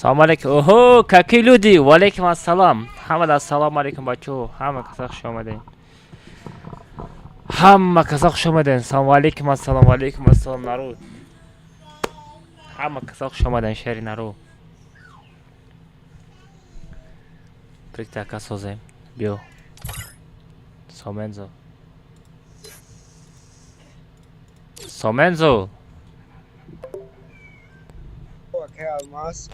Салом алейкум. Оҳо, какие люди! Ва алейкум ассалом. Ҳамада ассалому алейкум, бачаҳо. Ҳама каса хуш омадем. Ҳама каса хуш омадем. Салому алейкум, ассалому алейкум, ассалом, народ. Ҳама каса хуш омадем, шери наро. Прикта созем. Биё. Сомензо. Сомензо. Алмаз.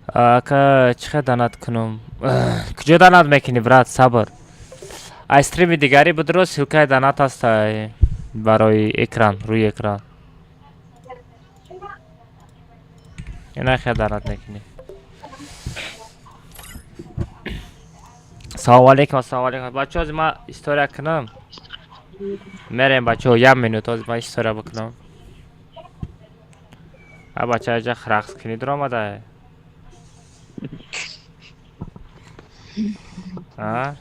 Ака, чӣ хел донат кунам? Куҷо донат мекунӣ, брат? Сабр. Ай стрими дигарӣ будро, ссылкаи донат ҳаст барои экран, рӯи экран. Ина хел донат мекунӣ. Салому алейкум, ассалому алейкум. Бачаҳо, ҳозир ман история кунам. Мерем, бачаҳо, як минут, ҳозир ман история бикунам. А бача аҷа рақс кунӣ дуромада. А?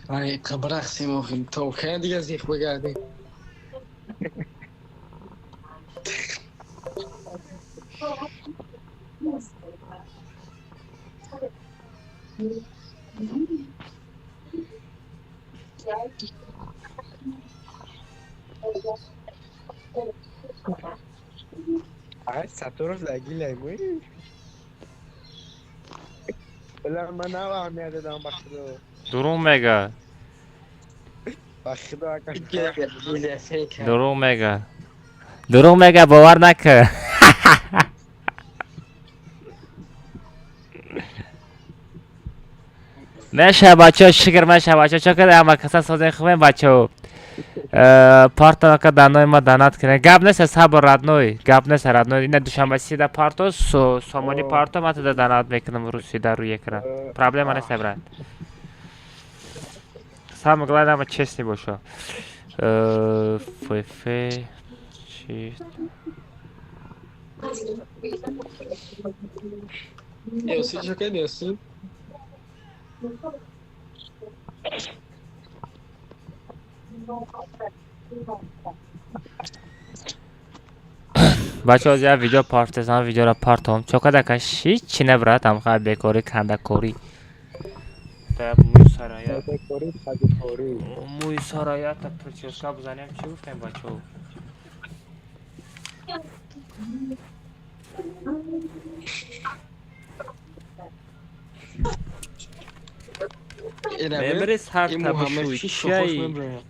Ай, қабрақсим охир, то кая дига зиқ бигардем. Ай, Сатуров лагилай муй. Била ман аҳамият додам, ба худо. Дурӯғ мега. Ба худо, ака. Дурӯғ мега. Дурӯғ мега, бовар накун. Меша, бачаҳо, шукр, меша, бачаҳо, чо када, ҳама каса созен, хубем, бачаҳо. Парто, ака, данои ма донат кунед. Гап нест, сабр, родной, гап нест, родной. Ина душанба сида парто, сомони парто, ман туда донат мекунам руси дар рӯи экран. Проблема нест, брат. Самое главное, ама честный боша. ФФ чи Ёсин, чо кади, Ёсин? Бачаҳо, як видео партезам, видеоро партом. Чо када, ка? Ҳичи не, брат, амха бекорӣ, кандакорӣ. Мӯи сарая. Бекорӣ, хадикорӣ. Мӯи сарая та прическа бизанем, чӣ гуфтем, бачаҳо? Мемри сар Ин та Муҳаммад бишӯй. чӣ Чиай? шохош меброяд.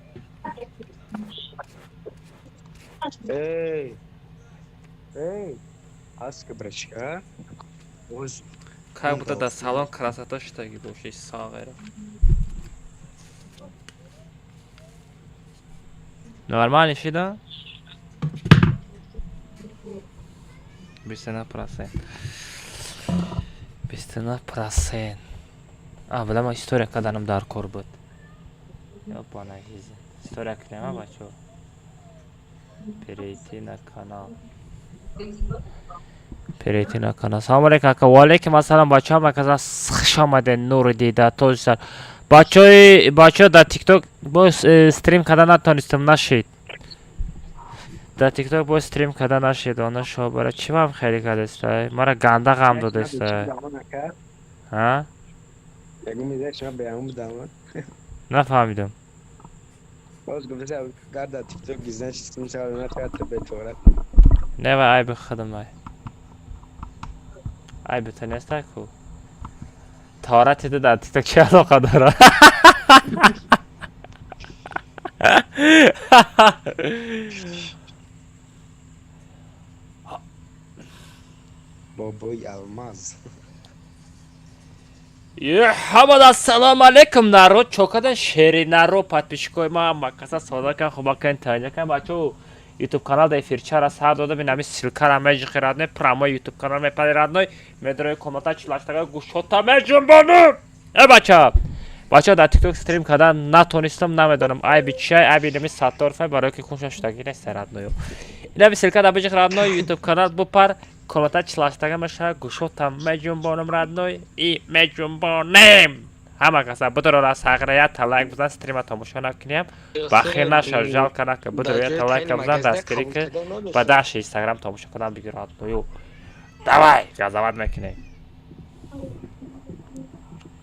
Эй. Эй. Аска, брачка. Оз. Как будто дар салон красота шудагӣ боши, сағира. Нормально шида? 29%. 29%. А, била ман история карданам дар кор буд. Ёпана жизнь. История кунем, а, бачаҳо? Перейти на канал. Перейти на канал. Салом алейкум, ака. Ва алейкум ассалом, бачаҳо, маказа хуш омадед, нури дида, тоҷ сар. Бачаҳои бачаҳо, дар TikTok боз стрим карда натонистам, нашид. Дар TikTok боз стрим карда нашид, она шо бара чӣ вам хеле кардеста? Мара ганда ғам додеста. Ҳа? Ягон миза шума беамун будам. Нафаҳмидам. Боз гуфта, гар дар TikTok гиздан стрим шавад, на та беторат. Не, ва айби худам ай. Айби ту неста ку. Таорати ту дар TikTok чӣ алоқа дорад? Бобои Алмаз. Ҳамада ассалому алейкум, народ, чо кадан, шери наро, подписчикои ма, макаса сода кан, хуба кан, таня кан, бачаҳо, ютуб канал да эфирчара сар дода, бин ами ссылкара меҷиқи, родной, прямой ютуб канал мепари, родной, медрои комната чилаштага гӯшота меҷунбонум. Э, бача, бачаҳо, дар тикток стрим кардан натонистам, намедонам айби чиай, айби нами Сатторфай, барое ки хунша шудагӣ нест, родною. Инами ссылка да биҷиқ, родной, ютуб канал бупар, комната чилаштага мешава, гӯшота меҷунбонум, родной, и меҷунбонем. Ҳама каса бидорора сағра я лайк бизан, стрима тамошо накунем. Бахир наша, жалко нака. Бидор я лайк бизан, дастгирӣ ки ба даши Инстаграм тамошо кунам бигирад. Ну давай, газават мекунем.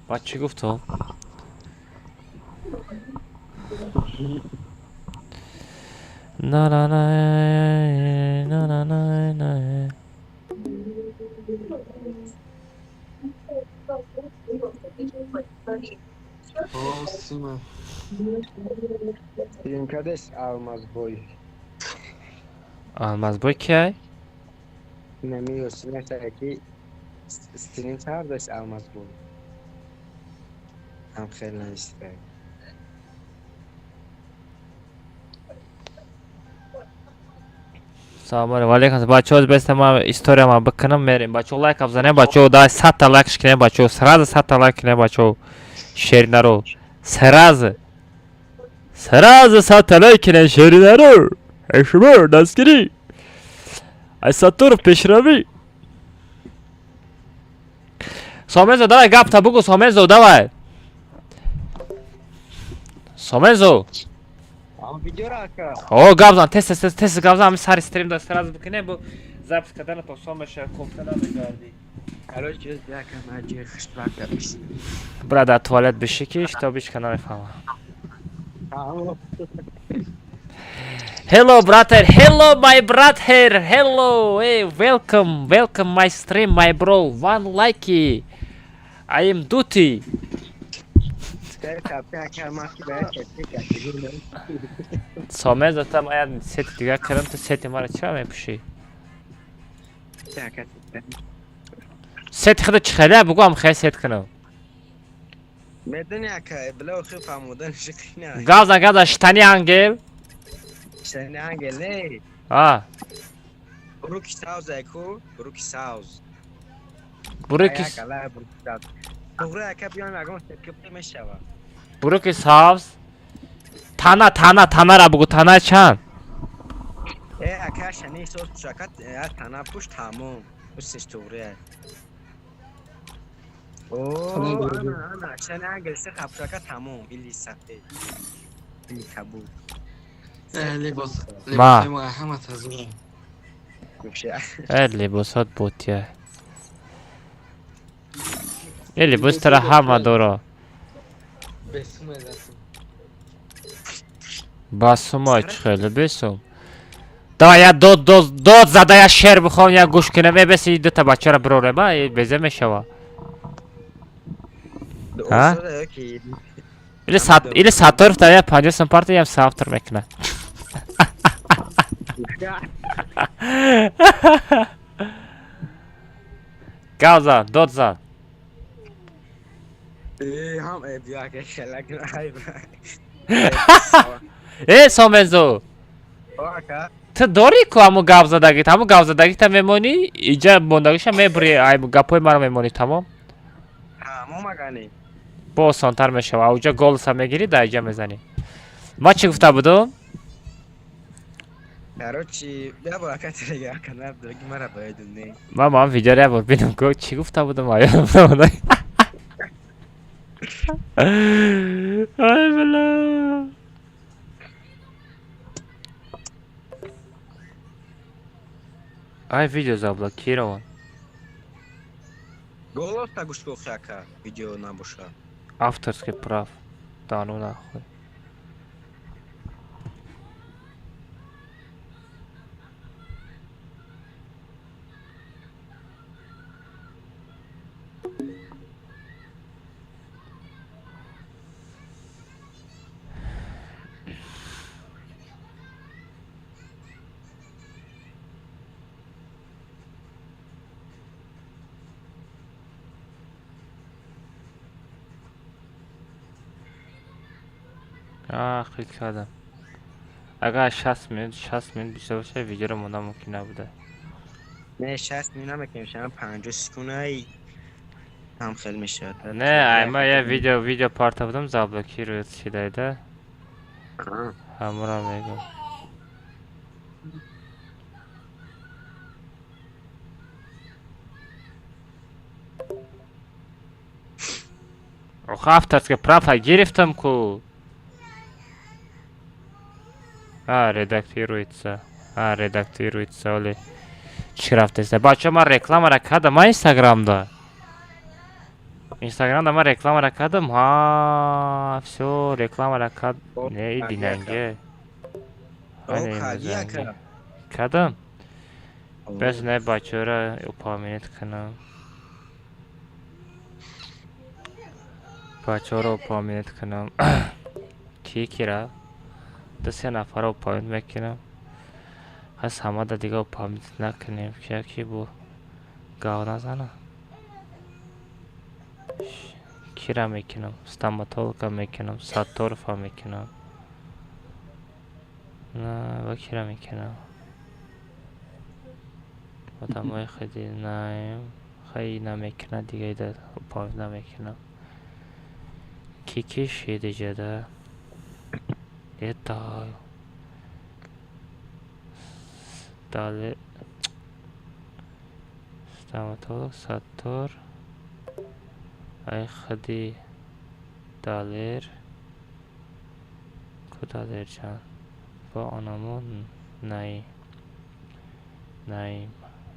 Ба чӣ гуфтум? На на на на на на на. О, Сима. Стрим кардес Алмазбой. Алмазбой кияй? Намиёси ки стрим кардес Алмазбой. Ҳам хеле наиста. Салом алейкум. Бачаҳо, беста ма история ма бикунам, мерем. Бачаҳо, лайк бизанем, бачаҳо, дай 100 та лайк кунем, бачаҳо. Сразу 100 та лайк кунем, бачаҳо. Шеринаро. Сразу. Сразу 100 та лайк кунем шеринаро. Эй шумо, дастгирӣ. Ай Сатуров пешравӣ. Сомезо, давай гапта бугу, Сомезо, давай. Сомезо. О, гап зан, тез тез тез гап зан, сари стрим да сразу бикунем, бу запись кардана то сомеша кофта намегардӣ. Короче, яка маҷи хушбахт биши. Бра дар туалет биши ки то бишка намефаҳмам. Hello brother, hello my brother, hello, hey, welcome, welcome my stream, my bro, one like. I am duty. Сомезо там ая сети дига кардам, ту сети мара чира мепӯшӣ? Сети худо чӣ хеле бугу ам хеле сет кунам. Медони ака, била охир фаҳмодан шиқина. Гавзан, гавзан, штани ангел. Штани ангел не. А. Бруки сауз аку, бруки сауз. Бруки. Туғри ака биём ягон сетка мешава. Бруки сабз. Тана, тана, танара бугу, тана чанд? Э, ака шани соз пушака, тана пуш тамом. Усиш туғри. О, ана, ана, шани ангел се хапшака тамом, или сафед. Или кабуд. Либос. Ма. Либос ҳама тазура. Э, либосот ботия. Э, либос тара ҳама доро. Бесуме дастум. Басума чӣ хеле бесум. Давай я дод дод дод зада я шер бихом, я гӯш кунам. Э, беси дута бачаро бирорем, а безе мешава. А? Или сат или Сатторов да я 50 сом парта ям савтор мекуна. Гавзан, дод зан. Э, ҳам э бия ака хелак най. Э, Сомензо. Ака. Ту дорӣ ку ҳамун гапзадагит, ҳамун гапзадагита мемонӣ, иҷа мондагиша мебурӣ, ай гапҳои маро мемонӣ, тамом? Тамом агани. Бо осонтар мешава. Ауҷа голоса мегирӣ, да иҷа мезанӣ. Ма чӣ гуфта будум? Короче, бия бо ака телеграм канал дорги мара боядум не. Ма ман видеоро як бор бинам, ку чӣ гуфта будум, аёдам намонда. Ай била. Ай видео заблокирован. Голос та гӯш кухи ака, видео набоша. Авторский прав. Да ну нахуй. Хит кардам. Агар 60 минут, 60 минут бишта боша, видеоро монда мумкин набуда. Не, 60 минут намекунем, шама 50 секундай ҳам хел мешавад. Не, ай ма я видео парта будам, заблокирует шидайда. Ҳамура мегӯм. Авторское право гирифтам ку. А, редактируется. А, редактируется, оли. Чӣ рафтеста? Бача, ман рекламара кардам, ман Инстаграмда. Инстаграмда ман рекламара кардам. Ҳа, всё, рекламара кард. Не, и динанге. Кардам. Бес не бачаро упомянуть кунам. Бачаро упомянуть кунам. Ки кира? Ду се нафарро упомянуть мекунам. Ҳас ҳамада дига упомянуть накунем, ки ки бу гав назана. Кира мекунам? Стоматолога мекунам, Сатторова мекунам. На, ва кира мекунам? Одамои хеле наем, хай намекунад, дига ида упомянуть намекунам. Ки ки шиди ҷада? Это дале стоматолог Саттор, ай худи Далер ку, Далерҷан бо онамо Наим, Наим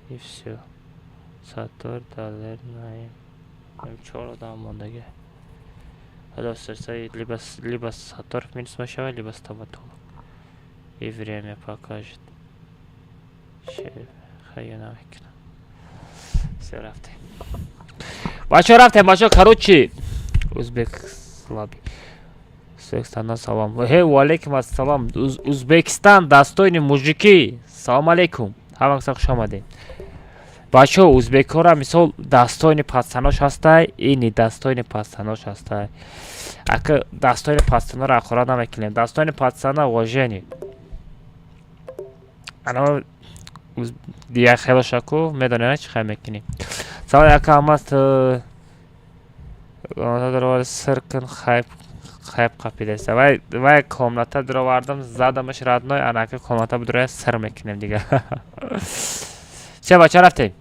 и всё. Саттор, Далер, Наим. Чор одам мондага. Ҳало либо Сатторов минус мешавад, либо стоматолог. И время покажет. Хая намекунам. Всё, рафтем. Бачаҳо, рафтем, бачаҳо, короче. Узбек слабый. Узбекистана салом. Ҳе, ваалейкум ассалом. Узбекистан, достойные мужики. Салом алейкум. Ҳама хуш омадед. Бачаҳо, узбекҳоро мисол достойный пацанош ҳастай, ини достойный пацанош ҳастай. Ака достойный пацаноро ахора намекунем. Достойный пацана уважение. Ана дигар хелошаку медонед, чӣ хел мекунем. Салом, яка ҳамаст сир кун, хайп хайп қапидаста. Вай вай комната дуровардам, задамаш, родной, анака комната будуроя сир мекунем дига. Че, бача, рафтем.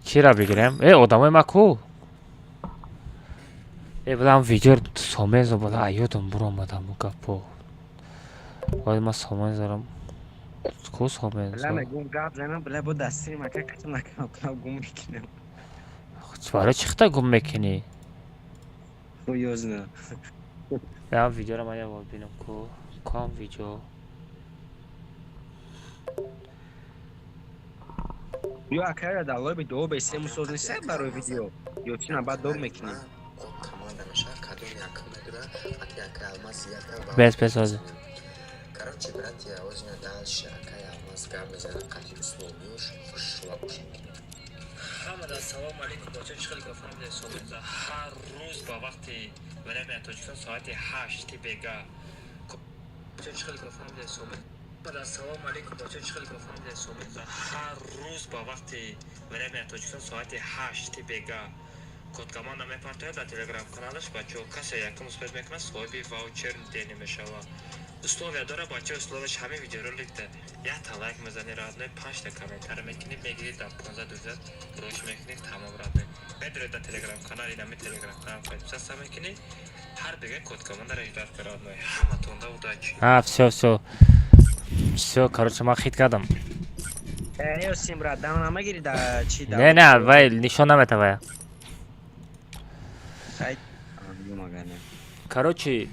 Чира бигирем? Э, одамои ма ку? Э, будам видео сомензо бола аёдам буромадам гапо. Вай, ма сомензорам. Ку сомензо? Бла гап занам, бла бо дасти мака катам накам гум мекунам. Барои чӣ хита гум мекунӣ? Хуёзна. Ям видеоро ман як бор бинам ку. Кам видео. Ё акара далои би до бе се мусоз нест барои видео. Ё чи на баъд доб мекунем. Команда мешавад, кадом якум медура, ати ака Алмаз якам. Бес, бес, ҳозир. Короче, братья, озина дальше акай Алмаз гап мезанад, қати условиёш хушшува гӯш мекунем. Ҳамада салому алейкум, бача, чӣ хеле фаҳмида собиқза ҳар рӯз ба вақти время Тоҷикистон соати 8-и бега. Чӣ хеле фаҳмида собиқ. Салому алейкум, бача, чӣ хеле фаҳмида собиқза ҳар рӯз ба вақти время Тоҷикистон соати 8-и бега код команда мепартояд дар телеграм каналаш. Бачаҳо, касе якум успеть мекунад, соҳиби ваучер дени мешавад. Условия дора, бача, условияш ҳамин видеороликда якта лайк мезани, родной, панҷта комментар мекунӣ, мегирӣ, дар 15 дуза рӯш мекунӣ, тамом, родной. Медуред дар телеграм канал, инами телеграм канал подписаться мекунӣ, ҳар бига код командаро ждать кун, родной. Ҳаматонда удачи. А, всё, всё, всё, короче, ман хит кардам. Э, ёсим, брат, дам намагири да чи да. Не, вай нишон намета вая. Хай. Магане. Короче,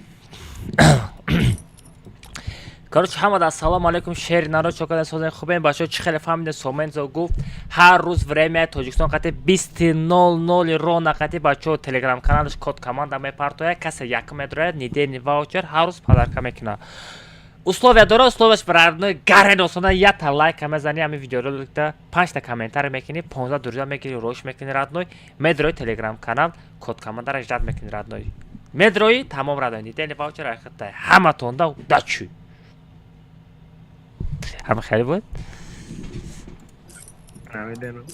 ҳамада ассалому алайкум, шери наро чокада созен хубем, бачаҳо, чӣ хеле фаҳмиде, Сомензо гуфт ҳар рӯз время Тоҷикистон қати 20:00 рона қати, бачаҳо, телеграм каналаш код команда мепартояд, касе якум медрояд, недельный ваучер ҳар рӯз подарка мекунад. Условия дора, условияш, родной, гарен осона: якта лайка мезани ҳамин видеороликда, панҷта комментаре мекунӣ, 15 друзья мекунӣ, рош мекунӣ, родной, медрои телеграм канал, код командара ждать мекунӣ, родной, медрои, тамом, родной, недельный ваучер айхатта. Ҳаматонда удачи. Ҳама хеле буд. Намедонам.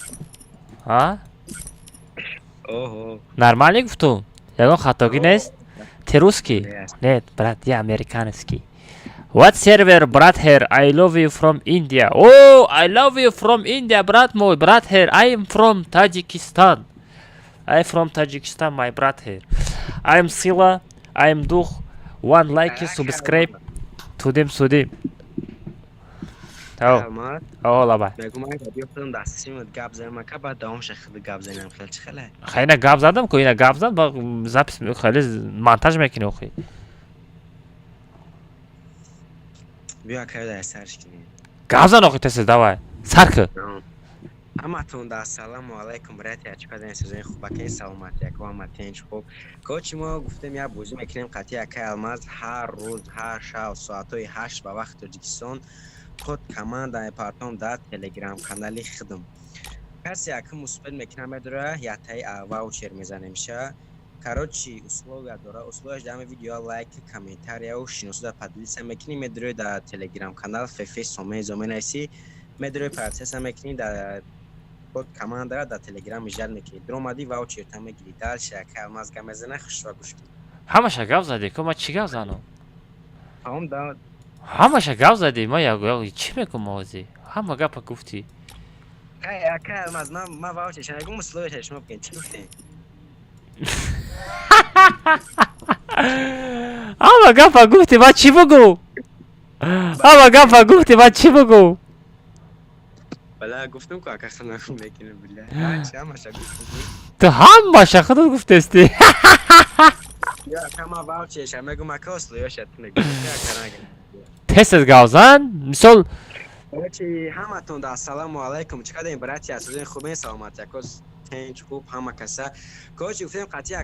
А? Оҳо. Нормально гуфтум, ягон хатогӣ нест. Ты русский? Нет, брат, я американский. What server, brother? I love you from India. Oh, I love you from India, брат мой, brother. I am from Tajikistan. I from Tajikistan, my brother. I'm Sila, I'm Duh. One like, subscribe. Тудим судим. О, Алмаз. о, лабай. Мегум ай биё худам дастшимат гап занам ака, баъд давомша худ гап занам, хел чӣ хеле? Хай, ина гап задам ку, ина гап зад, ба запись хеле монтаж мекунӣ охи. Биё ака, дар сарш кунем. Гап зан охи, тез давай. Сар ку. Ҳаматон да ассалому алайкум, братья, чӣ кардани сӯзони хубакин, саломатӣ яко, ҳама тинч, хуб. Короче, мо гуфтем як бозӣ мекунем қатъи акай Алмаз ҳар рӯз, ҳар шаб соатҳои 8 ба вақти Тоҷикистон код команда мепартом дар телеграм канали худам. Касе якум успел мекунам медора, ятаи ваучер мезанемша. Короче, условия дора, условияш дар ҳами видео лайк, комментарияу шиносуда поделиться мекунӣ, медорӣ дар телеграм канал фф соме зоме нависӣ, медорӣ процесса мекунӣ, дар код командара дар телеграм ижад мекунӣ, дуромадӣ, ваучерта мегирӣ. Дальше ака Алмаз гап мезана, хушро гӯш кун. Ҳамаша гап задӣ ку, ман чӣ гап занам? Тамом да. Ҳамаша гап задӣ, ман як чӣ мекунам ҳозир? Ҳама гапа гуфтӣ. Ай, ака Алмаз, ман ваучерша мегум, условияша шумо бигӯед, чӣ гуфтем? Ҳама гапа гуфтӣ, ман чӣ бугӯ? Ҳама гапа гуфтӣ, ман чӣ бугӯ? Бала, гуфтам ку ака, хана мекунем, била. Ҳамаша гуфтам. Ту ҳамаша худат гуфтести. Ё ака, ман ваучерша мегум, ака, условияша ту мегӯ. Ака, нагӯ. Тез тез гап зан, мисол. Короче, ҳаматон да ассалому алайкум, чӣ кардем, братья, сӯзони хубен, саломатӣ яко, тинч, хуб ҳама каса. Короче, гуфтем қатъи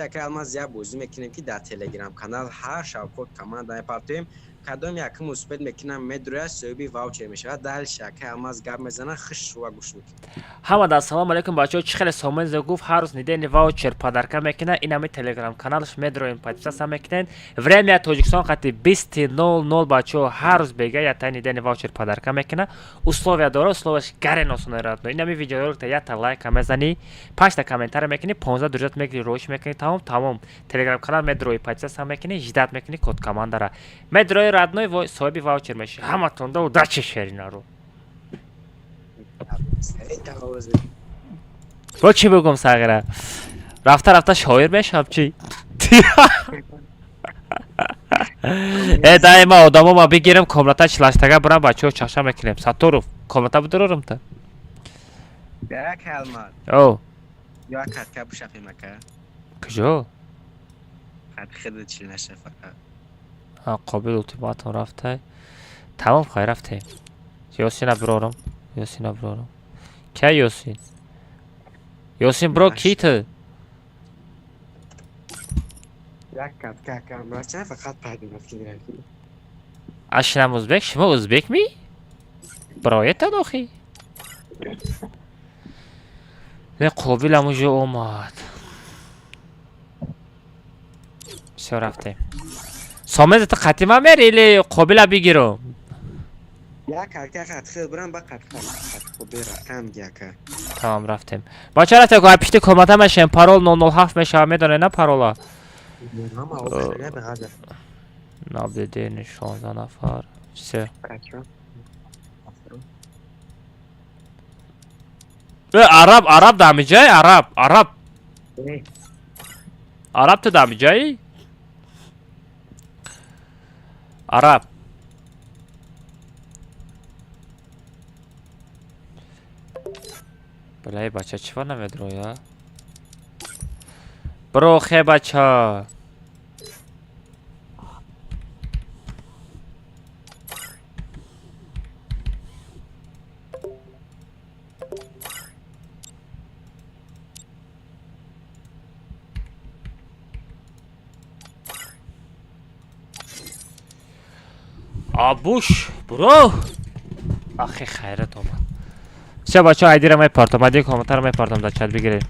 акай Алмаз як бозӣ мекунем, ки дар телеграм канал ҳар шаб код команда мепартоем. Кадом якум успел мекунам медуряд, соҳиби ваучер мешавад. Дальше акай Алмаз гап мезана, хушрӯ гӯш мекунем. Ҳама да ассалому алайкум, бачаҳо. Чӣ хеле Сомонзо гуфт, ҳар рӯз недельный ваучер подарка мекунад. Ин ҳами телеграм каналаш медроем, подписаться мекунед. Время Тоҷикистон қати 20:00, бачаҳо, ҳар рӯз бега ятаи недельный ваучер подарка мекунад. Условия дора, условияш гарен осона, родной. Ин ҳами видеороликта якта лайка мезанӣ, панҷта комментария мекунӣ, 15 друзьят мегирӣ, роиш мекунӣ, тамом, тамом. Телеграм канал медрои, подписаться мекунӣ, ждать мекунӣ код командара, медрои, родной, соҳиби ваучер мешӣ. Ҳаматонда удачи, шеринаро. Бо чӣ бугум, сағира? Рафта рафта шоир мешавам чӣ? Э, дай ма одамо ма бигирам, комната чилаштага бурам, бачаҳо, чаша мекунем. Сатторов, комната бидурорам та. Акай Алмаз. О. Ё катка бушафем, ака. Куҷо? Қад хиди чил нашаф, ака. Қобил ултиматум рафтай. Тамом, хай, рафтем. Ёсина бирорам, Ёсина бирорам. Кай Ёсин? Ёсин, бро, ки ту? Як катка, ака, мача фақат пайдо. Ашинам узбек, шумо узбек ми? Броетан охи? Не, Қобилам уже омад. Всё, рафтем. Сомез, ту қатима мери или Қобила бигирам? Як катка қад хид бурам, ба қад қад хуб рафтам ги, ака. Тамом, рафтем. Бача, рафтем, ку пишти комната мешем, парол 007 мешава, медонед на парола? Ҳама охирия ба ғаза. Наблюдение 16 нафар. Всё. Бача. Э, араб, араб дамиҷай, араб, араб. Араб, ту дамиҷаи? Араб. Балай, бача, чӣ намедроя? Бро, хе, бача. Абуш, бро. Ахи, хайрат омад. Всё, бача, айдира мепартам, айди комментар мепартам дар чат, бигиред.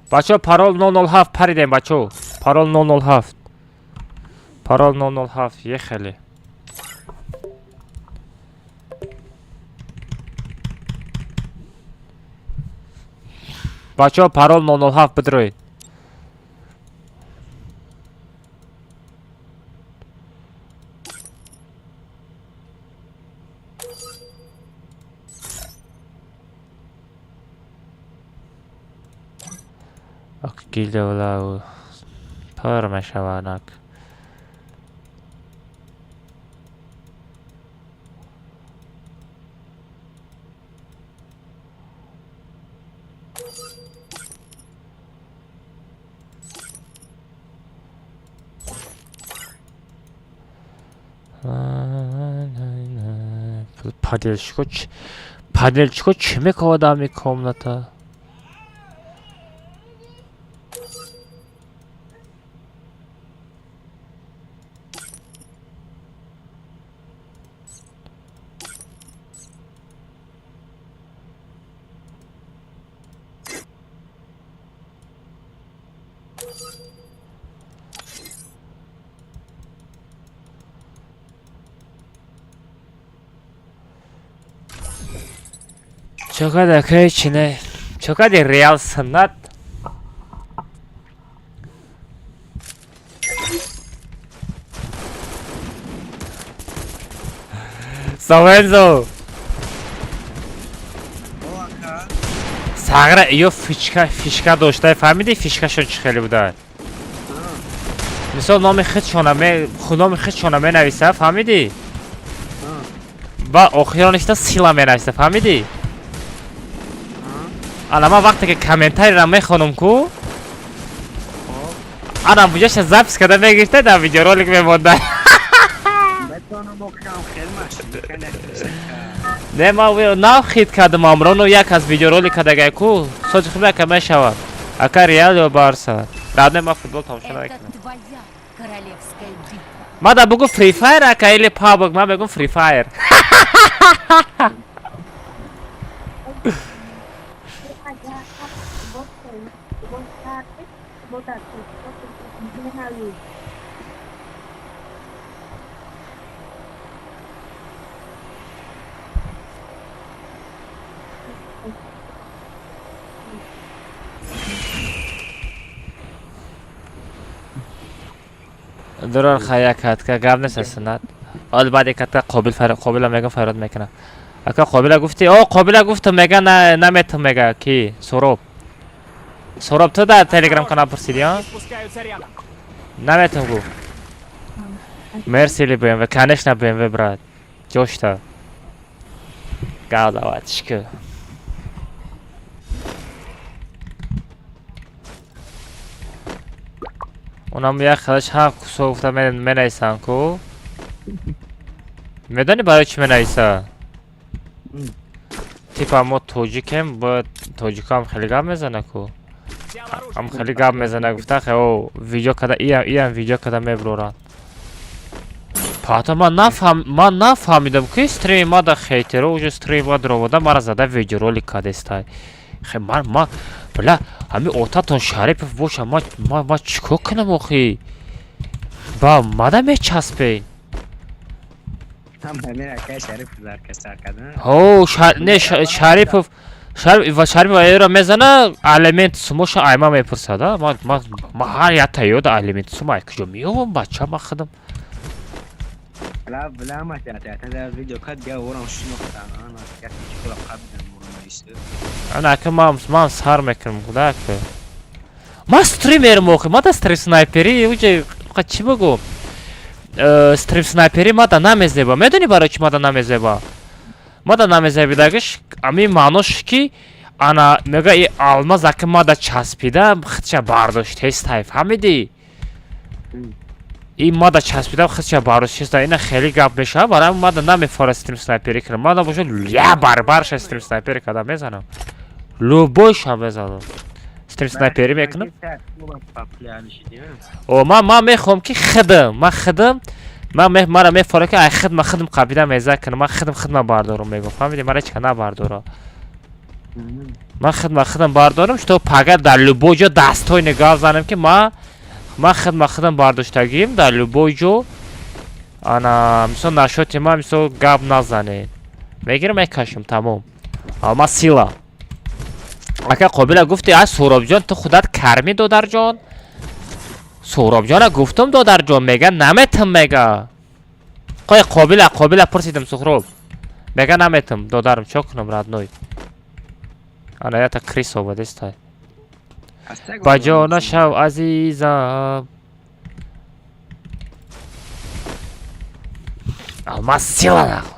Бачаҳо, парол 007, паридем, бачаҳо. Парол 007. Парол 007, ехали. Бачаҳо, парол 007, бидроед. Гилдавла пур мешавад. Паделчико чӣ мекунад ами комната? Чокада кечине. Чокади реал суннат. Савензо. Сағра ё фишка дошта, фаҳмидӣ фишкашон чӣ хеле буда? Мисол номи худшона номи худшона менависа, фаҳмидӣ? Ба охироништа сила менависа, фаҳмидӣ? Ана ман вақте ки комментарийро мехонам ку, ана буҷаша запись карда мегирифта, дар видеоролик мемонда. Не, ман нав хит кардам амроно як аз видеоролик кардагай ку, сози хуб яка мешавад. Ака Реал ё Барса? Радне ман футбол тамошо намекунам. Ма да бугу Free Fire ака или PUBG, ман мегум Free Fire. Дурор хая катка гап нест суннат. Ҳол баъди катка қобил қобила мегам фарёд мекунам. Ака қобила гуфти, о қобила гуфтам мега наметам мега ки Суроб. Суроб ту дар Телеграм канал пурсиди, а? Наметам гу. Мерси или BMW, конечно BMW, брат. Ҷошта. Гав давай, шукр. Унам як хелаш ҳам кусо гуфта менависам ку. Медонӣ барои чӣ менависа? Типа мо тоҷикем, бояд тоҷикам хеле гап мезана ку. Ам хеле гап мезана гуфта, хе о видео када иам видео када меброранд. Пата ман нафаҳмидам ки стрими ма да хейтеро уже стрими ма дровода мара зада видеоролик кадестай. Хе ман бля ҳами отатон Шарипов боша, ма чӣ кор кунам охи? Ба мада мечаспен. Ҳо, не Шарипов Шарипов эро мезана, алимент сумоша айма мепурсад, а? Ма ҳар якта ёда алимент сума ай куҷо меёвам, бача ма худам. Ана ака ман сар мекунам, худа ака. Ман стримерам охи, ма да стрим снайпери, уҷа чӣ бигӯм? Стрим снайпери ма да намезеба. Медонӣ барои чӣ ма да намезеба? Ма да намезебидагиш ами маънош ки ана мега и алмаз ака ма да часпида худша бардоштестай, фаҳмидӣ? И ма да часпида худша бардоштестай, ина хеле гап мешавад, барои ма да намефора стрим снайпери кунам. Ма да бошад я барбарша стрим снайпери када мезанам. Любойша мезанам. Стрим снайпери мекунам. О, ман мехоҳам ки худам, ман худам мара мефора ки ай худ ман худам қабида меза кунам, ман худам худма бардорам мегӯм, фаҳмидӣ? Мара ҳеч ка набардора. Ман худма худам бардорам, что пага дар любой ҷо дастҳои нигоҳ занам ки ман худма худам бардоштагием дар любой ҷо. Ана мисол нашоти ман мисол гап назанед. Мегирам мекашам тамом. Ама сила. Ака Қобила гуфти, а Суҳробҷон, ту худат карми, додарҷон. Суҳробҷона гуфтум, додарҷон, мега наметам, мега. Қой Қобила, Қобила пурсидим Суҳроб. Мега наметам, додарам, чо кунам, родной. Ана ята крис омадестай. Ба ҷо нашав, азизам. Алмаз сила нахуй.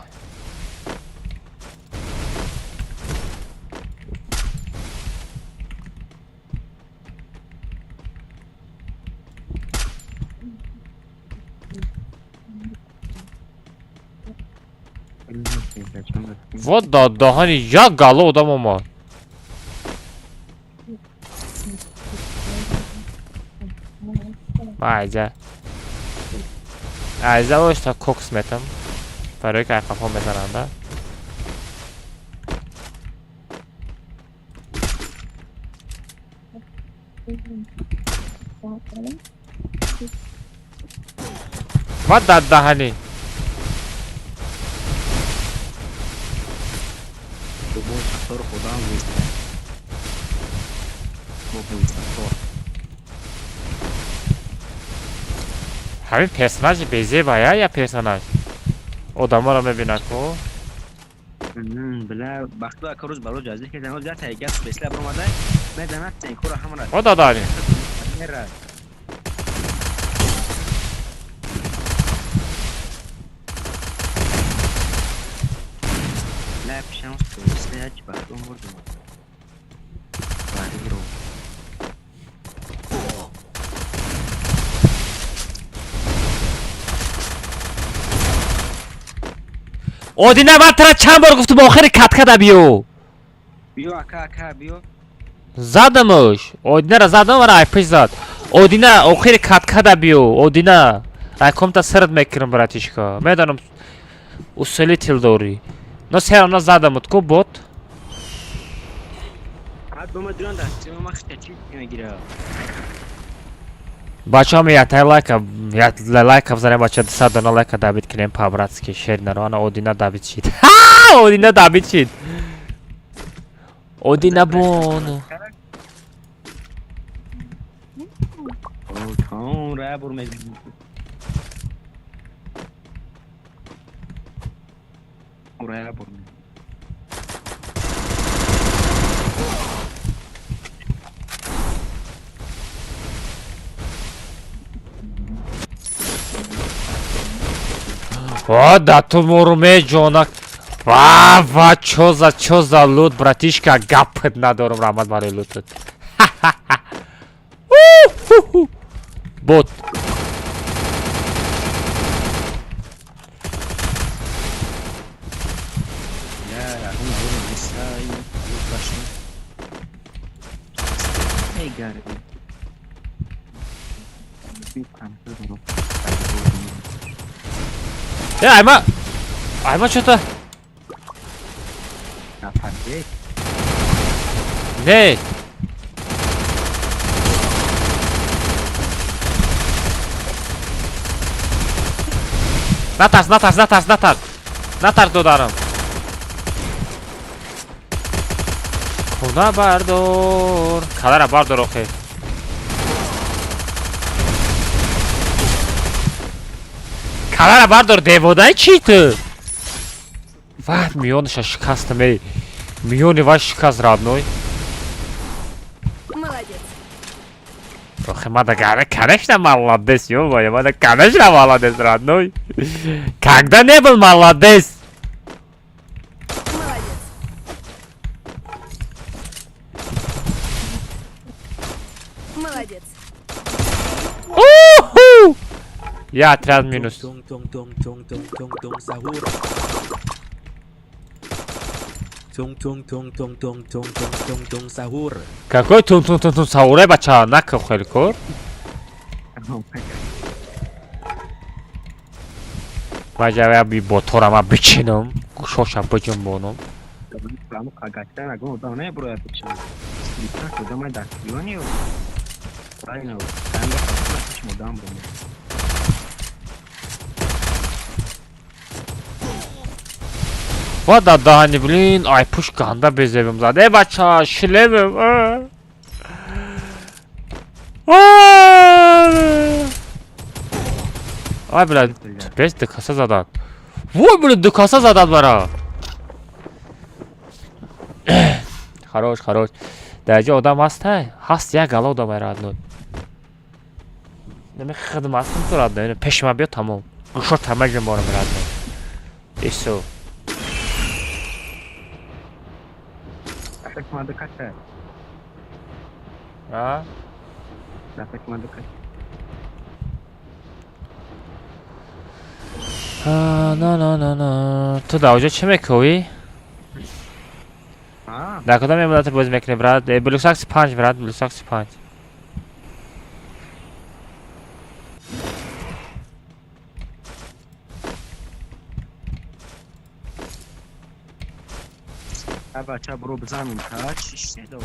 Вот даҳани як гало одам омад. Айза. Айза ошта кокс метам. Барои ки айқафо мезананда. Вот даҳани. Ҳамин персонажи безеба я я персонаж. Одаморо мебинад ку? Бля, бахту ака рӯз барои ҷазир кардам. Ҳоз як тайга бесла баромада, меданад тенкура ҳамра. О дадани. Мера. Бля, пишам бесла як бахту мурдум. Бариро. Одина, ман тара чанд бор гуфтум, охири каткада биё. Биё ака, ака, биё. Задамуш. Одинара задам, вара айпиш зад. Одина, охири каткада биё. Одина. Айкомта сирд мекунам, братишка. Медонам усули тил дорӣ. Но серона задамут ку бот. Ҳад бома дуран дастима ма хита чи мегира. Бачаҳо, ятай лайка, лайка бзанем, бача, 200 дона лайка добить кунем по-братски, шернаро. Ана Одина добить шид. Ха! Одина добить шид. Одина бон. О, ра бур мегира. Ура бур. О, да ту муруме ҷонак. Ва, ва, чо за лут, братишка, гапат надорам, раҳмат барои лутат. Бот. Я, ягон ягон несай, башин. Эй, гар. Э, айма. Айма чё-то. Не. Натарс, натарс, натарс, натарс. Натарс, додарам. Куна бардор. Калара бардор охе. Калара бардор, деводай чи ту? Ва, миёнаша шикастам, эй. Миёни ва шикаст, родной. Молодец. Охе, мада конечно молодец, ё-моё, мада конечно молодец, родной. Когда не был молодец? Молодец. Молодец. Уху! Я отряд минус. Tung tung tung tung tung tung tung sahur. Tung tung tung tung tung tung tung tung tung sahur. Какой тун тун тун тун сауре, бача, нака хеле кор. Баҷава би ботора ма бичинам, шоша биҷунбонам. Ягон одам небурояд бичинам. Одамай дастгирёни правильно, одам бро. Ва дар даҳани, блин, ай пуш ганда безебим зад. Э, бача, шлемем. Ай, бля, без дукаса задад. Вой, бля, дукаса задад бара. Хорош, хорош. Дар ҷо одам ҳастай? Ҳаст, як гала одам, ай родной. Нами хидм ҳастам ту, родной. Пеши ман биё, тамом. Гӯшо тамажем борам, родной. Исо. Дафтаки ман дукаса. А? Дафтаки ман дукаса. На на на на. Ту дар оҷо чӣ мекӯӣ? А? Дар кадом эмулятор бозӣ мекунӣ, брат? BlueStacks 5, брат, BlueStacks 5. А бача, бро, бизанем, ка чӣ шида?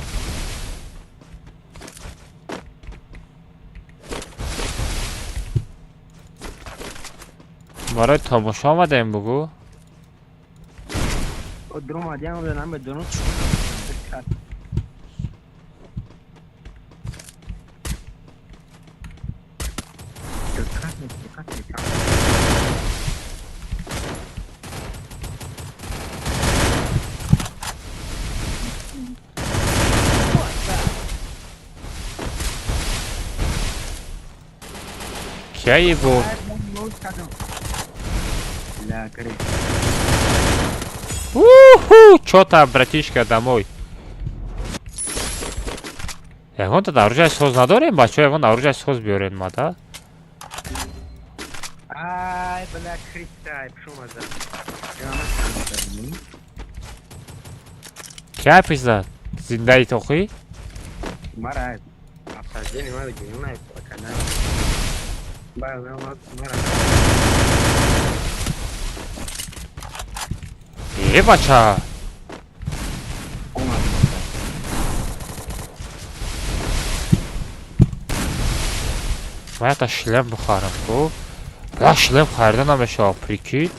Барои тамошо омадаем, бугӯ. Дромадиам, намедонам чӣ. Кияи буд? Ля, гри. Уху, чё там, братишка, домой. Ягон та оружие соз надорем, бачаҳо, ягон оружие соз биёрен мада. Ай, бля, крипта, пшумаза. Кия пизад? Зиндаи тохӣ? Мара, обсуждение мара гюнай, пока. Мара. Е, бача. Омад. Ман ята шлем бихарам, ку. Бля, шлем харида намешавад, прикинь.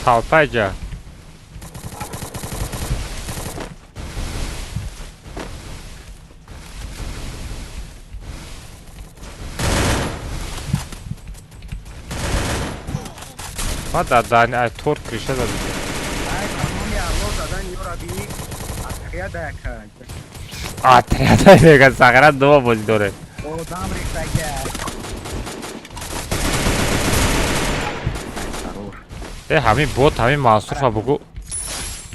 Толпайҷа. Ма дар дани ай торт криша задӣ. Ай, тамоми алло задан ёра би. Отряда яка. Отряда мега сағира дума бозӣ дорем. Одам рехтага. Хорош. Э, ҳамин бот, ҳамин Мансурфа бугӯ.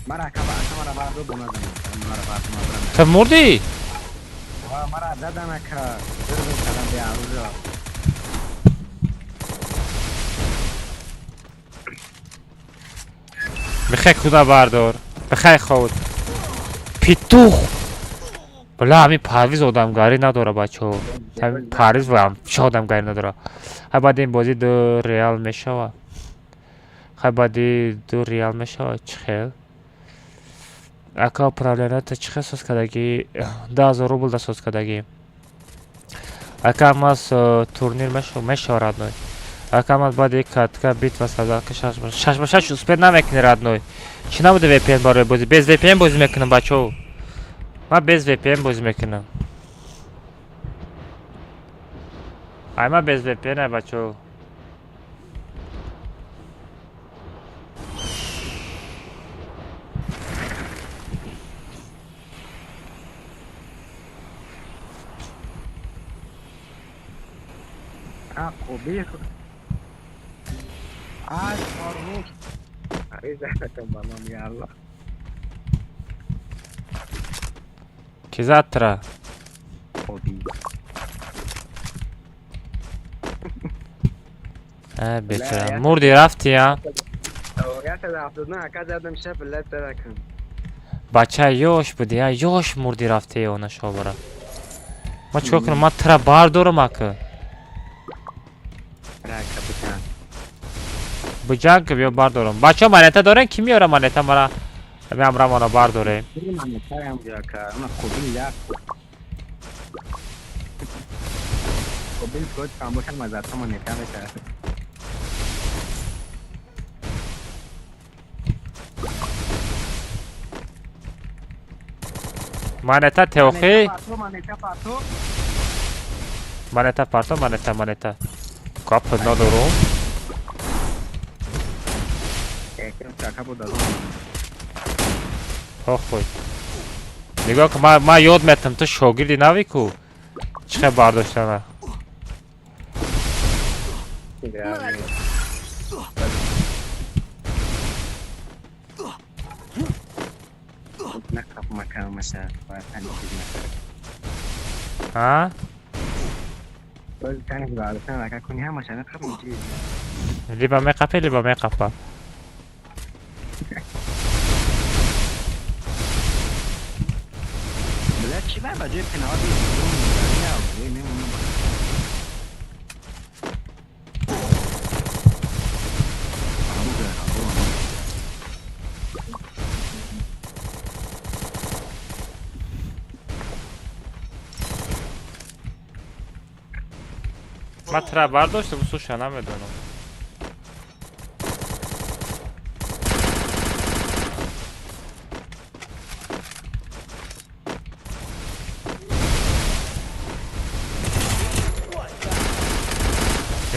Мара ака, мара бардо боназан. Мара бардо мара. Ту мурдӣ? Ва, мара задан ака. Дурбин кардам бе оружие. Бихай куда бардор. Бихай худ. Петух. Бля, ҳамин Парвиз одамгарӣ надора, бачаҳо. Ҳамин Парвиз ва чӣ одамгарӣ надора. Хай, баъди ин бозӣ ду реал мешава. Хай, баъди ду реал мешава, чӣ хел? Ака, управление чӣ хел соз кардагӣ? 10 000 рубл да соз кардагӣ. Ака, мас турнир мешава, мешава, родной. Ака, мас баъди катка битва садака шаш ба шаш успеть намекунӣ, родной. Чӣ набуде VPN барои бозӣ? Без VPN бозӣ мекунам, бачаҳо. Ман без VPN бозӣ мекунам. Ай, ман без VPN, ай, бачаҳо. А, қоби. Ай, фармуш. Ай, задан ба номи Аллоҳ. Ки зад тра? Қоби. Э, бечора. Мурдӣ рафтӣ, а? 179 ака задам шаб лет таракам. Бача ёш буди, а ёш мурдӣ рафтӣ, она шобара. Ман чикор кунам? Ман тра бардорам, ака. Ра, капитан. Биҷанг, биё бардорам. Бачаҳо, монета дорен? Ки меёра монета мара? Ҳами амрамона бардорем. Монета теохи. Монета парто, монета, монета. Кап надорум. Похуй. Нигоҳ кун, ман ёд метам, ту шогирди нави ку. Чӣ хел бардоштана? Молодец. А? Либо меқапе, либо меқапа. Ман тра бардоштам, суша намедонам.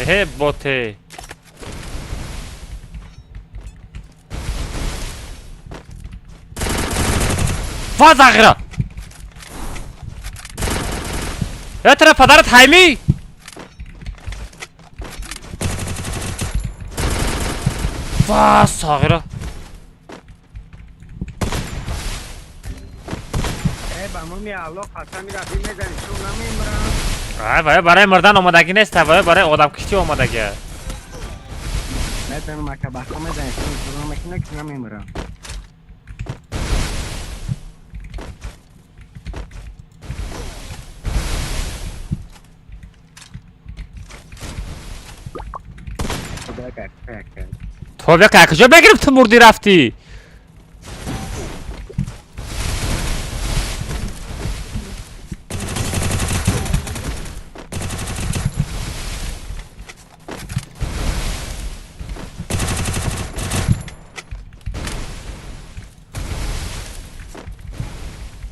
Эҳе, боте. Ва зағира! Э, тра падарат ҳаймӣ? Ва сағира. Ай, вай барои мурдан омодагӣ нест, вай барои одамкуштӣ омодагӣ. То бия ка куҷо мегирифт, ту мурдӣ рафтӣ?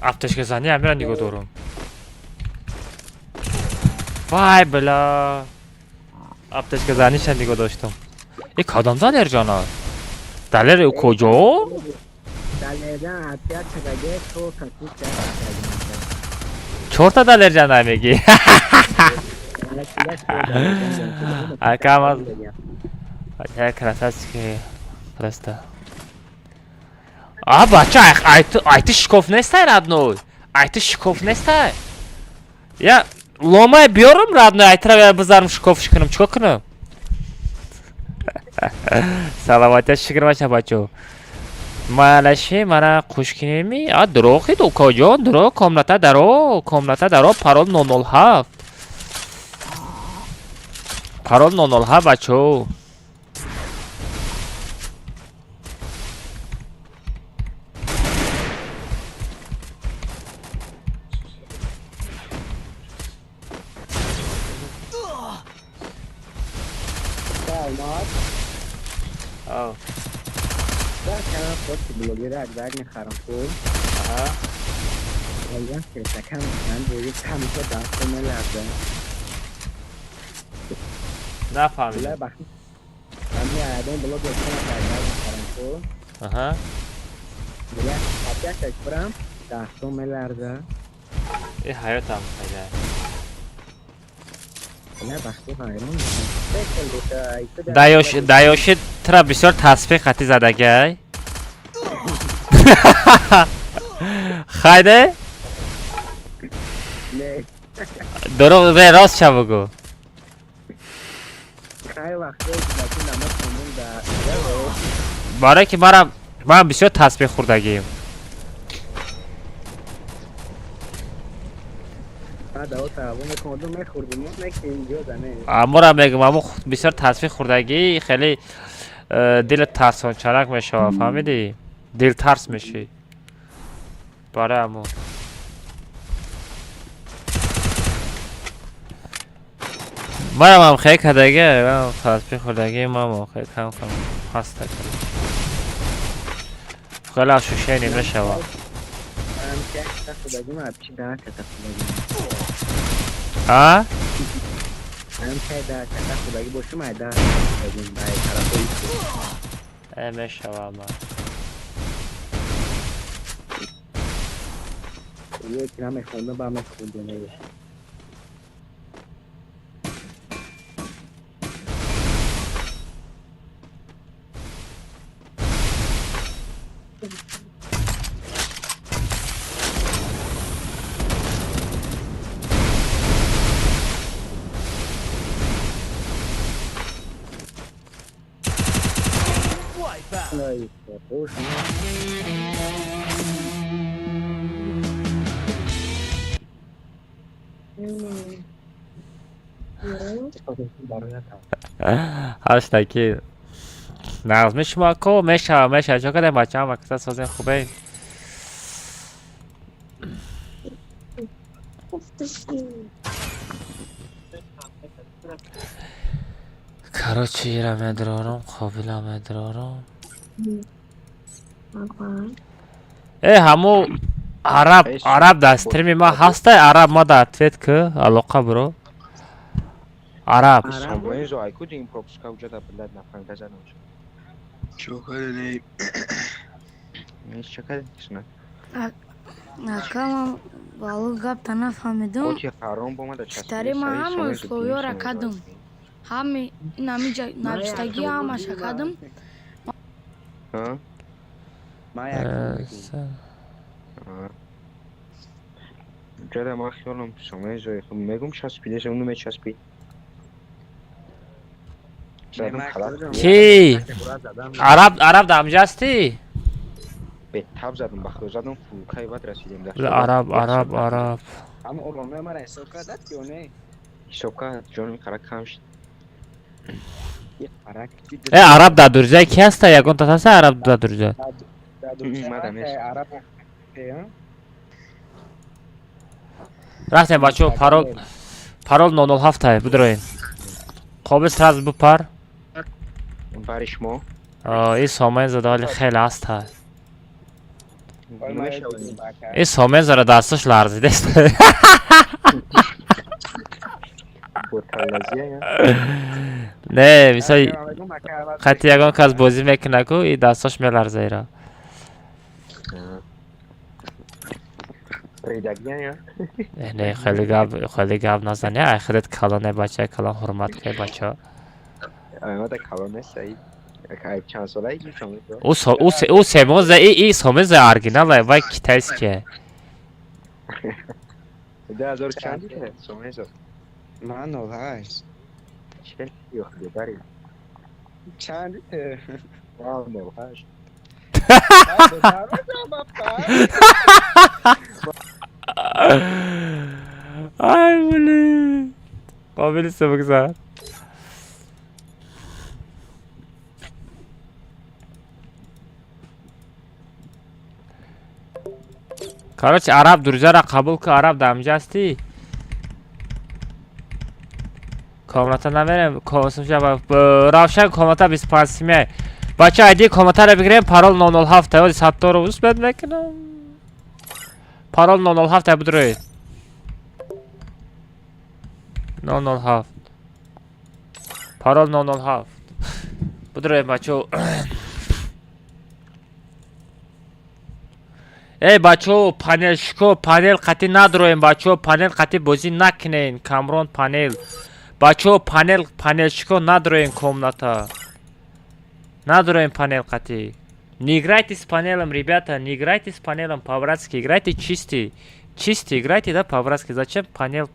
Аптечказанӣ амира нигоҳ дорум. Вай, била. Аптечказаниша нигоҳ доштам. И кадом Далерҷона? Далер куҷо? Чорта Далерҷана мегӣ? Акамаз. Я красавчики просто. А бача, ай ту шикоф нестай, родной. Ай ту шикоф нестай. Я ломай биёрам, родной, ай тра бизарам, шикоф шикунам, чикор кунам? Саломатия шукр баша бачо. Малаши мана қушкинеми? А дурӯғи укоҷон, дурӯғ, комната даро, комната даро, парол 007. Парол 007 бачо. آه. نفهمیدم. آها. ای حیاتم خیلی. Даёши тра бисёр тасбеҳ хати задагай. Хайде? Дурӯғ ре, рост ша бугӯ. Барое ки ман бисёр тасбеҳ хӯрдагием. Амора мегӯм, амо бисёр тасбеҳ хӯрдагӣ хеле дилат тарсончанак мешавад, фаҳмидӣ? Дилтарс мешӣ. Барои ҳамон. Манам ҳам хеле кадаги, манам таспи хӯрдаги, манам хеле кам кам ҳаста. Хеле ощущение мешавад. А? Мешавад ма. Ҳаштаки нағз мешума ко мешава мешава чо кардем бачаам акса созем хубе. Короче, ира медрорам, қобила медрорам. Э, ҳамо араб, араб дар стрими ма ҳастай, араб ма да ответ ки, алоқа бро. Араб. Акама валу гапта нафаҳмидум. Читари ма ҳама условиёра кардум. Ҳами ин ҳамиҷа навиштагӣ ҳамаша кардум. Ки? Араб, араб дар ҳамҷа ҳастӣ? Араб, араб, араб. Э, араб дар дурҷа ки ҳаста? Ягон та ҳаста араб дар дурҷа? Рафтем бачаҳо, парол парол 007 будроен. Қобил сразу бупар. Бари шумо? Ин сомон зада ҳоли хеле ҳаста. Ин сомон зара дасташ ларзидааст. Не, мисол қати ягон кас бозӣ мекунад ку, и дасташ меларза ира. Не, хеле гап, хеле гап назани. Ай худат калоне бача, калон ҳурмат кунед бача. Ӯ семоза, и сомеза оригинал ай, вай китайские. Ман 08. Чанд? 08. Ай, блин. Қобили сабукзар. Короче, араб друзьяра қабул ки, араб дар ҳамҷа ҳастӣ? Комната намерем, Равшан комната 25 симия. Бача, айди комнатаро бигирем, парол 007. Ози сатторо успед мекунам. Парол 007 будроед. 007. Парол 007. Будроед бачо. Эй бачо, панелшико, панел қатӣ надроем бачо, панел қатӣ бозӣ накунен, Камрон панел. Бачо, панел, панелшико надроем комната. Надроем панел қатӣ. Не играйте с панелом, ребята, не играйте с панелом по-братски, играйте чистый. Чистый играйте, да, по-братски. Зачем панел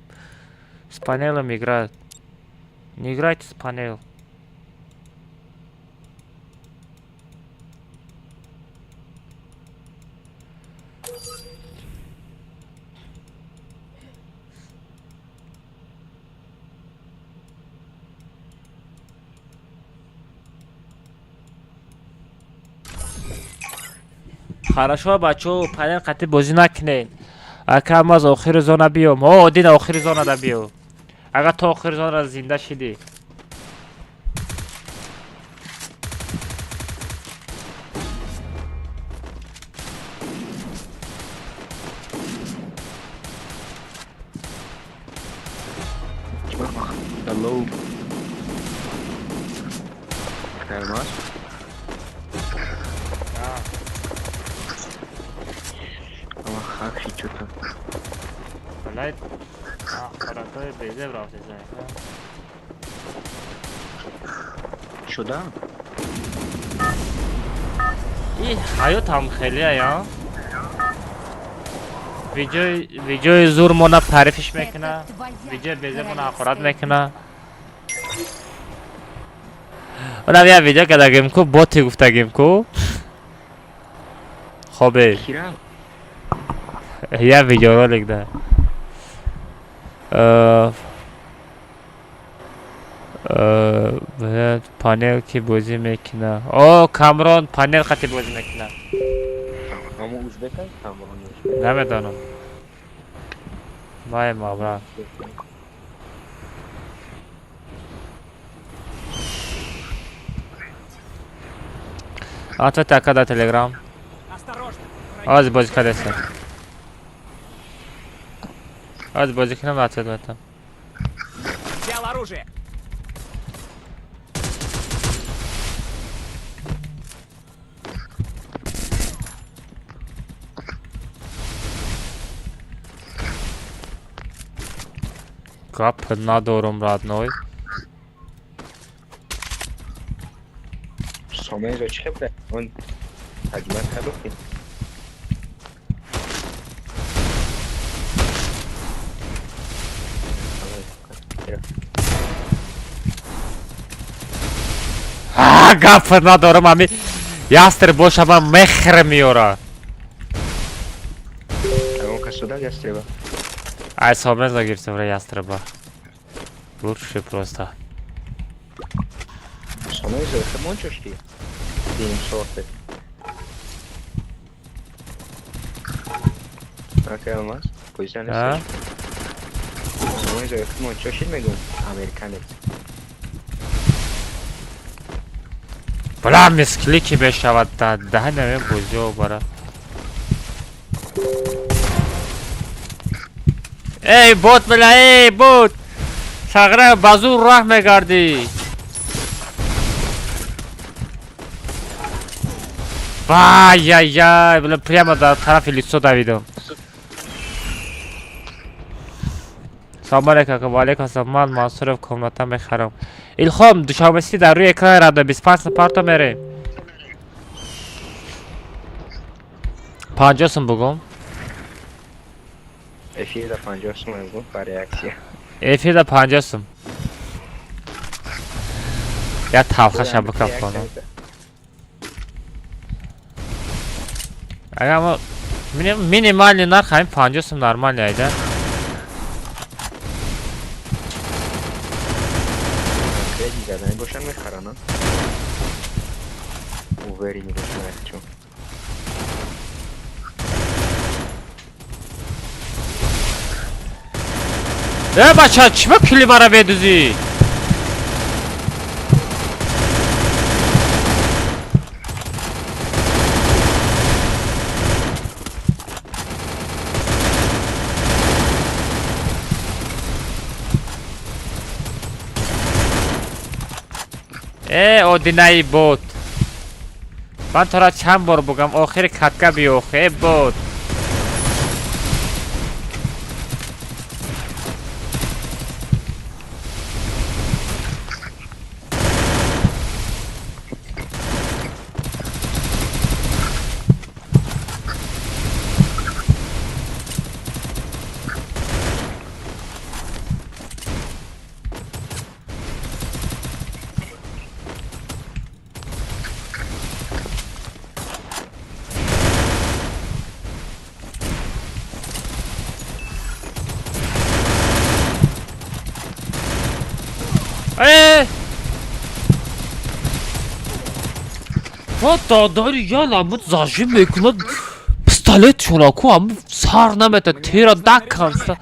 с панелом играть? Не играйте с панел. Хорошо, бачо, панел қати бозӣ накунед. Ака маз охири зона биём. О, дина охири зона да биё. Агар то охири зона зинда шидӣ. Hello. Алмаз. Хакши что-то. Блядь. Аппаратура безе бравте за. Что да? И ҳаёт ҳам хеле ая. Видеои зур мона тарифиш мекуна, видеои безе мона ҳақорат мекуна. Онам я видео кардагим ку, боти гуфтагим ку. Хобе. Я видеоролик да. Панел ки бозӣ мекуна. О, Камрон панел қати бозӣ мекуна. Ҳамон узбек аст Камрон? Намедонам. Май мабра. Ответь ака дар Телеграм. Аз бозӣ кардеста. Аз бозӣ кунам ответ метам. Взял оружие. Гап надорум родной. Сомезо чӣ буда? Он таҷриба кардохти? Гап надорум, ами ястер боша ман мехр меёра. Он кас дод ястреба? Ай Сомезо гирифтам ястреба. Лучше просто. Сомезо хемон чошти? Дим сорте. Ака Алмаз, куҷа нест? Сомезо хемон чоши мегум? Американец. Бла мисклики мешавад даҳанаме бозио бара. Эй бот бля, эй бот! Сағра ба зур раҳ мегардӣ. Вай-яй-яй, бля, прямо дар тарафи лицо давидам. Салом алейкум, ва алейкум ассалом. Ман Мансуров комната мехарам. Илхом, Душанбе дар рӯи экрани рада 25 парто мерем. 50 сум бугум. Эфир да 50 сум бугум ба реаксия. Эфир да 50 сум. Я талха шабака хонам. Агар мо минимальный нарх ҳамин 50 сум нормальный айда. Кредит задани бошанд мехаранд. Уверен бошанд чун. Э бача, чӣ ба пили мара медузӣ? Э одинаи бот. Ман тура чанд бор бугам, охири катка биёхе, э бот. Ба додари я намуд зажим мекунад пистолетшона ку ам сар намета тира даканса.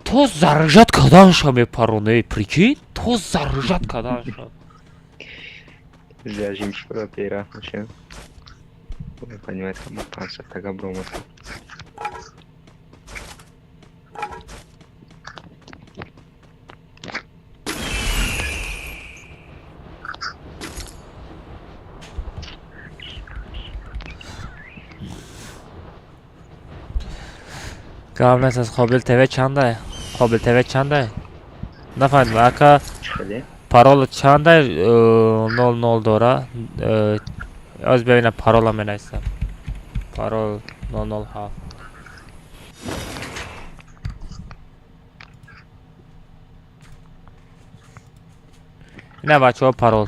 То заряжать карданша мепароне, прикинь? То заряжать карданша. Зажим шура пера меша. Понимает, ҳама 500 тага бромад. Гап нест аз Қобил ТВ чандай? Қобил ТВ чандай? Нафаҳмидам, ака. Хеле? Парол чандай? 00 дора. Аз бибинам парола менависам. Парол 007. Ина бачаҳо парол.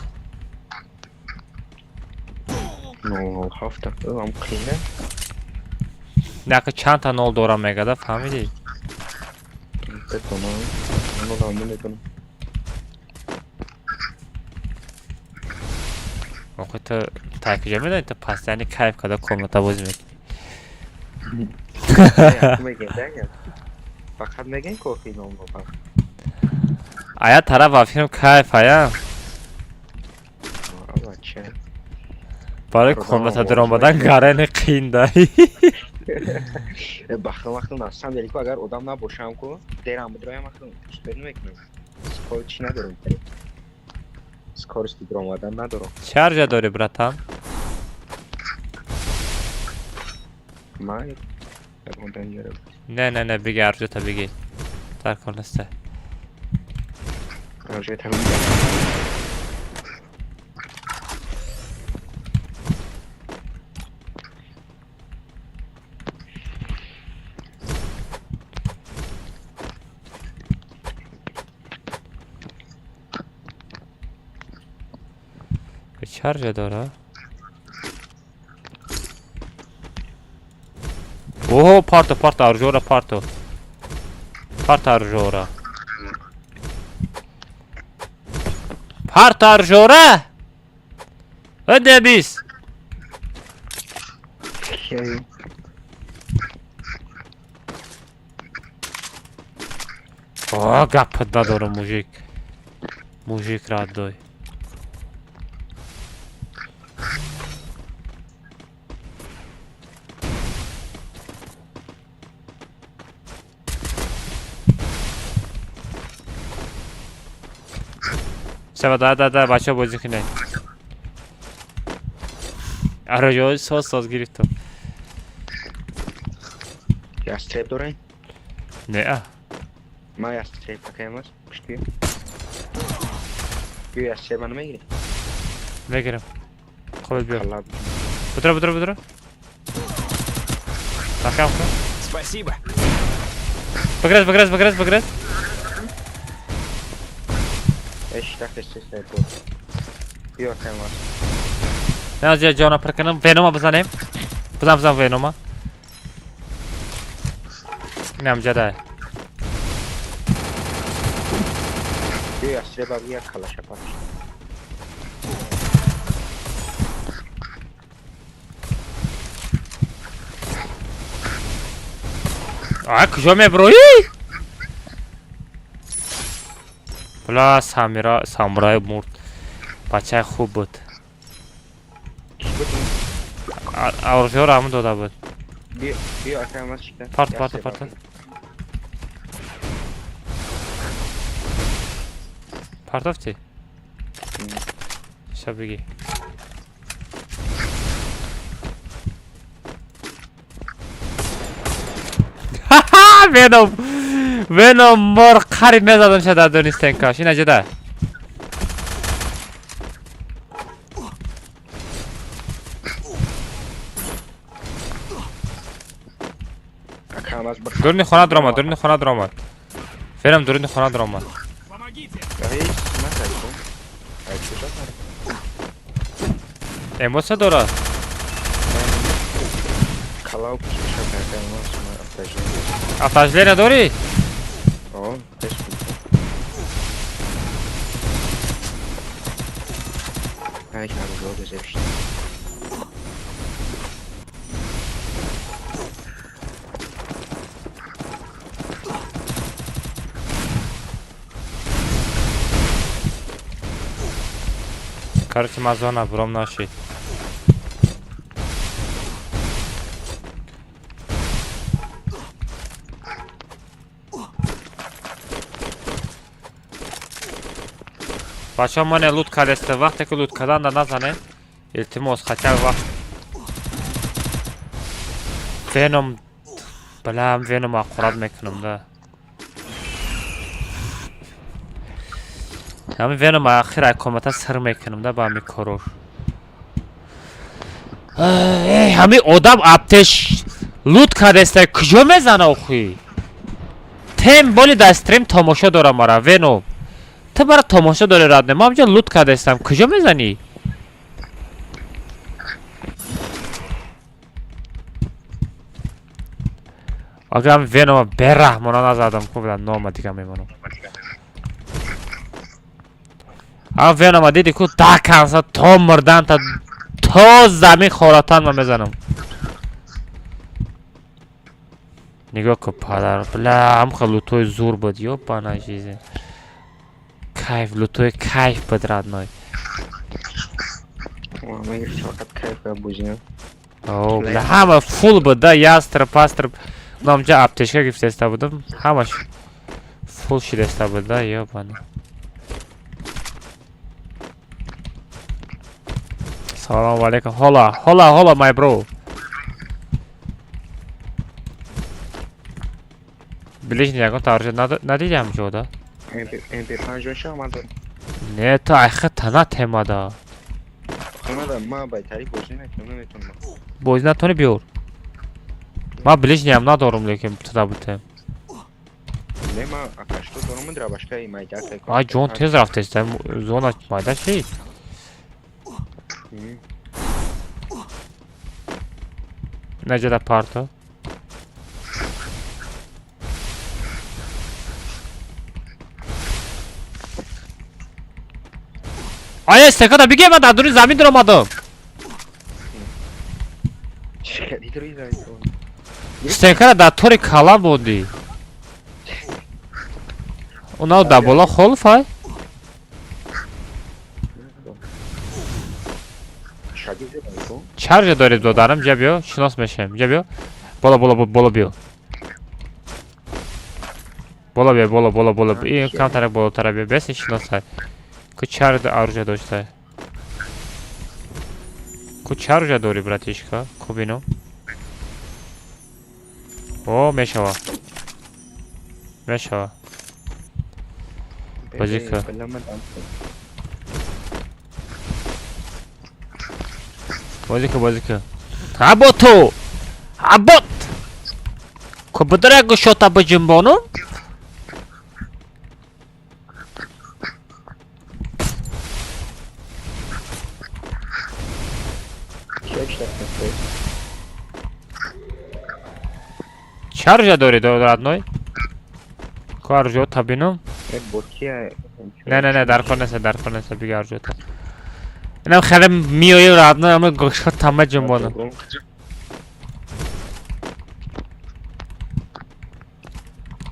007 ам қина. Нака чандта нол дора мегада, фаҳмидӣ? Бетонам. Нол ам намедонам. Охи ту тай куҷо медонӣ? Ту постоянно кайф карда комната бозӣ мекунӣ. Фақат мегӯем кофи 007. Ая тараф ба филм кайф ая. Бача. Барои комната даромадан гарани қиин да. Бахтам вақтам на самом деле ку агар одам набошам ку дерам бидроям вақтам успеть намекунам. Скор чӣ надорам. Скорости даромадан надорам. Чӣ арҷа дорӣ, братан? Ман ягон данҷара. Не, не, не, биги арҷота биги. Дар кор неста. Арҷои тару. Чӣ арҷа дора? Оҳо, парто, парто, арҷора, парто. Парто арҷора. Парто арҷора! Дебис! О, гапат надорам, мужик. Мужик радой. Шава, да, да, да, бачаҳо бозӣ кунед. Ароҷо соз соз гирифтам. Ястреб дорем? Не, а. Ман ястреб такаям аст. Пушти. Ё ястреба намегирӣ? Мегирам. Қобил биё. Калаб. Будра, будра, будра. Такам кун. Спасибо. Бигрез, бигрез, бигрез, бигрез. Эш тахте се буд. Ё акаям аст. Не, аз я ҷона пир кунам. Венома бизанем. Бизан, бизан Венома. Инам ҷада. Ё ястреба як калаша пахш. А куҷо меброӣ? Бла Самира, самурай мурд. Бачаи хуб буд. Ки буд? Оружиёро ҳамон дода буд. Биё, биё акаям аст шида. Парто, парто, парто. Партофтӣ? Ша биги. Веном! Веном мор қариб мезадам ша дар дони стенкаш. Ина ҷада. Акаям аст. Дуруни хона даромад, дуруни хона даромад. Веном дуруни хона даромад. Помогите. Ҳеҷ накардам. Ай чӯша Эмоция дорад? Калав пушта акаям аст. Ман автожление. Автожление дорӣ? О, пеш буд. Ай, оружие зевшт. Короче, ма зона бром нашид. Бачаҳо, мане лут кардеста, вақте ки лут карданда назанед, илтимос, хотя вақт Веном, балам, Веном аққурат мекунам да. Ҳамин Веном ахир ай комната сир мекунам да ба ҳамин корош. Эй, ҳамин одам аптеш лут кардеста, куҷо мезана охи? Тем боли дар стрим тамошо дорам мара, Веном. Ту мара тамошо дори, родной, ман ҳамҷо лут кардестам, куҷо мезанӣ? Агар Венома бераҳмона назадам, хуб нома дига мемонам. А Венома диди ку да канса то мурдан то замин хоратан ма мезанам. Нигоҳ ку падар, бля, ҳамха лутои зур буд, ёбана жизнь. Кайф, лутои кайф буд, родной. Фақат кайф бозӣ. О, бля, ҳама фул буд да, ястреб, пастреб. Намҷа аптечка гирифтеста будам, ҳамаш фул шидеста буд да, ёбана. Салому алейкум. Hola, hola, hola, my bro. Ближний ягон тарҷа надидам ҷода? MP5 боша омада. Не, ту айха тана темада. Омада, ма байтари бозӣ накунам, наметонам. Бозӣ натони биёр. Ма ближниям надорум, лекин туда бутем. Не, ма акашто дорум, драбашкаи майда. Ай ҷон, тез рафтеста, зона майда шид. Наҷада парто. Ая, стекада биге, ман дар дури замин дуромадам. Стекара дар тори калан бондӣ. Унав дар боло холфай? Чаржа доред додарам, ҷа биё, шинос мешавем. Ҷа биё. Боло, боло, боло биё. Боло биё, боло, боло, боло. Ин камтарак болотара биё, бес шиносай. Ку чаржа оружие доштай. Ку чаржа дори, братишка? Ку бинам. О, мешава. Мешава. Бозӣ ка. Бозӣ ка, бозӣ ка. Аботу! Абот! Ку бидра гӯшота биҷунбонум? Чӣ оружие дорӣ, родной? Ку оружиёта бинам? Не, не, не, дар кор нест, дар кор нест, бига оружиёта. Инам хеле миёи, родной, ама гӯшота меҷунбонам.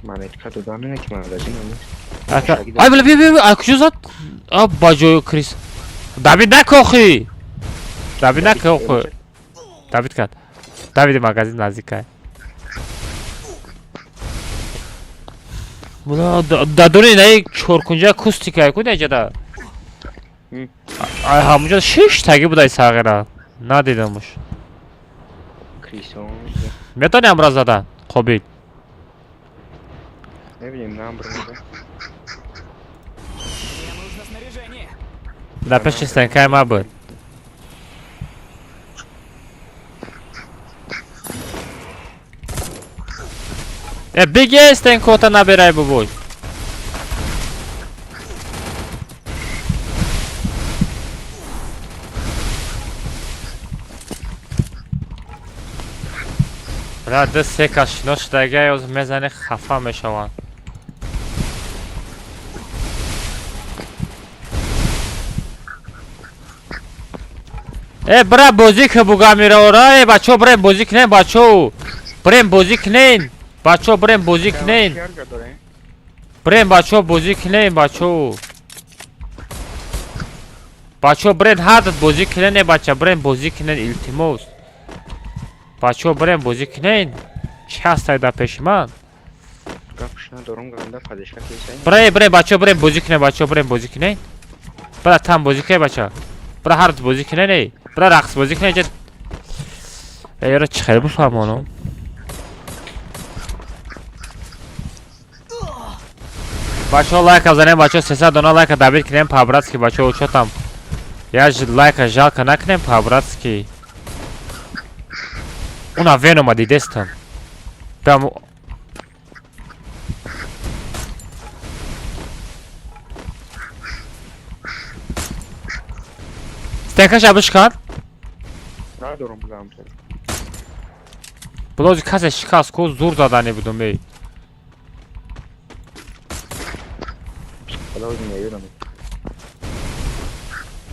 Монетка додам, не ки магазин нест. Ай, бля, бия, бия, ай куҷо зад? А, ба ҷои крис. Давид накохи! Давид накохи. Давид кард. Давиди магазин наздикай. Бля, дадуни наи чоркунҷа кустикай ку неҷада? Ай ҳамунҷа шиш таги будай сағира. Надидамуш. Крисон. Метавонӣ ҳамра задан? Қобил. Набинем, нам брунда. Мне нужно снаряжение. Дар пеши стенкаи ма буд. Э, биге стенкота набирай бубой. Бра, ду се кас шинос шудага, ёз мезани хафа мешаванд. Э, бра бозӣ ки бугамира ора, э бачо брем бозӣ кунем, бачо. Брем бозӣ кунем. Бачо брем бозӣ кунем. Брем бачо бозӣ кунем, бачо. Бачо брем ҳардат бозӣ кунем, э бача брем бозӣ кунем, илтимос. Бачо брем бозӣ кунем. Чӣ ҳастай дар пеши ман? Бре, бре, бачо брем бозӣ кунем, бачо брем бозӣ кунем. Бра там бозӣ кунем, бача. Бра ҳардат бозӣ кунем, эй. Бра рақс бозӣ кунем, ҷа. Эра чӣ хел бифаҳмонам? Бачо лайка занем, бачо 300 дона лайка добить кунем по-братски, бачо чё там? Я же лайка жалко накунем по-братски. Уна Венома дидестам. Прям стенкаша бишкан? Надорам бугам. Блози касе шикаст ку зур задани будум эй.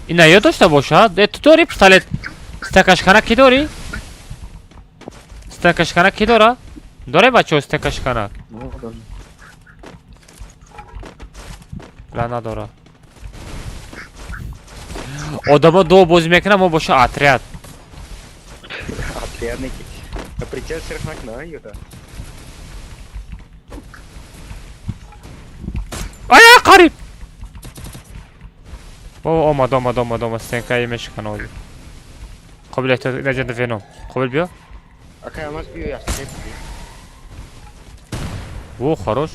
Ина ёд дошта бошад? Э, ту дори пистолет? Стенкашкана ки дори? Стенкашкана ки дора? Доре бачо стенкашкана? Ла надора. Одамо ду бозӣ мекунам, мо боша отряд. Отряд неки. Прицел сирф накна, ёда. Ая, қариб! Бобо омад, омад, омад, омад, стенкаи мешикана ози. Қобил эҳтиёт, наҷанда Веном. Қобил биё. Акай алмаз биё ястреб. Во, хорош.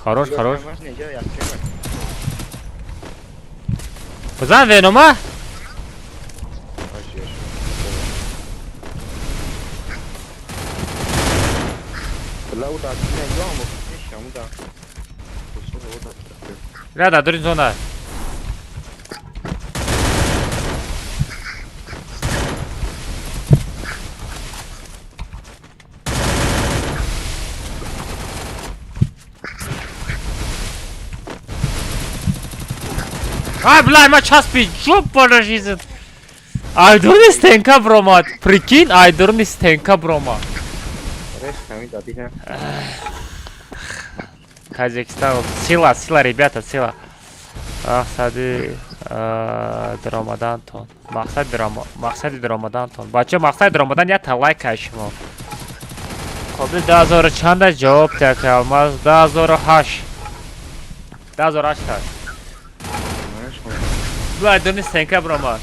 Хорош, хорош. Бизан Венома? Ля, да, дурин зона. Ай, бля, ма часпи, жопа жизнь. Айдурни стенка бромад. Прикинь, айдурни стенка бромад. Таджикистан, сила, сила, ребята, сила. Мақсади даромадантон. Мақсади даромадантон. Бача, мақсади даромадан як лайк ай шумо. Қобил 2000 чанда ҷавоб дяк алмаз? 2008. 2008 та. Бля, айдурни стенка бромад.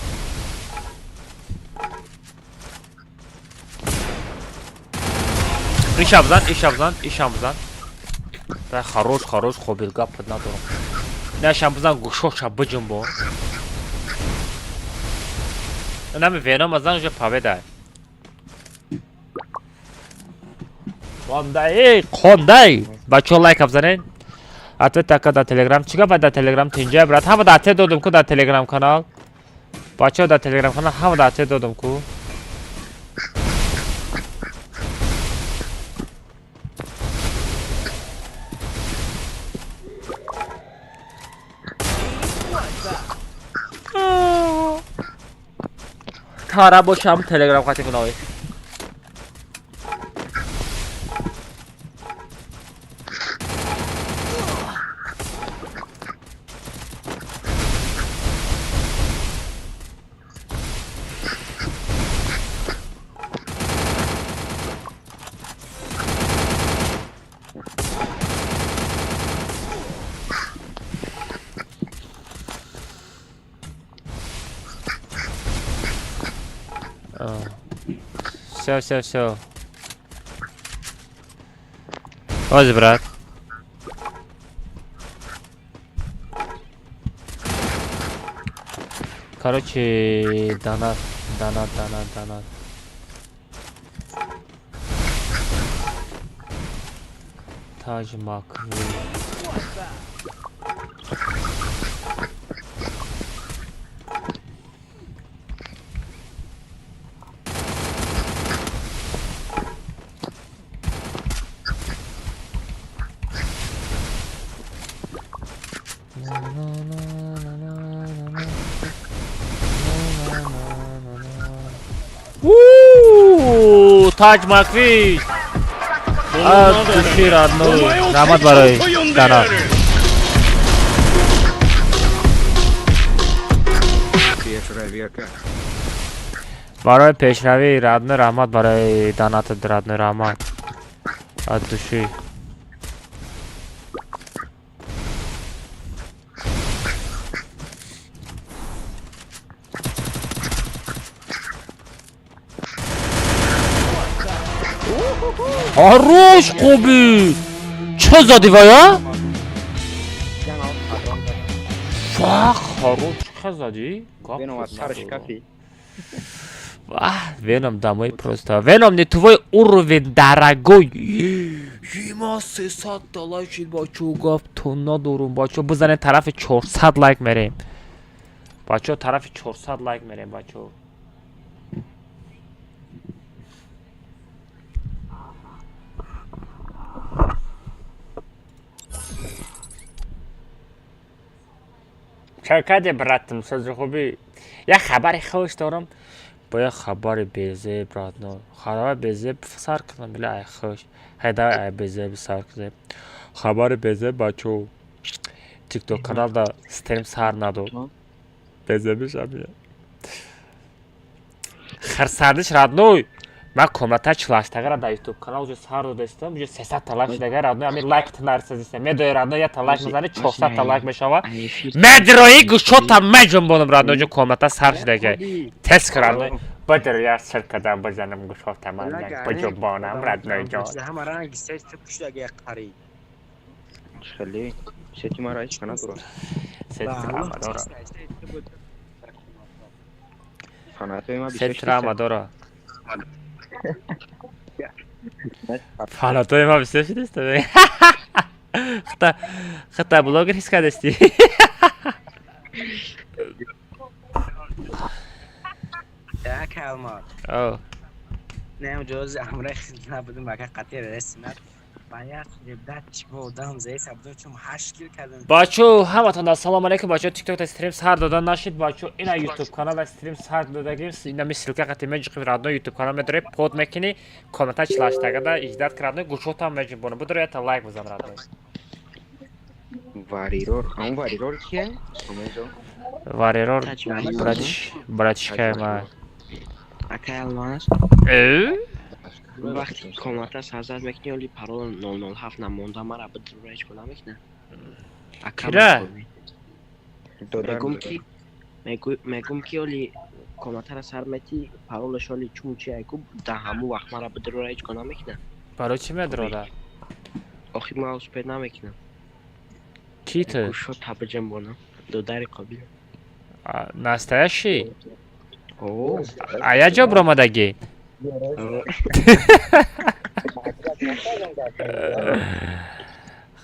Ишам зан, ишам зан, ишам зан. Да, хорош, хорош, қобил гап надорам. Нашам бизан гӯшоша биҷунбо. Нами Веном азан уже победа. Қондай, қондай. Бачо лайк бизанед. Ответ така дар Телеграм. Чӣ гап дар Телеграм тинҷа брат? Ҳама дар ответ додум ку дар Телеграм канал. Бачо дар Телеграм канал ҳама дар ответ додум ку. Тара бошам Телеграм қати гуноҳи. Всё, всё, всё. Оз, брат. Короче, донат, донат, донат, донат. Тадж Маквин. Таҷ Маквич. Аз души, родной. Раҳмат барои донат. Барои пешравӣ, родной, раҳмат барои донатат, родной, раҳмат. От души. Хорош, Қобил! Чӣ зади вая? Вах, хорош, чӣ задӣ? Веном аз сараш кафи. Вах, Веном домой просто. Веном не твой уровень, дорогой. Има 300 лайк шид, бачо, гап то надорум, бачо. Бизанед, тарафи 400 лайк мерем. Бачо, тарафи 400 лайк мерем, бачо. Чакаде, братам, сози хуби. Як хабари хуш дорам. Бо як хабари безеб, родной. Хабари безеб сар кунам, била ай хуш. Ҳайда, ай безеб сар кунем. Хабари безеб, бачо. Тикток каналда стрим сар надод. Безебиш амия. Хирсандиш, родной. Ман комната чилаштагара дар ютуб канал уже сар додастам, уже 300 та лайк шудага, родной, ами лайк нарсазиста. Медои, родной, якта лайк мезани, 400 та лайк мешава. Медрои гӯшота меҷунбонам, родной, ҷо комната сар шудага. Тез кун, родной. Бадр я сир кардам, бизанам гӯшота ман биҷунбонам, родной ҷон. Ҳама ранги сет пушидаги як қари. Хеле сети мара ҳеч кана дорад. Сети рама дора. Фанатои ма. Сети рама дора. Фанатои ма бисёр шудеста. Хата хата блогер ҳис кардасти. Як алмат. О. Не, ҷози амре набудем, ака қатъи ресинат. Ба як ребдат чи бо одам зеса будем, чун ҳашт кил кардем. Бачо, ҳаматон ассалому алайкум, бачо, тикток стрим сар дода нашид, бачо, ина ютуб канал стрим сар додагим, ина ссылка қати меҷиқим, родной, ютуб канал медорӣ, под мекунӣ, коммента чилаштагада иҷдат родной, гӯшотам меҷунбонам. Будро ята лайк бизан, родной. Варирор, он варирор кие? Сомезо. Варирор братиш, братишкаи ма. Акай Алмаз. Э? Вақти комната сарзад мекунӣ, оли парол 007 намонда, мара бидро ҳеч кора мекуна. Кира? Мегум ки мегум ки оли комнатара сар мети, паролаш оли чун чи айку, да ҳамун вақт мара бидро ҳеч кора мекуна. Барои чӣ медрода? Охи ма успеть намекунам. Ки ту? Гӯшо табиҷамбонам. Додари Қобил. Настоящий? О. А я ҷо биромадагӣ?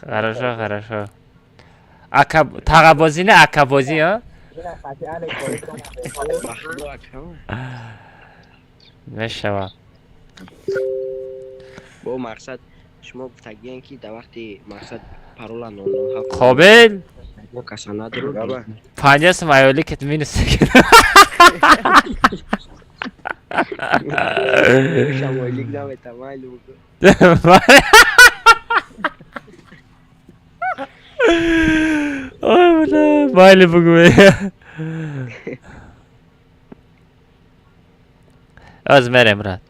Хорошо, хорошо. Ака тағабозӣ не, акабозӣ, а? Мешава. Бо мақсад шумо гуфтагиен ки дар вақти мақсад парола 007 Қобил? Каса надорад. 50 сум аёли кет минус. Шамойлик намета, майлу. Ой, бля, майли бугӯ. Аз мерем, брат.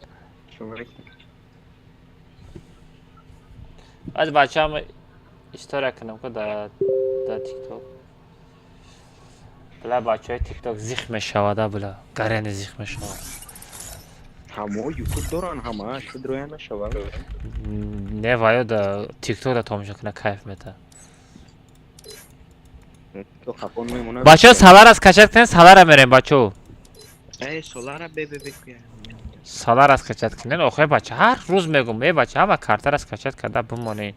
Аз бачаам история кунам ку да тикток. Бля, бачаҳои тикток зих мешавада, бля. Гарени зих мешавад. Ҳамо ютуб доран, ҳама шудроя нашавад. Не, ваё да тикток да тамошо куна кайф мета. Бачаҳо, салара скачать кунед, салара мерем, бачаҳо. Э, солара бе бе бе куя. Салара скачать кунед, охе бача, ҳар рӯз мегум, э бача, ҳама картара скачать карда бимонед.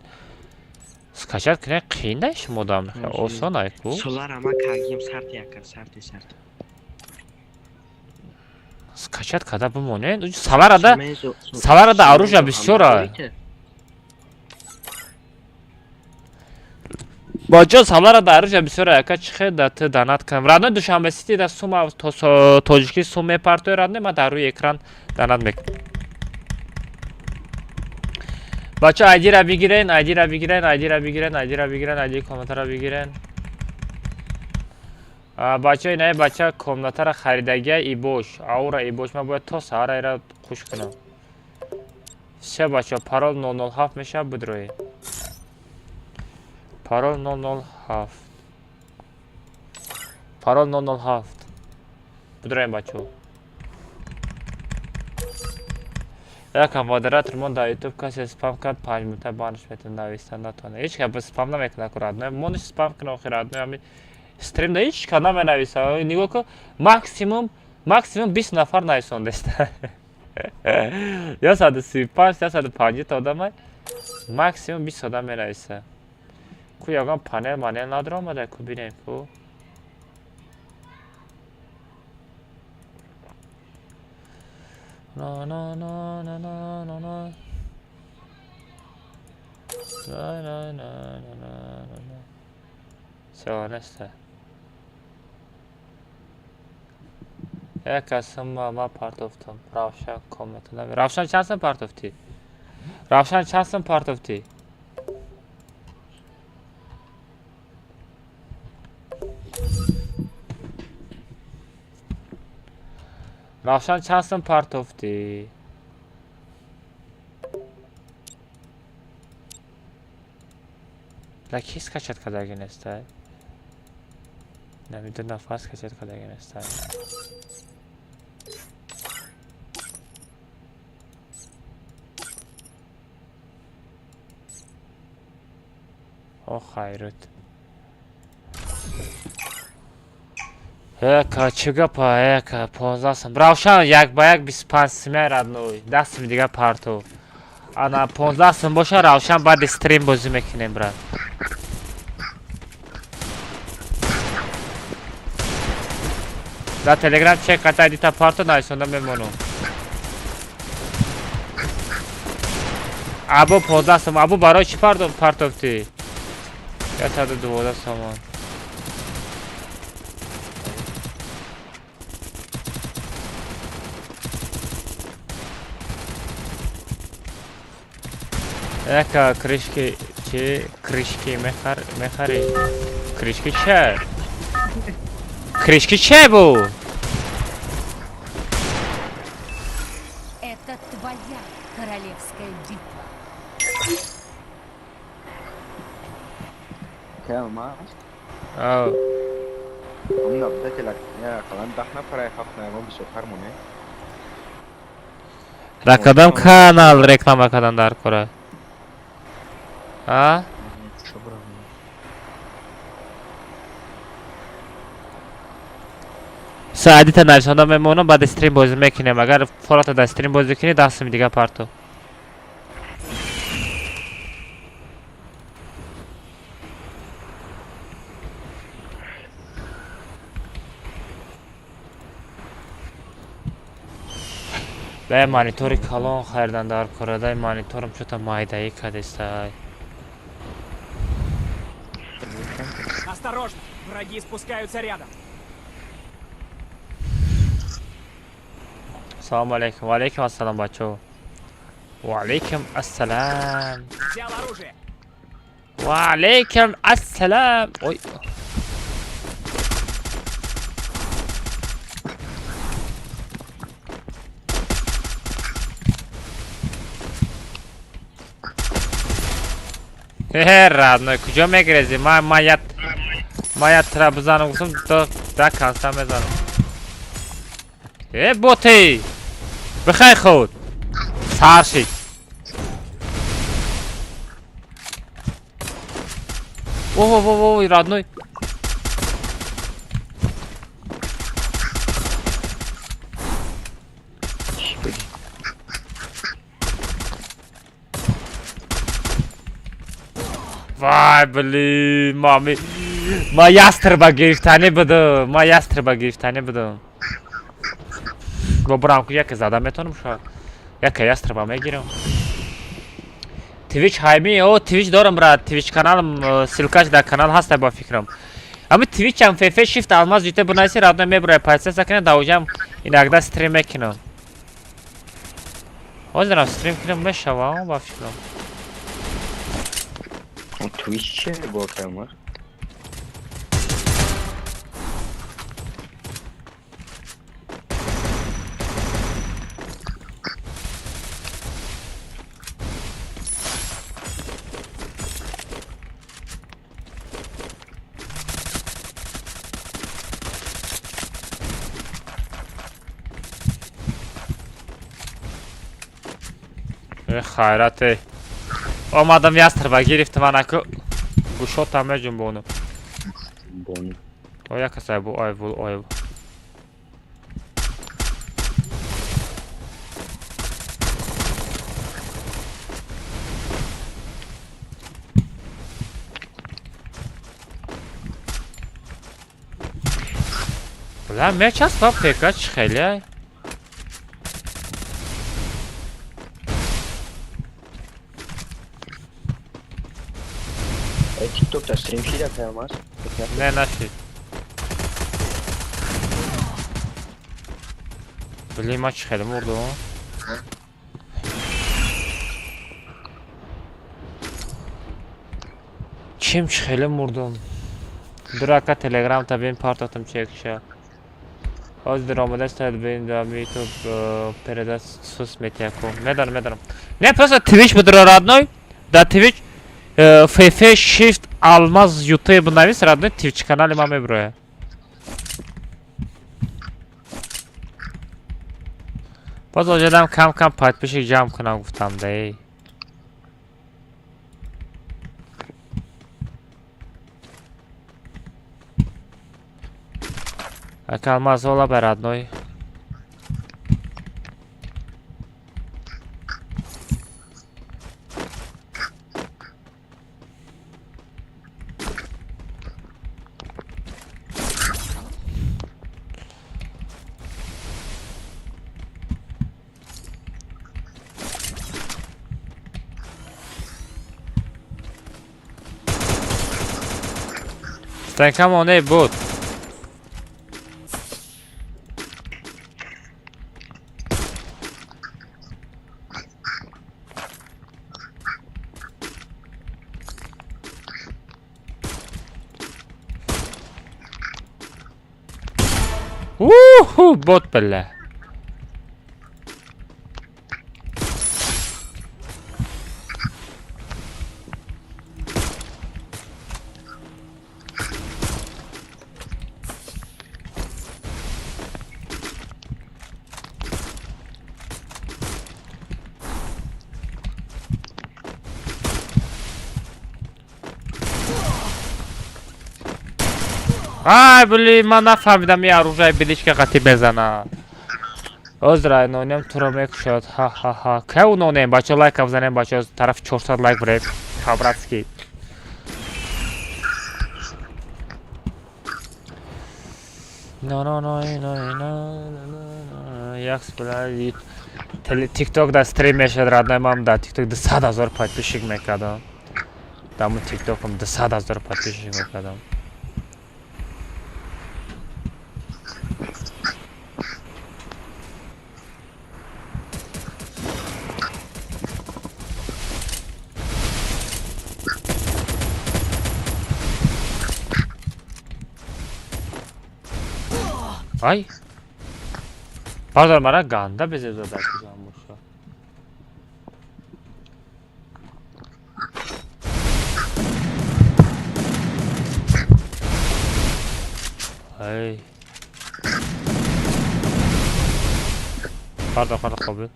Скачать кунед қиин шумо дам, осон ай ку. Солара ма кагим сарти яка, сарти сарти. Скачать карда бимонед. Саларада саларада оружие бисёра. Бача, саларада оружие бисёра, яка чихе да ты донат кунам. Родной, Душанбе Сити да сума тоҷикӣ сум мепартои, родной, ма дар рӯи экран донат мекунам. Бача, айдира бигирен, айдира бигирен, айдира бигирен, айдира бигирен, айди комнатара бигирен. Бача, инаи бача комнатара харидагия ибош, аура ибош, ман бояд то саҳара ира хуш кунам. Все, бача, парол 007 мешавад, бидроед. Парол 007. Парол 007. Бидроем, бачо. Якам модератор мон дар ютуб касе спам кард, 5 минута банш метон, нависта натона. Ҳеҷ кас спам намекунад ку, родной. Мониш спам кунад охи, родной, ами стрим да ҳеҷ кас наменависа. Нигоҳ кун, максимум, максимум 20 нафар нависондеста. 135, 150 та одамай, максимум 20 одам менависа. Ку ягон панел манел надроомада, ку бинем ку. На на на на на на на на на на на на на на. Всё, неста. Як касам ма партофтам. Равшан комната. Равшан, чанд сум партофтӣ? Равшан, чанд сум партофтӣ? Равшан, чанд сум партофтӣ? Ла ки скачать кардаги нестай? Нами ду нафар скачать кардаги нестай. О, хайрут. Эка, чӣ гапа, эка, 15 сум. Равшан, як ба як 25 сумя, родной. 10 суми дига партов. Ана, 15 сум боша, Равшан, баъди стрим бозӣ мекунем, брат. Дар Телеграм чек ката дита парто нависонда мемонам. Або 15 сум, або барои чӣ партофтӣ? 112 сомон. Яка крышки чи крышки мехар мехари? Крышки че? Крышки че бу? Это твоя королевская битва. Калмаз. Ав. Ам я қалан 10 нафара ҳафт наягон бисёртар моне. Дар кадом канал реклама кардан дар кора? А? Саадита нависонда мемонам, баъд стрим бозӣ мекунем. Агар фората дар стрим бозӣ кунӣ, 10 суми дига парто. Бе монитори калон харидан дар корадай, мониторам чӯта майдаӣ кадестай. Осторожно! Враги спускаются рядом. Салому алейкум. Ва алейкум ассалом, бачо. Ва алейкум ассалам. Взял оружие. Ва алейкум ассалам. Ой. Хе, родной, куҷо мегрези? Ма я тра бизанам, гуфтам, да канса мезанам. Э, боти! Бихай худ. Сар шид. Во во во во, родной. Вай, блин, мами. Ма ястреба гирифтанӣ будам. Ма ястреба гирифтанӣ будам. Бо бурам ку яке зада метавонам шояд. Яке ястреба мегирам. Твич хайми, о, Твич дорам, брат. Твич каналам, ссылкаш дар канал ҳаста ба фикрам. Ами Твичам ФФ Shift Алмаз ЮТ бунаси, родной, мебурай, подписаться кунед, даужам иногда стрим мекунам. Ҳозирам стрим кунам мешава, ба фикрам. Twitch чие бо камер? Хайрате. Омадам ястрба гирифтам анаку гушотам меҷунбонам. Бону. О як касай бу ой бул ой. Бля, мечаспа ПК чӣ хеле? TikTok да стрим шида каямас? Не, нашид. Блин, ма чӣ хеле мурдум? Чим чӣ хеле мурдум? Дурака телеграм та бин партотам чекша. Ҳозир даромада стояд бин да ютуб переда сус метияку. Медонам, медонам. Не, просто Twitch будро родной. Да Twitch ФФ Shift Алмаз YouTube навис родной Twitch канали ма меброя. Боз оҷадам кам-кам подписчик ҷамъ кунам гуфтам да эй. Ака Алмаз ола ба родной. Стенкам буд. Уху, бот бля. Ай, блин, ман нафаҳмидам ин оружие биличка қатӣ мезана. Озра нонем туро мекушад. Ха-ха-ха. Кай у нонем? Бачо лайка бизанем, бачо тараф 400 лайк бурем. По-братски. Но но но но но но якс бля TikTok да стрим мешад родной мам да TikTok 200 000 подписчик мекардам. Даму TikTokом 200 000 подписчик мекардам. Ай! Базар мара ганда безеб зада куҷам боша. Ай! Пардон, пардон, қобил.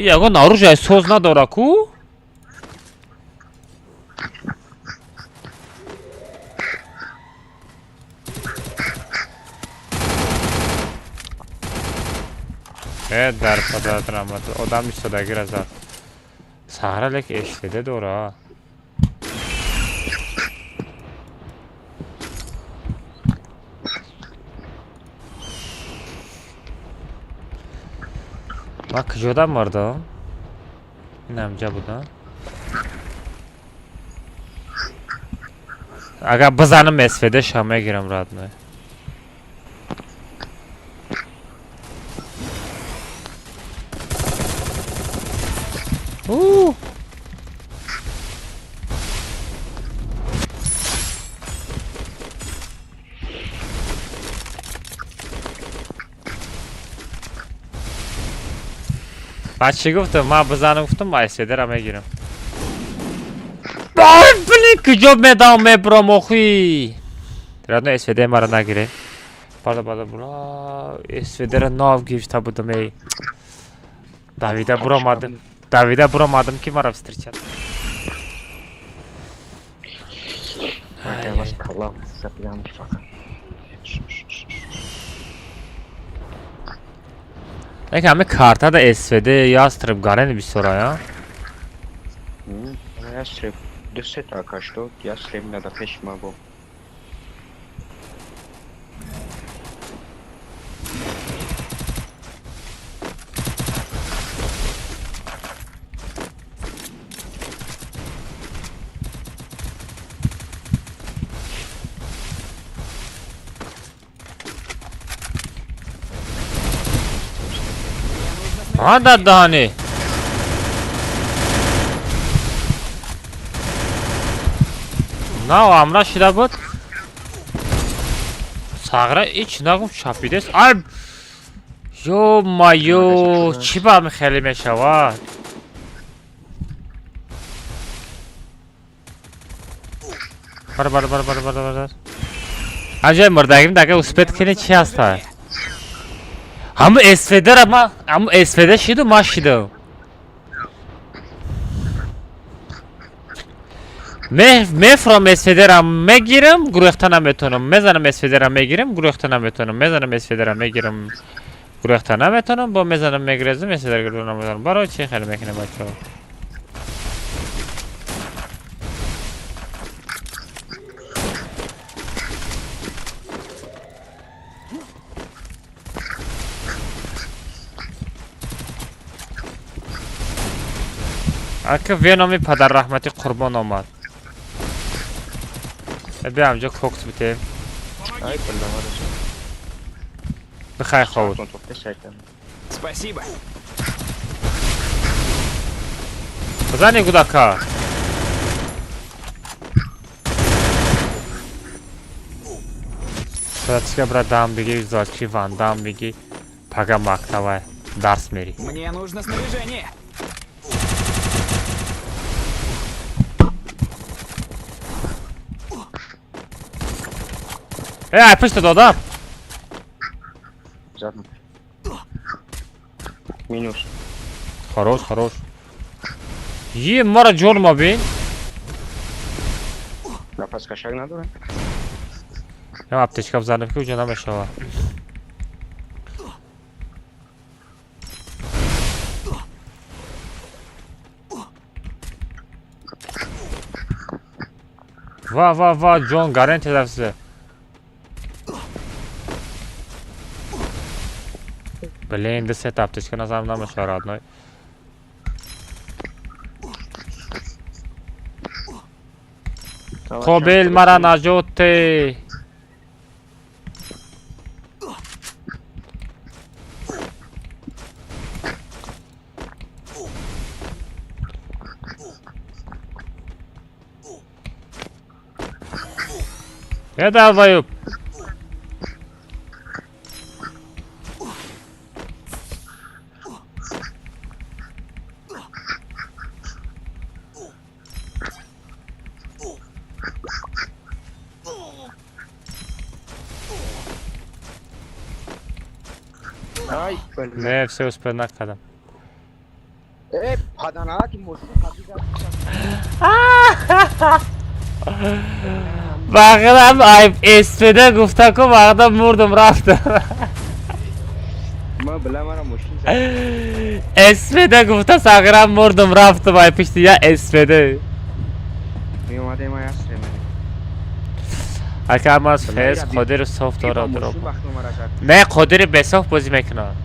Ягон оружие соз надора ку? Э, дар падарат раҳмат, одам истодагира зад. Саҳра лек эшида дора. Ман куҷода мурдам? Ин ҳамҷа будам. Агар бизанам СВД-ша мегирам, родной. У! Ман чӣ гуфтам? Ман бизанам гуфтам, СВД-ра мегирам. Ай, блин, куҷо медам мебурам охи? Родной, СВД мара нагире. Бада бада бура, СВД-ра нав гирифта будам эй. Давида буромадам. Давида буромадам ки мара встречать. Алмаз калам запиям фақат. Як ҳами картада СВД ястреб гарени бисёра, я? Ястреб ду се та кашто, ястреб нада пеш ма бо. Ҳа, дар даҳани. Нав амра шида буд. Сағра ич нагум чапидес. Ай! Ё майо, чӣ ба ҳами хеле мешавад? Бар бар бар бар бар бар. Ҳамҷои мурдагим дага успеть кини чӣ ҳаста? Ҳаму СВД-ра ма, ҳаму СВД шиду ма шидам. Мефурам СВД-ра мегирам, гурехта наметавонам. Мезанам СВД-ра мегирам, гурехта наметавонам. Мезанам СВД-ра мегирам, гурехта наметавонам. Бо мезанам мегрезам, СВД-ра гурехта наметавонам. Барои чӣ хеле мекунем бачаҳо? Ака веноми падар раҳматӣ қурбон омад. Биё ҳамҷо кокс битем. Ай, биллаҳ. Бихай ховуд. Спасибо. Бизани гудака. Братчика, брат, дам бигӣ, зачи ван дам бигӣ. Пага мактавай дарс мери. Мне нужно снаряжение. Э, ай пушта додам. Задно. Минус. Хорош, хорош. Е, мара ҷон ма бин. Нафас кашак надора? Я аптечка бизанам ки уҷа намешава. Ва, ва, ва, ҷон гарантия дафсе. Блин, ду сета аптечка назарам намешава, родной. Қобил мара наҷот те. Э, долбоёб. Ай, блин. Не, все успел накардам. Э, паданалати мошин қабли Бағирам ай СПД гуфта ку вақта мурдум рафтам. Ма била мара мошин СПД гуфта сағирам мурдум рафтам ай пишти я СПД. Меомадем ай асре ман. Ака маз фез қодир софт дора дроп. Не қодири бесофт бозӣ мекунад.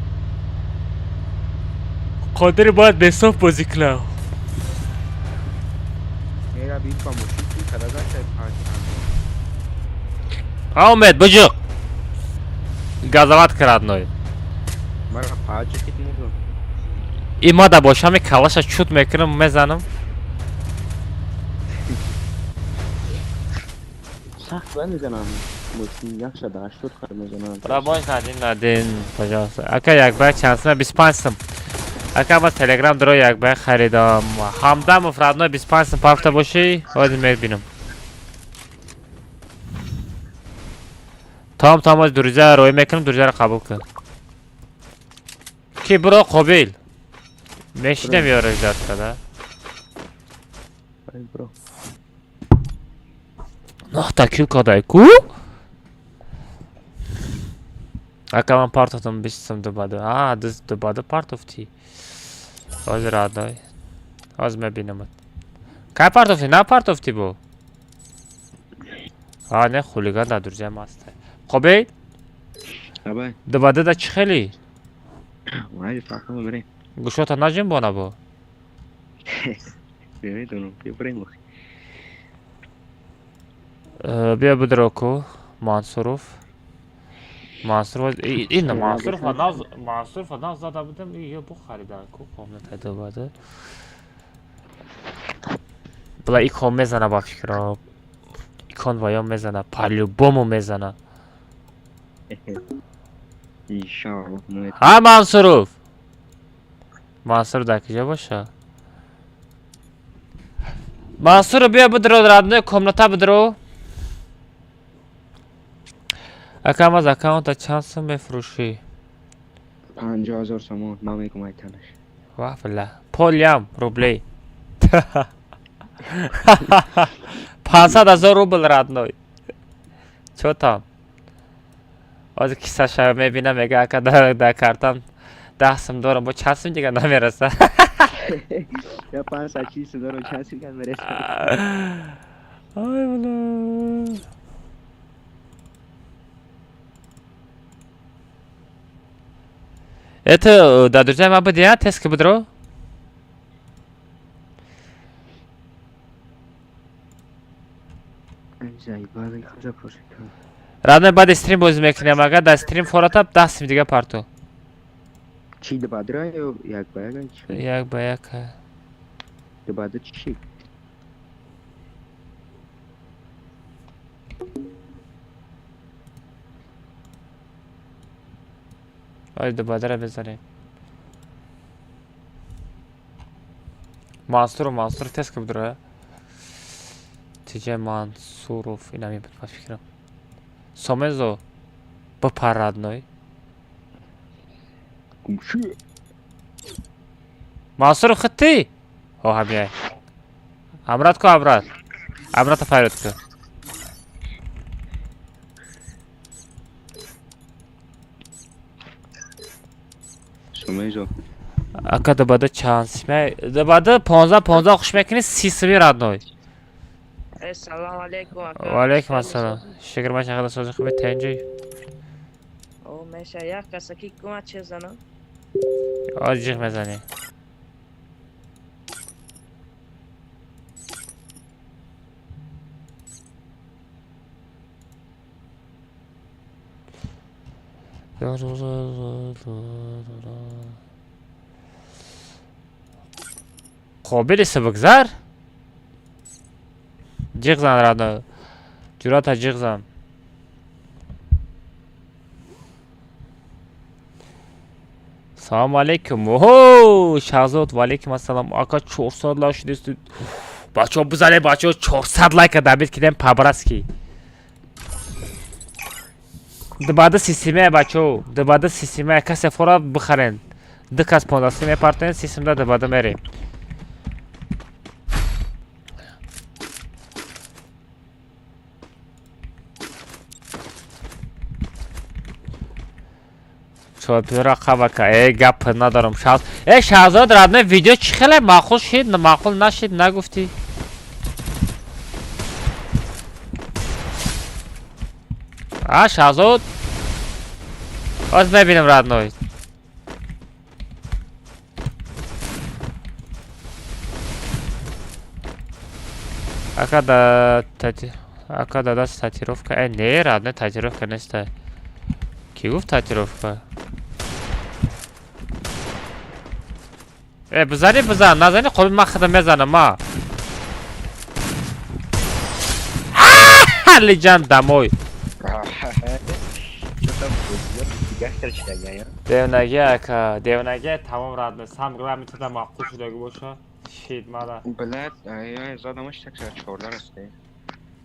Қодири бояд бесофт бозӣ кунад. Мера бит ба мошин ки када зашай панҷ. Омед буҷуқ. Газават крадной. Мара панҷ кит мурдум. И мада бошами калаша чут мекунам мезанам. Сахт мезанам. Мошин 180 хар мезанам. Рабон надин надин, пожалуйста. Ака як бай чанд сум 25 сум. Ака ма Телеграм дро як бай харидам. Ҳамдамов родной 25 сум пафта бошӣ, ҳозир мебинам. Том том аз друзья рой мекунам, друзьяро қабул кун. Ки бро қобил? Мешинам ёро ждать када. Бро. Нохта кил кадай ку? Ака ман партофтам 20 сум дубаду. А, дубаду партофтӣ. Ҳозир родной. Ҳозир мебинамат. Кай партофтӣ? На партофтӣ бо? А, не хулиган дар друзьям аст. Қобил? Абай. Дубаду да чӣ хели? Вай, фақат бирем. Гӯшота наҷунбона бо? Намедонам, бирем. Биё бидро ку Мансуров. Мансуров ин Мансуров нав Мансуров нав зада будам ё бу харидан ку комната дубада. Бла икон мезана ба фикрам. Икон ва ё мезана, по-любому мезана. Иншаллоҳ. Ҳа Мансуров. Мансур дар куҷо боша? Мансур биё бидро родной комната бидро. Ака маз аккаунта чанд сум мефурӯшӣ? 50,000 сомон ман мегум айтанаш. Ваҳ била. Полям рублей. 500,000 рубл родной. Чо там? Ҳозир кисаша мебинам мега ака дар картам 10 сум дорам бо чанд сум дига намераса. Я 500 сум дорам чанд сум дига намераса. Ай била. Это да друзья ма буди, тест ки будро? Родной баъди стрим бозӣ мекунем, агар дар стрим фората 10 сум дига парту. Чӣ дубадра ё як ба як? Як ба як. Дубада чӣ? Ой, дубадра бизанем. Мансуров, Мансуров тест ки будро? Тиҷа Мансуров, инами буд ба фикрам. Сомезо бипар родной. Мансуров хитти? О, ҳамяй. Амрат ку Амрат. Амрата фарёд ку. Сомезо. Ака дубада чанд симай? Дубада 15 15 хуш мекунӣ 30 сими родной. Салом алейкум ака. Ва алейкум ассалом. Шукр ма чақадар сози хуби тенҷи. О, меша як касаки кума че занам? Оз ҷиғ мезанӣ. Қобили сабукзар? Ҷиғ зан родной. Ҷуръата ҷиғ зан. Салом алейкум. Оҳо, Шаҳзод, ва алейкум ассалом. Ака 400 лайк шудест. Бачаҳо бизанед, бачаҳо 400 лайка дабит кидем по-братски. Дубада системая бачаҳо, дубада системая касе фора бихарен. Ду кас 15 сум мепартоем, 30 сумда дубада мерем. Чойпулра қабака. Э, гап надорам. Шаҳз. Э, Шаҳзод, родной, видео чӣ хеле маъқул шид, маъқул нашид, нагуфтӣ? А, Шаҳзод? Боз мебинам, родной. Ака да тати ака дадас татировка. Э, не, родной, татировка неста. Кӣ гуфт татировка? Э, бизани, бизан, назани, қоби ман худам мезанам, ма. Алиҷан, домой. Девнаги ака, девнаги тамом родной. Сам главный туда маъқул шудаги боша. Шид мада. Блядь, я задамаш так 14 расте.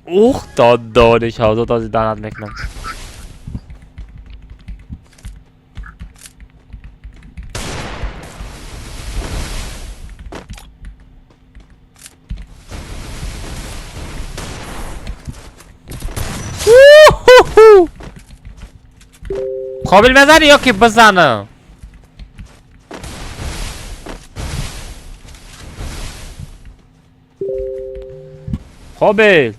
Ух, додони Шаҳзод ози данат мекунам. Қобил мезанӣ ё ки бизанам? Қобил.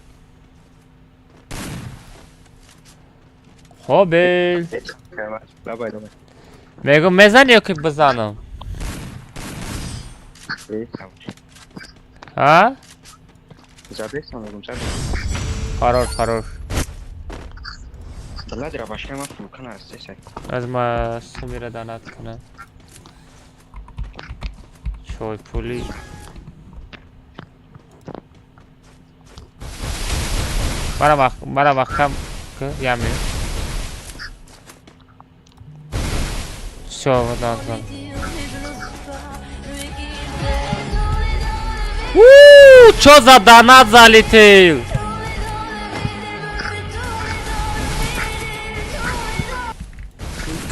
Қобил. Мегум мезанӣ ё ки бизанам? А? Фарор, фарор. Блядь, рабашка ма фулкан аст, сай. Аз ма сумира данат кунам. Чой пули. Мара маҳкам ки ями. Всё, вот. У, чё за донат залетел?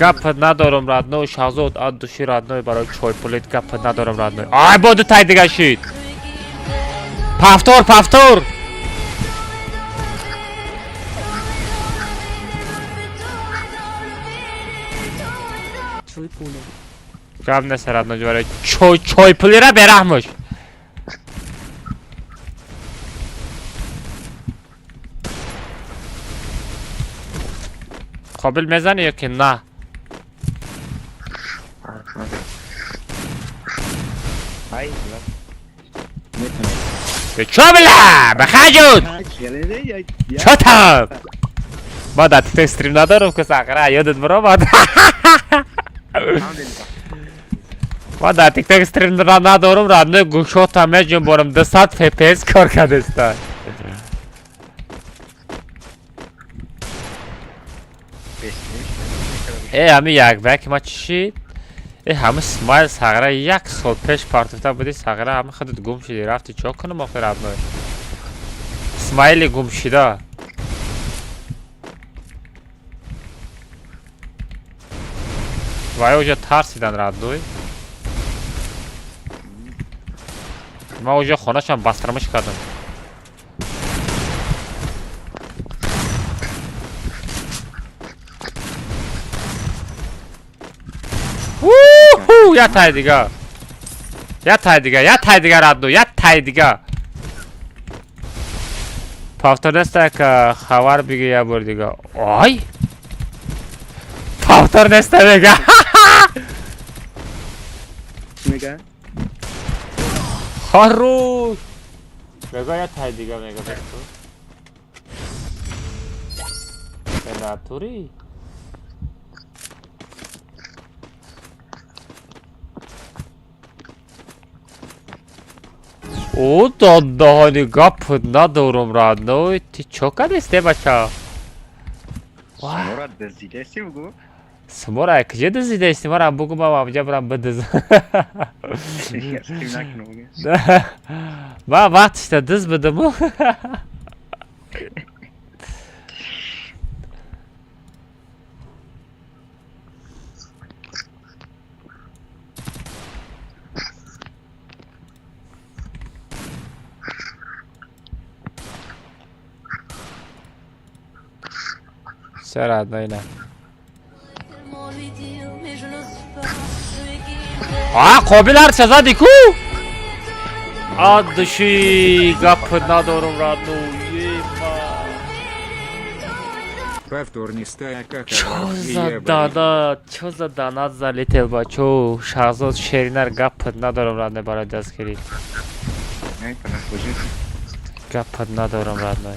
Гап надорам, родной, Шаҳзод, от души, родной, барои чойпулит гап надорам, родной. Ай, бо ду тай дига шид. Повтор, повтор. Гап нест, родной, барои чой чойпулира бераҳмош. Қобил мезанӣ ё ки на? Чо била? Бахаҷуд! Чо там? Ма дар тикток стрим надорам, ки сақра ёдат биромад. Ма дар тикток стрим надорам, родной, гӯшота меҷунборам, 200 фпс кор кардеста. Э, ҳами як ба яки ма чӣ шид? Э, ҳами смайл сағра як сол пеш партофта буди, сағра ҳами худат гум шиди, рафти чо кунам охир, родной? Смайли гум шида. Вай уже тарсидан, родной. Ма уже хонашам бастырмыш кардам. Я тай дига. Я тай дига, я тай дига, родной, я тай дига. Повтор неста ка хабар биги я бор дига. Ой! Повтор неста мега. Мега? Хорош! Мега я тай дига мега. Натури? О, додони гап надорам, родной. Ты чё кадесте, бача? Сумора дазидаси бугу? Сумора куҷо дазидаси? Мара бугу, ман амҷа барам бидаз. Ман вақтишда диз будаму. Всё, родной, на. А, Қобил ҳарча зади ку? От души гап надорум, родной. Ема. Повтор не стая как Чё за донат? Чё за донат залетел, бачо? Шахзод Шеринар, гап надорум, родной, барои дастгирӣ. Гап надорум, родной.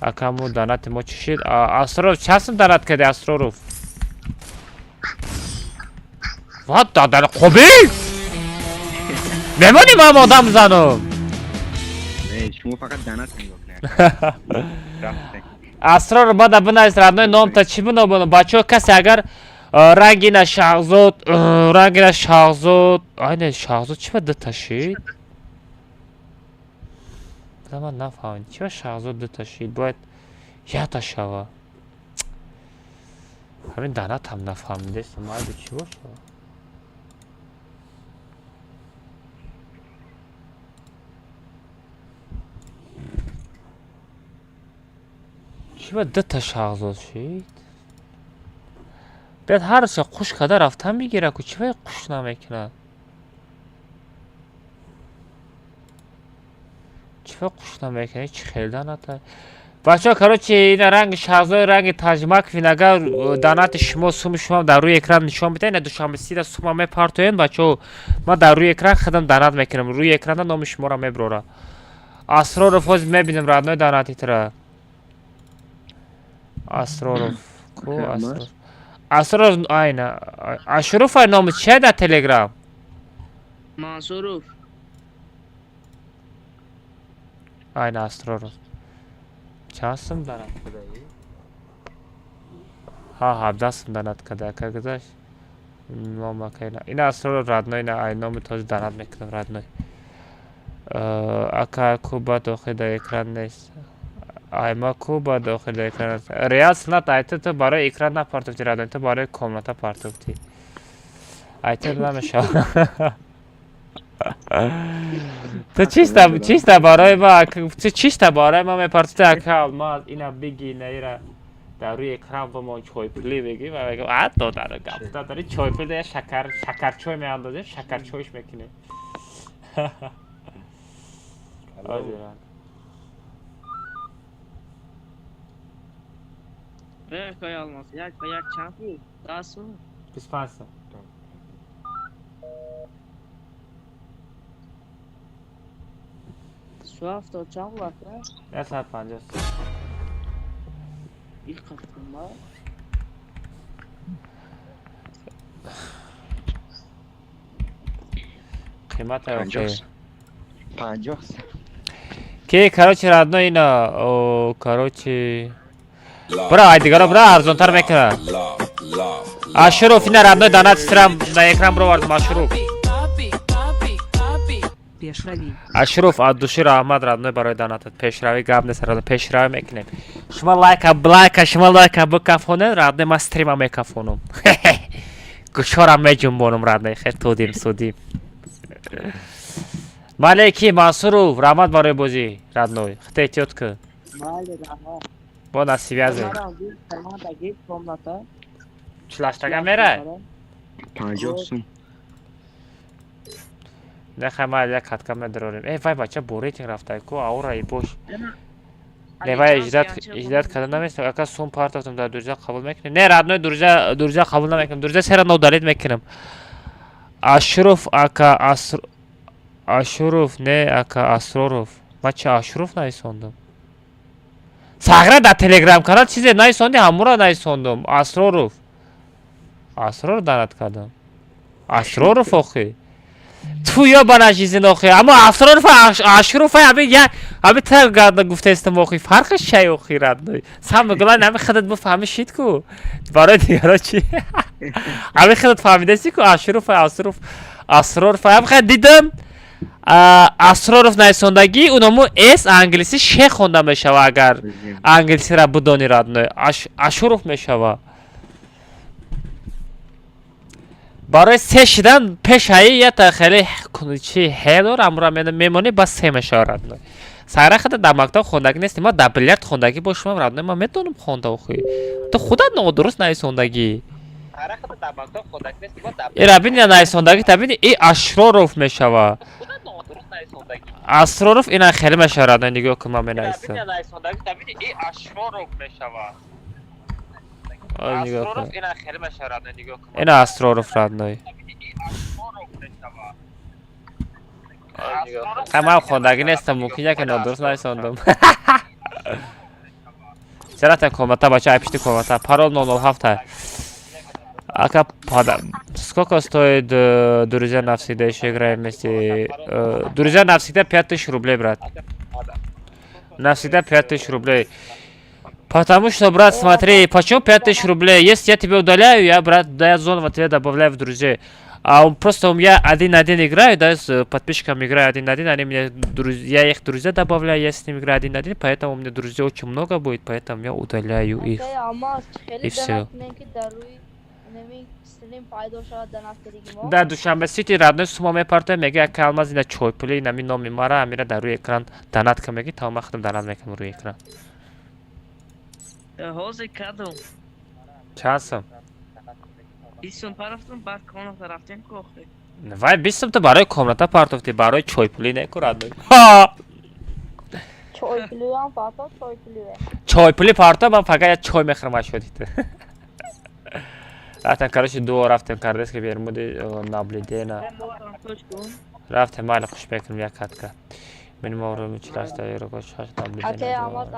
Акаму донати мо чӣ шид? Асроров, чанд сум донат кардӣ, Асроров? Ва дадар Қобил! Мемонӣ ман одам занум. Шумо фақат донат нигоҳ кунед. Асрор, бада бинавис, родной, номта чӣ бинобонам? Бачаҳо, касе агар рангина Шаҳзод, рангина Шаҳзод, айне Шаҳзод чӣ ба дута шид? Ман нафаҳмидам, чӣ ба Шаҳзод дута шид? Бояд якта шава. Ҳамин донатам нафаҳмидестам, айби чӣ боша? Чӣ ба дута Шаҳзод шид? Биёд ҳарча қуш карда рафтан бигира ку, чӣ ба қуш намекунад? Чӣ ба қуш намекунад? Чӣ хел доната? Бачаҳо, короче, ина ранги Шаҳзоди, ранги Таҷмак, агар донати шумо, суми шумо дар рӯи экран нишон бидиҳед, ина душанбе сида сума мепартоем, бачаҳо, ман дар рӯи экран худам донат мекунам, рӯи экранда номи шуморо мебарора. Асроров, ҳозир мебинем, родной, донати тура. Асроров, ку Асроров? Асроров, айна. Ашуров, ай номи чия дар Телеграм? Мансуров. Айна Асроров. Чанд сум донат кардаӣ? Ҳа, 17 сум донат карда, ака гузашт. Ном ака ина. Ина Асроров, родной, ина ай номи този донат мекунам, родной. Ака ку ба дохил дар экран нест. Ай ма ку ба дохил дар экран нест. Реал снат ай ту барои экран напартофтӣ, родной, ту барои комната партофтӣ. Ай ту намешавад. Ту чиста барои ма, ту чиста барои ма мепартофтӣ, ака Алмаз, ина биги, ина ира дар рӯи экран бимон, чойпулӣ бигӣ, ма мегӯям, а додаро гап надорӣ, чойпул я шакар, шакарчой меандозем, шакарчойш мекунем. Ҳозир. Акай Алмаз, як ба як чанд пул? 10 сум. 25 сум. Су 70 чанд пул, ака? 150 сум. Ик қимат. Қимата охи. 50 сум. Ки, короче, родной, ина, о, короче, бра, ай дигаро бра арзонтар мекунад. Ашуров, ина, родной, донат сирам на экран бировардам, Ашуров. Пешравӣ. Ашуров, от души раҳмат, родной, барои донатат. Пешравӣ гап нест, родной, пешравӣ мекунем. Шумо лайка, лайка, шумо лайка бикафонед, родной, ман стрима мекафонам. Гӯшорам меҷунбонам, родной, хер тудим, судим. Мале ки Мансуров, раҳмат барои бозӣ, родной. Хита эҳтиёт кун. Майли, раҳмат. Бо на связи. Марам командаги комната. Чилаштага мерай? 50 сум. Нехай ма як хатка медарорем. Э, вай бача бо рейтинг рафта ку, аура и бош. Не, вай иҷдат карда наместам. Ака сум партофтам дар дурҷа қабул мекунем. Не, родной, дурҷа, дурҷа қабул намекунам. Дурҷа сера удалить мекунам. Ашуров ака Аср Ашуров, не, ака Асроров. Ман чи Ашуров нависондам? Сағра дар Телеграм канал чизе нависонди, ҳамура нависондум. Асроров. Асрор донат кардам. Асроров охи. Тфу ё ба нажизин охи. Аммо Асроров Ашуров ҳами як ҳами та гарда гуфтаистам охи. Фарқиш чай охи, родной? Сам главное ҳами худат бифаҳми шид ку. Барои дигаро чи? Ҳами худат фаҳмидаси ку Ашуров Асроров Асроров ҳам хай дидам. Асроров нависондагӣ уному с англисӣ ше хонда мешава, агар англисиро бидонӣ, родной. Ашуров мешава. Барои се шидан пешаи ята хеле чи ҳе дор, амра мемонӣ, ба се мешава, родной. Сайра хада дар мактаб хондагӣ нести, ма дар билярд хондагӣ бошумам, родной, ман метавонам хонда охи. Ту худат нодуруст нависондагӣ. Ира бини, нависондагӣ та бини, и Ашроров мешава. Асроров ина хеле мешава, родной, нигоҳ кун, ман менависам. Ина Асроров, родной. Ман хондагӣ нестам, мумкин яке нодуруст нависондам. Чара комната, бача, ай пишти комната, парол 007. Ака, пада. Сколько стоит друзья навсегда, еще играем вместе? Друзья навсегда 5000 рублей, брат. Навсегда 5000 рублей. Потому что, брат, смотри, почему 5000 рублей? Если я тебя удаляю, я, брат, да я зону тебя добавляю в друзей. А он просто у меня один-один играю, да, с подписчиками играю один-один, они мне друзья, я их друзья добавляю, я с ними играю один-один, поэтому у меня друзей очень много будет, поэтому я удаляю их. И все. Да, Душанбе Сити, родной, сума мепарта, мега ака Алмаз, ина чойпули, ина ми номи мара, амира дар рӯи экран донат ка меги, тамом худам донат мекунам рӯи экран. Ҳозир кардам. Чанд сум? 20 сум парафтум, баъд комната рафтем ку охи. Вай, 20 сум ту барои комната партофтӣ, барои чойпулӣ не ку, родной. Чойпулиам парто, чойпулие. Чойпулӣ парто, ман фақат як чой мехӯрам аз шоди ту. Рафтем, короче, дуо рафтем, кардес ки бермуди наблюдена. Рафтем, майли, хуш мекунем як катка. Минимум рӯми 48 евро, шаш наблюдена.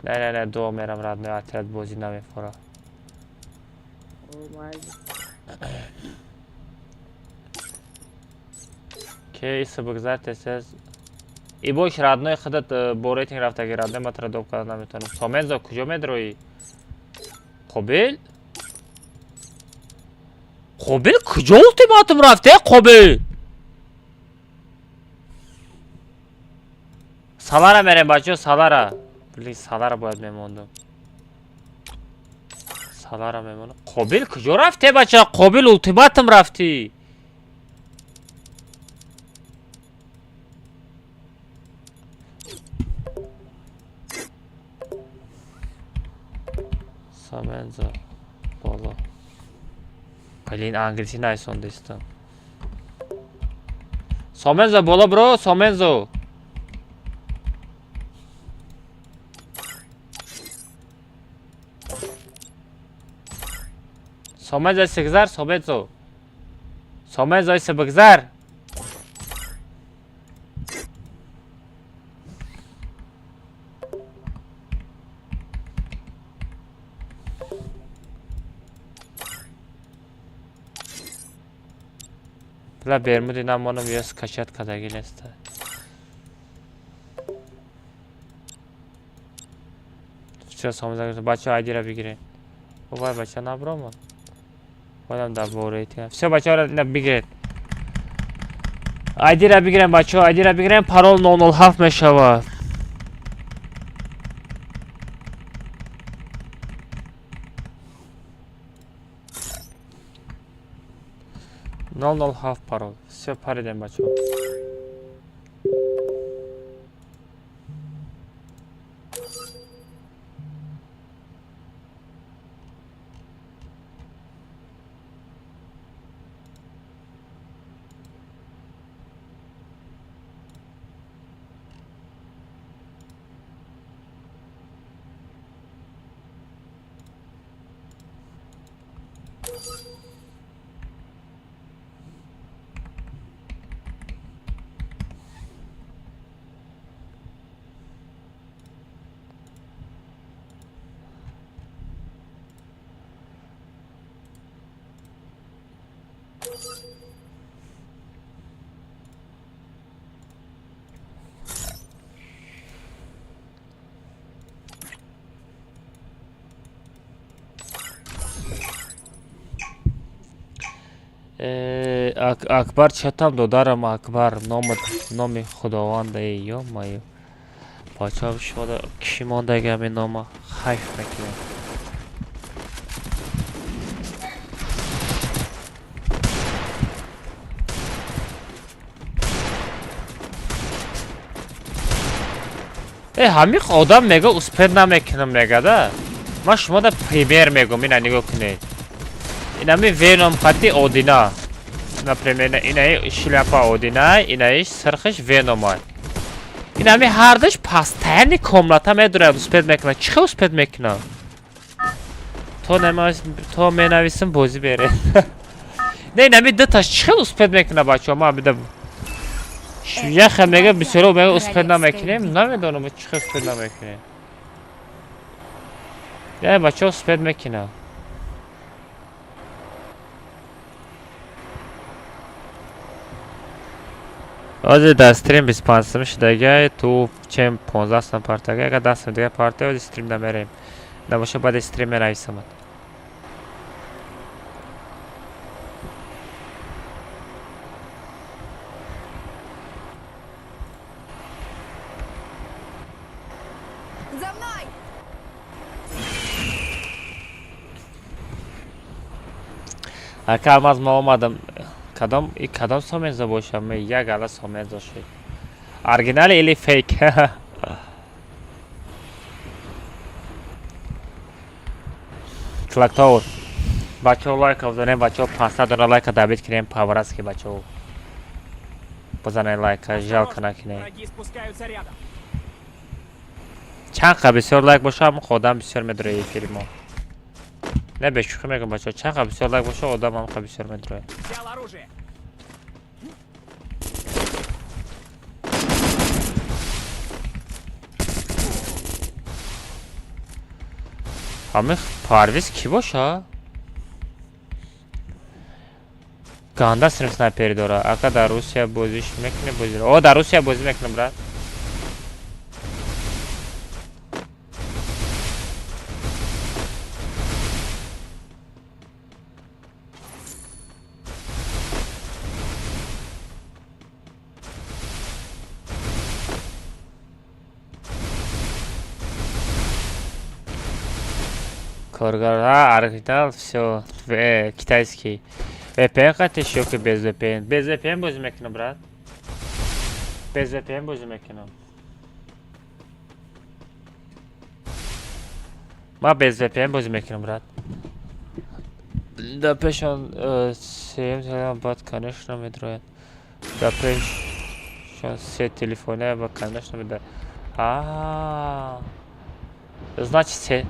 Не, не, не, дуо мерам, родной, отряд бозӣ намефора. Ке иса бигзар тез. И бош, родной, худат бо рейтинг рафтаги, родной, ман туро доб карда наметавонам. Сомензо, куҷо медроӣ? Қобил? Қобил куҷо ултиматум рафт, э, Қобил? Салара мерем, бачаҳо, Салара. Блин, Салара бояд мемондам. Салара мемонам. Қобил куҷо рафте, бача? Қобил ултиматум рафтӣ. Самензо боло. Блин, англисӣ нависондистам. Сомензо боло бро, Сомензо. Сомензо сигзар, Сомензо. Сомензо сибгзар. Бла бермуди намонам ё скачать кадаги неста. Всё, Сомензо, бача, айдира бигирен. Вай, бача набромад. Одам дар бо рейтинг. Всё, бачаҳоро ина бигиред. Айдира бигирем, бачаҳо, айдира бигирем, парол 007 мешавад. 007 парол. Всё, паридем, бачаҳо. Акбар чатам додарам, Акбар номи худованда, ё-моё. Бачаҳо, шумо киши мондаги ҳамин нома хайф мекунем. Э, ҳамин одам мега успеть намекунам мегада. Ман шумо да пример мегӯм, ина нигоҳ кунед. Инами Веном қати Одина. Например, инаи шляпа Одина, инаи сирхиш Веномай. Инами ҳардаш постоянно комната медурад, успеть мекунад. Чӣ хел успеть мекунад? То менависам бозӣ беред. Не, инами дуташ чӣ хел успеть мекунад, бачаҳо? Ман бида яхе мега бисёро мега успеть намекунем, намедонам чӣ хел успеть намекунем. Я бачаҳо успеть мекунад. Ҳозир дар стрим 25 сум шудагай, ту чем 15 сум партагай, агар 10 сум дига партай, ҳозир стрим намерем. Набоша баъди стрим менависамад. За мной! Ака Алмаз, ма омадам. Кадом и кадом соменза бошам? Ме як ала соменза шуд. Оригинал или фейк? Клактор. Бачаҳо лайка бизанем, бачаҳо 500 дона лайка добить кунем, по-братски бачаҳо. Бизанем лайка, жалко накунем. Враги спускаются рядом. Чанд қа бисёр лайк боша, ҳамон одам бисёр медурояд эфири мо. Не бешӯхӣ мегӯм бачаҳо, чанд қа бисёр лайк боша, одам ҳам қа бисёр медурояд. Взял оружие. Ҳамин Парвиз кӣ боша? Ганда синф снайпери дора. Ака дар Русия бозиш мекунӣ бозиро? О, дар Русия бозӣ мекунам, брат. Коргар, оригинал, всё, китайский. VPN қатиш ё ки без VPN? Без VPN бозӣ мекунам, брат. Без VPN бозӣ мекунам. Ман без VPN бозӣ мекунам, брат. Да пешон сеюм телефон баъд конечно медрояд. Да пешон се телефоне ба конечно медрояд. А. Значит, се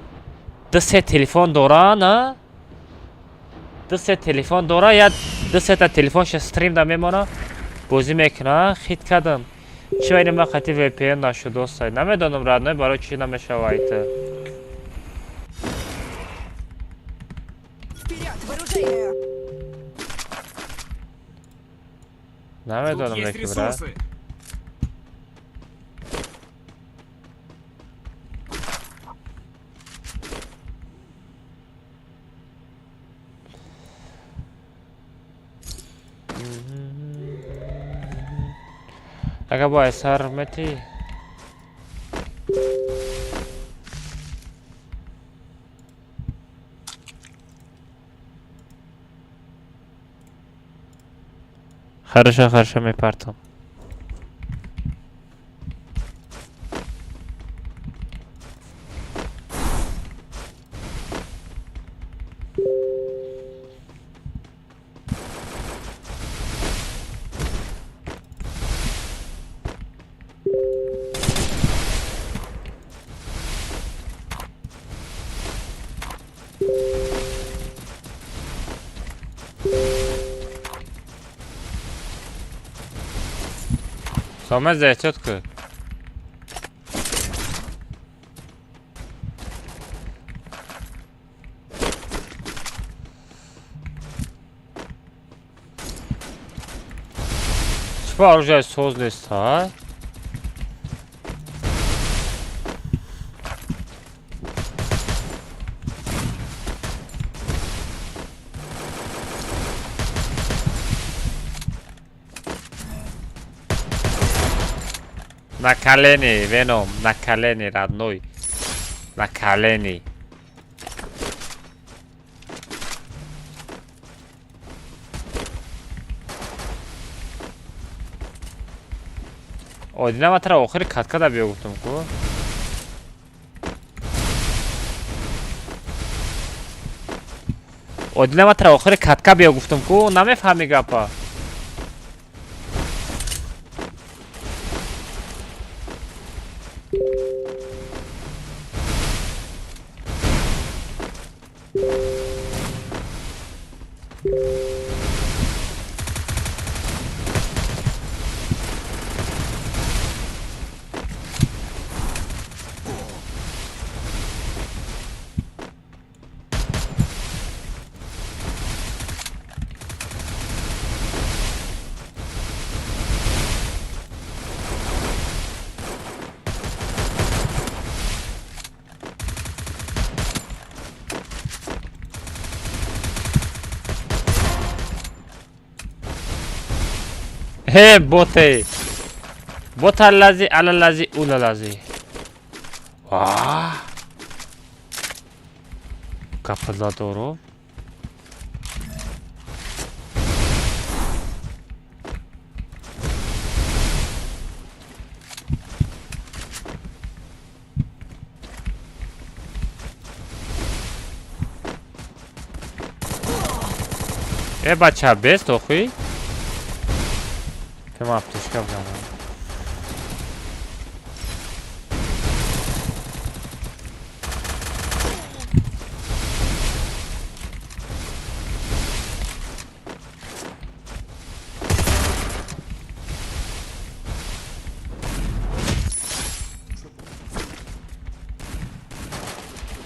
ду се телефон дора, на? Ду се телефон дора, я ду сета телефонша стрим да мемона, бозӣ мекуна, хит кардам. Чӣ вайни ман қати VPN нашуд, достай. Намедонам, родной, барои чӣ намешава айта. Вперед, в оружейную! Тут Намедонам, есть леки, брат. ресурсы. Ака бо сар мети. Хорошо, хорошо, мепартам. Сомез эҳтиёт кун. Чӣ ба оружие соз нест, ҳа? На колени, Веном, на колени, родной. На колени. Одина матра охири каткада биё гуфтам ку. Одила, ма тара охири катка биё гуфтам ку, намефаҳми гапа. Э, боте. Бота лази, ала лази, ула лази. Ва. Гапа дору. Э, бача, бест охи? Тема аптечка бзанам.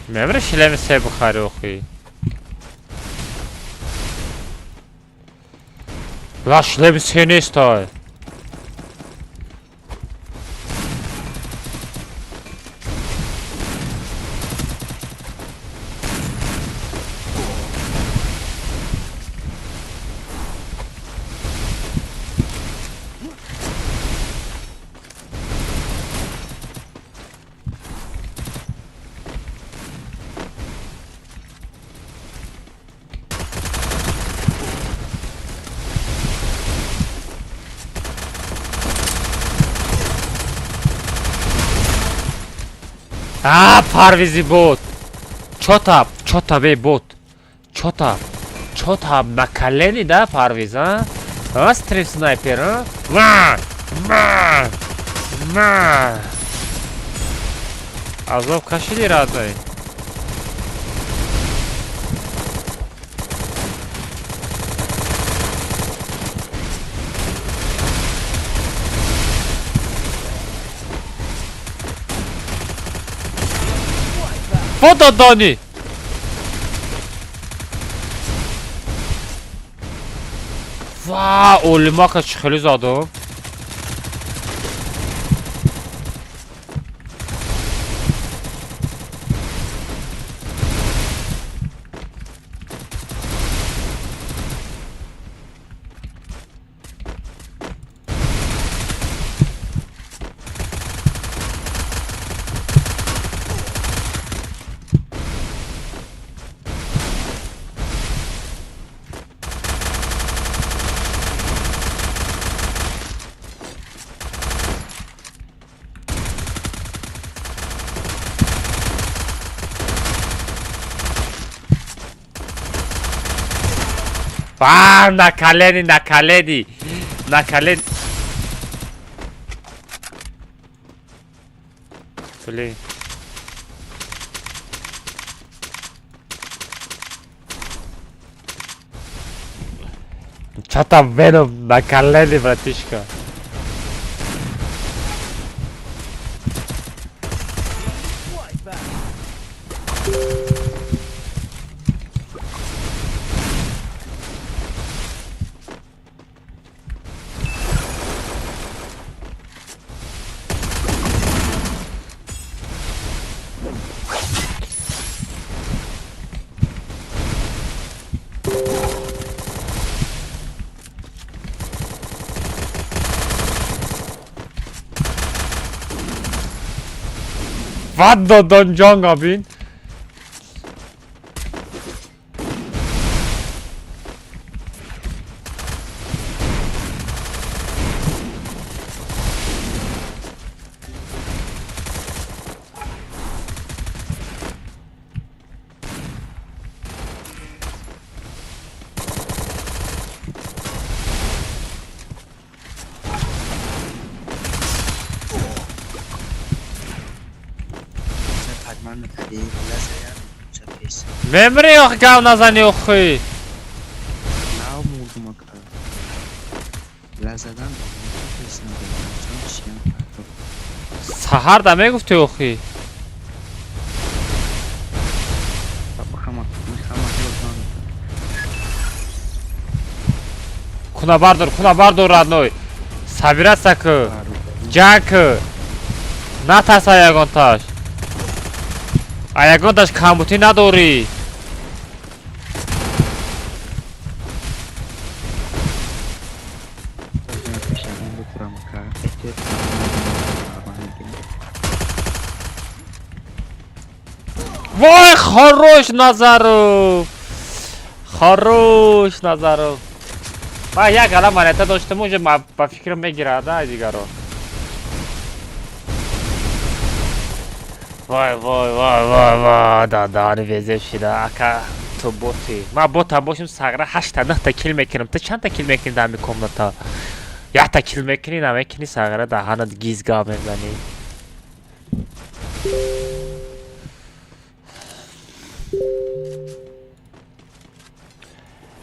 Мемре шлеми се бухари охи. Ла шлеми се нестай. А, парвизи бот. Чота, чота бе бот. Чота. Чота на колени, да, Парвиз, а? А, стрим снайпер, а? Ма! Ма! Ма! Азоб кашиди, родной. Вододони! Ва, олимака чӣ хеле задам. На колени, на колени, на колени. Блин. Чё там Веном на колени, братишка? Ваддо донҷонга бин. Нормально кади лазая ча пеш. Мемри ох, гав назани охи. Нав мурдум ака. Лазадан пеш надорам. Чон чиям партоф. Саҳар да мегуфти охи. Хама хама хелтон. Куна бардор, куна бардор, родной. Собираться ку. Ҷанг ку. Натарса ягонташ. А ягонташ камбутӣ надорӣ. Пешагон бикурам ака. Эҳтиёт нормально. Вой, хорош, Назаров! Хорош, Назаров. Ма як ала монета доштам, уже ма ба фикрам мегирад, ай дигаро. Вой, вой, вой, вой, вой, дадани везе шида, ака, ту боти. Ма бота бошим, сағра ҳашта нӯҳта кил мекунам. Ту чандта кил мекунӣ дар ҳамин комната? Якта кил мекунӣ, намекунӣ, сағра даҳанат гиз гап мезанӣ.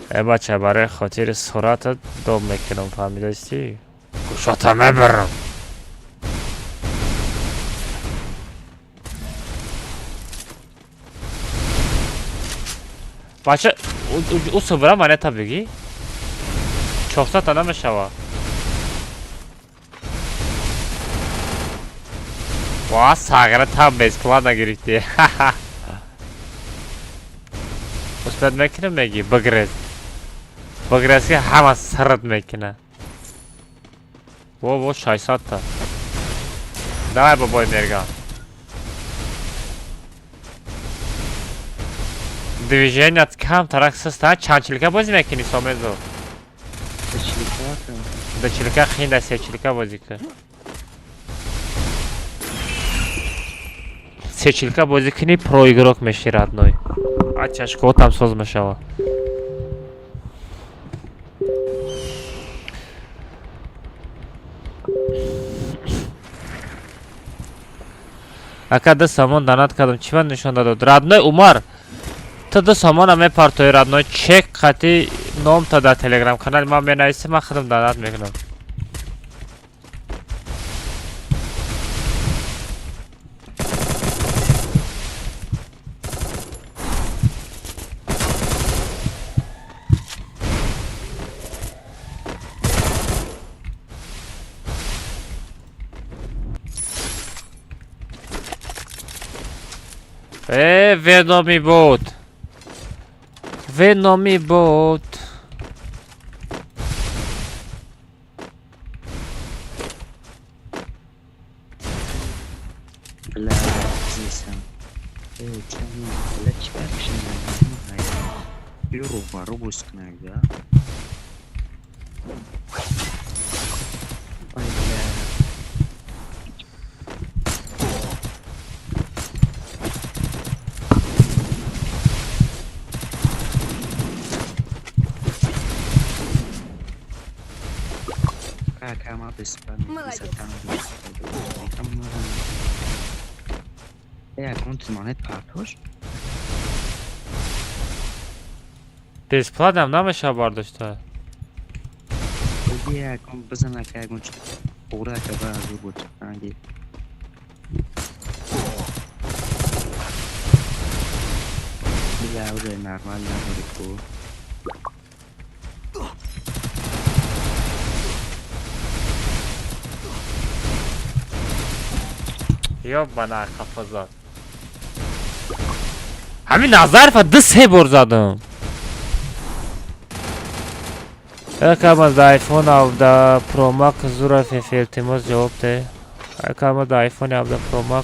Э бача, барои хотири суратат дом мекунам, фаҳмидастӣ? Гӯшота мебарам. Бача, ӯ субра монета бигӣ? 400-та намешава. Ва, сағра там бесплатно гирифтӣ. Успеть мекунем меги, бигрез. Бигрез ки ҳама сарат мекуна. Во, во, 600-та. Давай, бобой мерган. Движеният кам тарак суста, чанд чилика бозӣ мекунӣ, Сомезо? Чилика. Да чилика хинда, се чилика бозӣ кун. Се чилика бозӣ кунӣ, про игрок мешӣ, родной. А чашкотам соз мешава. Ака, 2 сомон донат кардам, чӣ ман нишон дадод? Родной Умар, ту 2 сомона мепартои, родной, чек қати номта дар телеграм канали ман менависӣ, ман худам донат мекунам. Э, ведомый бот. Ведомый бот. Бля, азизам. Э, чани, бля, чӣ барпишнам? Лю рӯбарӯ боз кунак, да? Ой, бля. Ака, ма бесплатно. Молодец. Э, аккаунти монет партош? Бесплатно намеша бардошта. Бигӣ аккаунт бизан ака, ягон чи ура ака ба азур буд. Анги. Бля, уже нормально надори ку. Ёбана хафа зад. Ҳамин Назарова ду се бор задам. Якам да iPhone 17 Pro Max зура феф, илтимос ҷавоб де. Якам да iPhone 17 Pro Max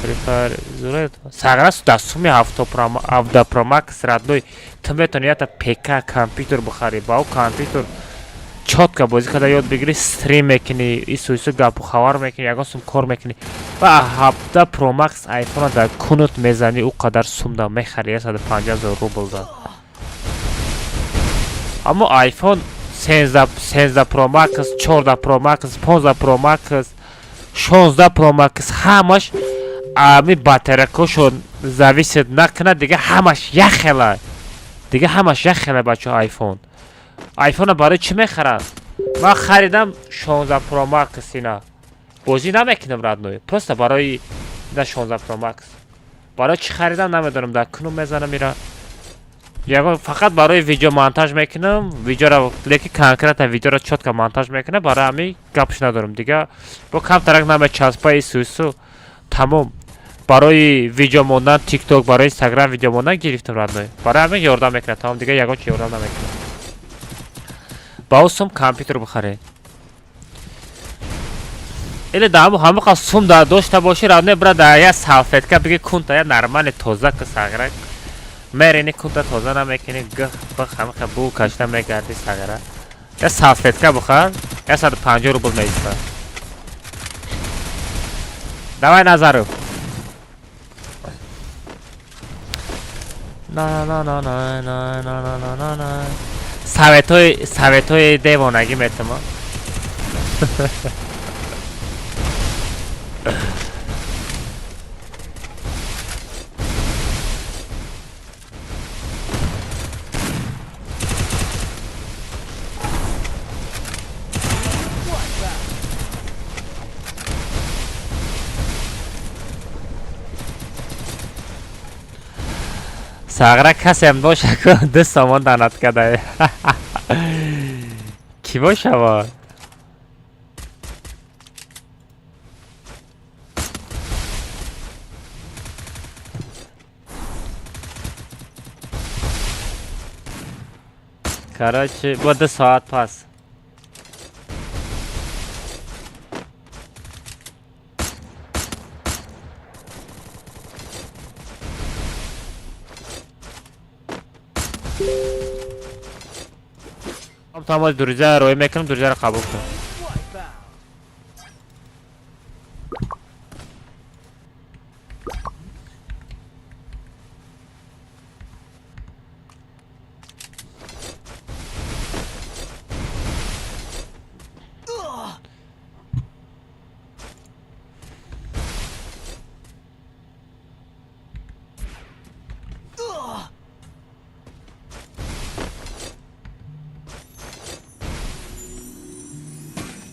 Free Fire зура. Сагра да суми 7 Pro 17 Pro Max, родной, ту метавонӣ ята ПК компютер бихарӣ, ба ӯ компютер чётко бозӣ карда ёд бигирӣ, стрим мекунӣ, ису ису гапу хабар мекунӣ, ягон сум кор мекунӣ. Ва 17 Pro Max iPhone дар кунут мезанӣ, ӯ қадар сумда мехарӣ, 150 000 рубл да. Аммо iPhone 13, 13 Pro Max, 14 Pro Max, 15 Pro Max, 16 Pro Max ҳамаш Ами батарейкошон зависит накунад, дига ҳамаш як хела. Дига ҳамаш як хела, бачаҳо. Айфон, айфона барои чӣ мехаранд? Ман харидам 16 Pro Max, ина бозӣ намекунам, родной, просто барои ина. 16 Pro Max барои чӣ харидам, намедонам. Дар кунум мезанам ира, ягон фақат барои видео монтаж мекунам, видеоро, лекин конкретно видеоро чётко монтаж мекунам. Барои ҳамин гапш надорам. Дига бо камтарак намечаспа, ису ису, тамом. Барои видео мондан Тикток, барои Инстаграм видео мондан гирифтам, родной. Барои ҳамин ёрдам мекунад, тамом. Дига ягон чи ёрдам намекунад. Ба ӯ сум компютер бихаред или да ҳаму ҳамақа сум да дошта бошӣ, родной, бира да я салфетка биги, кунта я нормально тоза ки, сағира. Мерини, кунта тоза намекунӣ, гих бих, ҳамақа бу кашида мегардӣ, сағира. Я салфетка бихар, 150 рубл меиста. Давай, Назаров. На на на на на на на на на на. Советҳои девонагӣ метама. Сағра, касеам боша ку 2 сомон данат кадай. Кӣ бошава? Короче, бо 2 соат пас. Тамоми друзья роӣ мекунам, друзьяро қабул кун.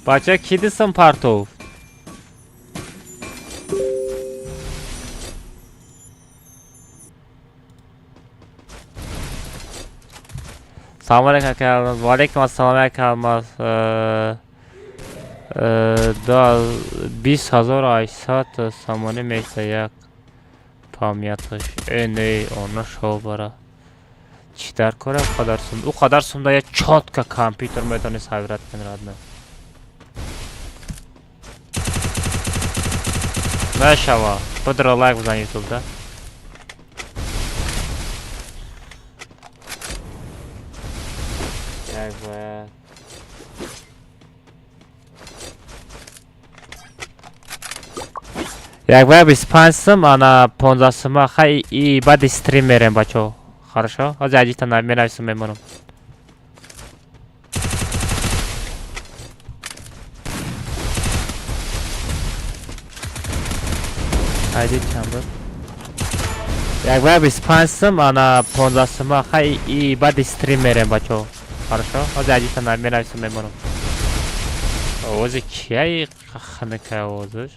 Бача, ки дистам партов? Салом алейкум, ака Алмаз. Ва алейкум ассалом, ака Алмаз. 20 800 сомонӣ меиста як памяташ. Э, не, она шо бара. Чӣ дар кора ӯ қадар сум? Ӯ қадар сумда я чётко компютер метавонӣ собирать кунӣ, родной. Мешава. Бидро, лайк бизан ютуб да. Як бояд. Як бояд 25 сум, ана 15 сума. Хай, и баъди стрим мерем, бачаҳо. Хорошо? Ҳозир аҷита менависам, мемонам. Айди чанд буд? Як бояд 25 сум, ана 15 сума. Хай, и баъди стрим мерем, бачаҳо. Хорошо? Ҳозир аҷита менависам, мемонам. Овози кия ханакай овозаш?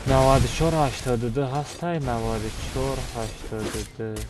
94 82 ҳастай, 94 82.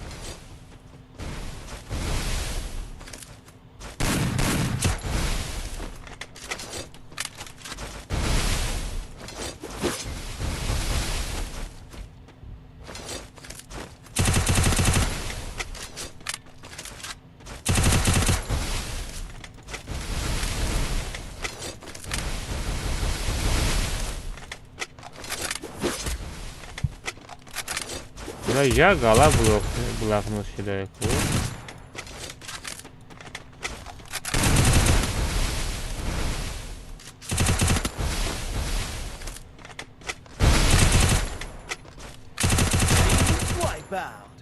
Як гала блокнот шида ку. Wipeout.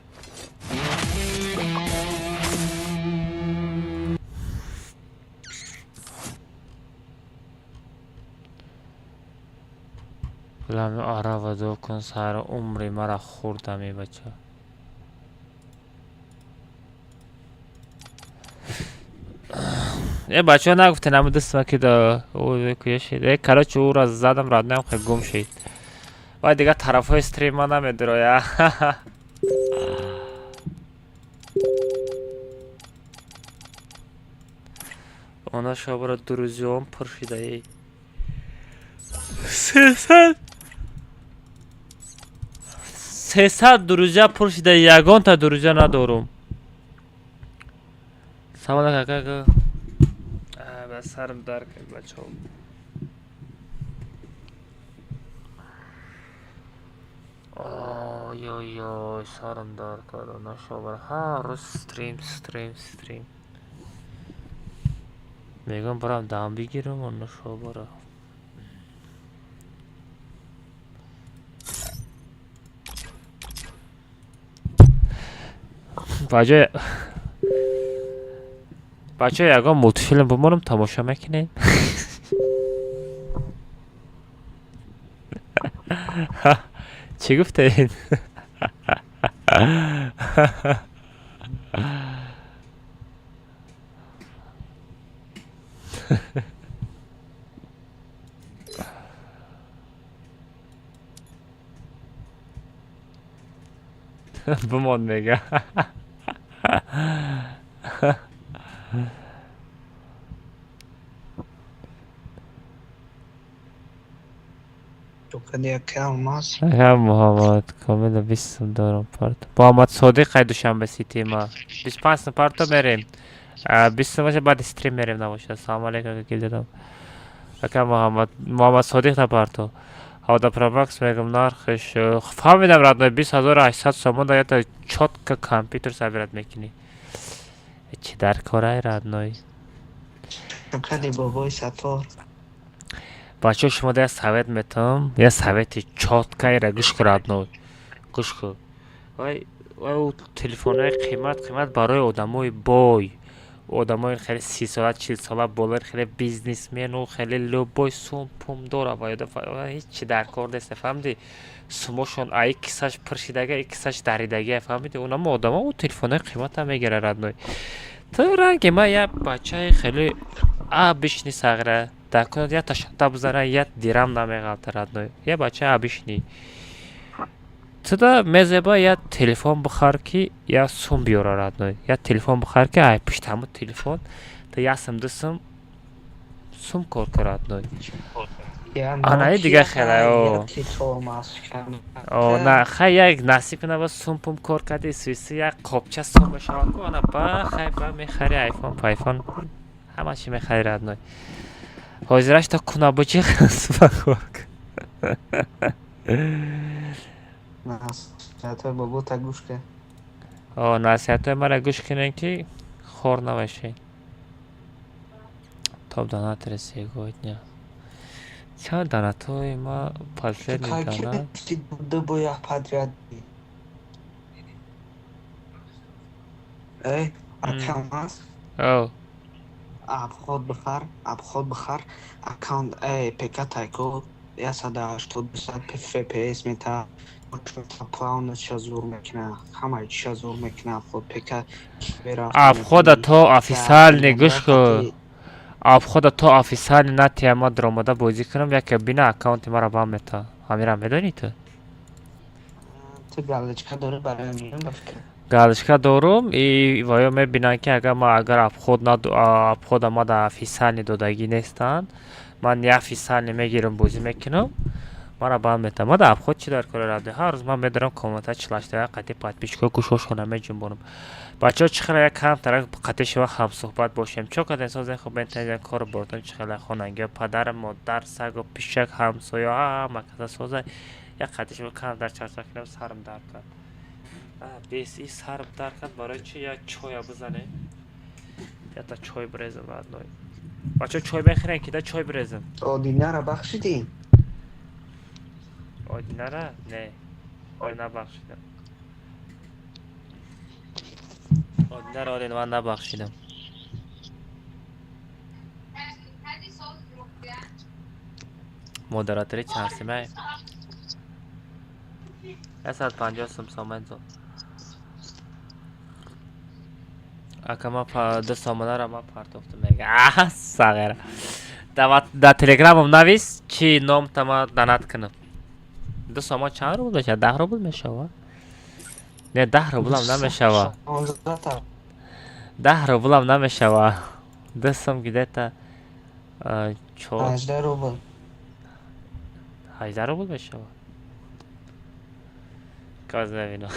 Лами арава ду кун сар умри мара хӯрдами бача. Э бачаҳо нагуфтен ҳамун дӯстма ки да куя шид. Э короче ӯра задам раднаям хе гум шид. Вай дигар тарафҳои стрима намедироя. Она шабара друзьям пур шидаи. 300 друзья пур шида, ягонта друзья надорум. Салом ака. Ба сарам дар кард бачаҳо. Ой ой ой, сарам дар кард. Она шабара ҳар рӯз стрим стрим стрим. Мегӯям барам дам бигирам, она шабара. Бачаҳо ягон мултфилм бимонам тамошо мекунем. Чӣ гуфтед? Бимон мега. Ака Муҳаммад комила 20 сум дорам парто. Муҳаммад Содиқ ай Душанбе сити ма. 25 сум парто мерем. 20 сум боша баъди стрим мерем набошад. Салому алейкум ака Гилдидом. Ака Муҳаммад Муҳаммад Содиқ на парто. Ҳавда Промакс мегум нархш фаҳмидам родной 20800 сомон да ята чётко компютер собирать мекунӣ. Чӣ дар корай родной? Чокади бобои Саттор. Бачаҳо шумо да як совет метавам, як совети чёткаира гӯш кун родной. Гӯш кун. Вай вай ӯ телефонҳои қимат қимат барои одамои бой. Одамои хеле 30 сола, 40 сола болои хеле бизнесмену хеле любой сум пум дора вай ҳеҷ дар кор нест, фаҳмидӣ? Сумошон ай кисаш пур шидага, и кисаш даридагия, фаҳмидӣ? Унамо одамо ӯ телефонҳои қимата мегирад родной. Ту ранги ма як бачаи хеле обычный сағира дар кунад як ташата бизана, як дирам намеғалта родной. Як бачаи обычный. Туда мезеба як телефон бихар ки як сум биёра родной. Як телефон бихар ки ай пушти ҳамун телефон ту як сум ду сум сум кор кун родной. Анаи дига хеле о. О на хай як насиб кунад ба сум пум кор кардӣ, суиси як қопча сум мешавад ку ана ба хай ба мехари айфон пайфон ҳама чи мехари родной. Ҳозираш то кунабучи сума кор кун. Насиҳатҳои бобота гӯш кун. О насиҳатҳои мара гӯш кунед ки хор намешавед. Топ донатори сегодня. Чанд донатҳои ма последний донат? Ду боя подряд. Эй, аккаунт аст? О. Обход бихар, обход бихар. Аккаунт эй, ПК тайко 180 FPS мета. Плавно ча зур мекуна, ҳамаи ча зур мекуна, обход ПК Обхода то официальный гӯш кун. Обхода то официальный натия ма даромада бозӣ кунам, яке бина аккаунти маро бам мета. Ҳамира медонӣ ту? Ту галочка дорӣ барои миён ба фикр. Галочка дорум и ваё мебинанд ки агар ма агар обход над обхода ма да официальный додагӣ нестанд, ман неофициальный мегирам бозӣ мекунам, мара бам мета. Ма да обход чӣ дар кора радӣ? Ҳар рӯз ман медорам комната 48 қати подписчикҳо гӯшошона меҷунбонам. Бачаҳо чӣ хела як камтарак қати шумо ҳамсӯҳбат бошем. Чо кардем созен хуб бентен кор бурдам чӣ хела хонангиҳо, падар, модар, сагу пишак, ҳамсоя ҳама каса соза як қати шумо камтар чарчар кунем сарам дард кард. Бес и сарам дард кард барои чӣ як чоя бизанем? Якта чой бирезам родной. Бачаҳо чой мехӯрем ки да чой бирезам. Одинара бахшидӣ? Одинара? Не. Ой набахшидам. Одинара оре ман набахшидам. Модератори чанд симай? 150 сум сомон зод. Ака, ма ду сомонаро ма партофтам, мега. А, сағира. Да телеграмам навис, чи ном тама донат кунам. Ду сомон чанд рубл мешавад? 10 рубл мешавад? Не, 10 рублам намешавад. 16 та. 10 рублам намешавад. Ду сом где-то чор 18 рубл. 18 рубл мешавад. Каз мебинам.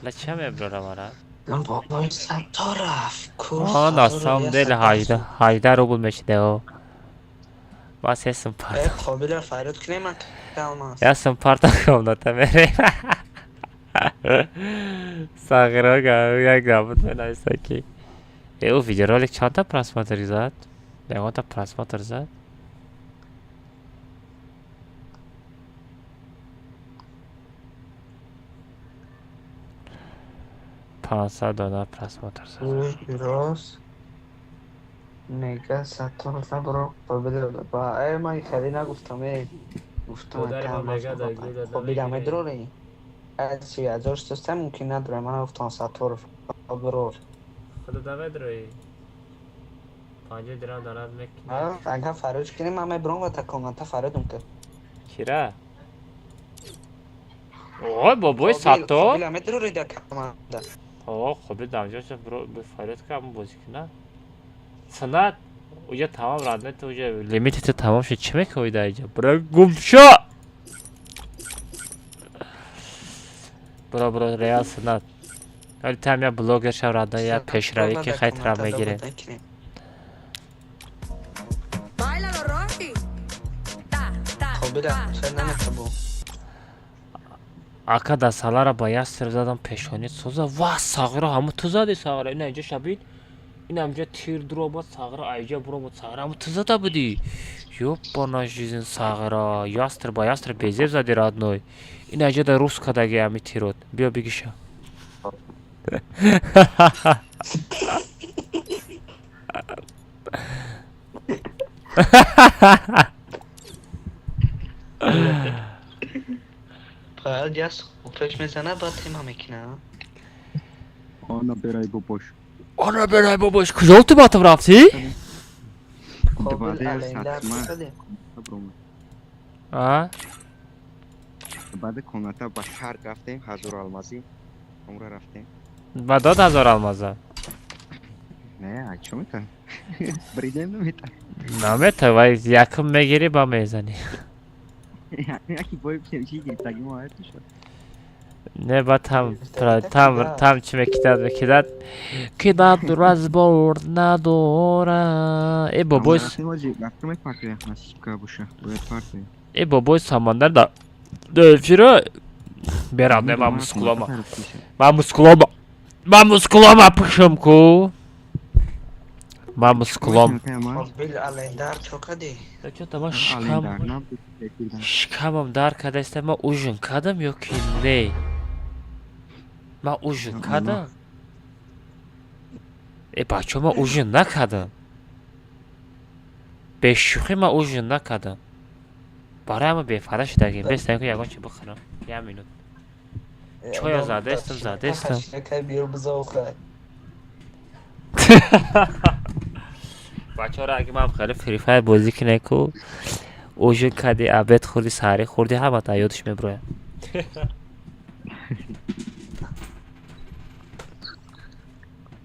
Ла ча меброра мара? Бобои, садто рафт. Курс. А, на самом деле 18 рубл мешиде о. Ма се сум парта. Қобила фарёд кунем, Алмаз. Я сум парта, комната мерем. Сағирога як гапот менависа ки. Э, ӯ видеоролик чандта просмотр зад? Ягонта просмотр зад? 500 дона просмотр зад. Рост мега, Сатторов набро, Қобила ба э ман хеле нагуфтам, э гуфтам. Модари ман мега, да гӯда. Қобила медрори. Си ҳазор шуста мумкин надорам, ман гуфтам Сатторов бирор. Худо даведрои. 50 дирам донат мекунӣ. Агар фарёд кунем, ман мебиром ва та комната фарёдум кар. Кира? Ой, бобои Саттор. Қобила медрори да команда. О, Қобил дамҷоша фарёд кардам, бозӣ кунад. Санат, уҷа тамом, родной, ту уҷа лимити ту тамом шуд, чӣ мекунӣ дар инҷа? Бро, гум шо! Бро, бро, реал санат. Вали там я блогер шав, родной, я пешравӣ ки хайтра мегирем. Báilalo, Rocky. Ta, ta, Қобила шояд наметабо. Ака, дасталара ба як сир задам, пешонӣ соза. Ва, сағира, ҳаму ту зади, сағира. Ина инҷа шабид. Ин ҳамҷа тир дуромад, сағира, айҷа буромад, сағира, ҳаму ту зада будӣ. Ёбана жизнь, сағира. Ястр ба ястр безеб зади, родной. Ин айҷа да рус кадаги ҳами тирот. Биё бигиша. Фақат як пеш мезана, баъд тема мекуна. Ана берай бобош. Ана берай бобош. Куҷо ту батам рафтӣ? Қобил алендар кардем. А? Баъди комната ба шаҳр рафтем, ҳазор алмазӣ. Умра рафтем. Ба дод ҳазор алмаза? Не, чо мета? Бридем намета. Намета, вай якум мегирӣ, ба мезанӣ. Яки бой чи гирифтаги мо ҳаят шуд. Не, ба там там там чӣ мекидад, мекидад. Кидад, разбор надора. Э, бобой, Рафтем партия насиб ка боша. Бояд партия. э, бобой Самандар да эфира берам, не, ман мускулома. Ман мускулома. Ман мускулома пушам ку. Ман мускулом. Қобил алендар чо кардӣ? Чо ман шикамам дард кардаиста, ман ужин кардам ё ки не? Ман ужин кардам? Э, бачаҳо, ман ужин накардам. Бешӯхӣ, ман ужин накардам. Барои ҳама бефарда шудагим. Бестан ку ягон чи бихӯрам. Як минут. Чоя задаистам, задаистам. Биёр бизохай. Бачаҳоро, аги ман хеле Фри Файр бозӣ кунем ку, ужин кардӣ, обед хӯрдӣ, саҳарӣ хӯрдӣ, ҳама та ёдаш мебирояд.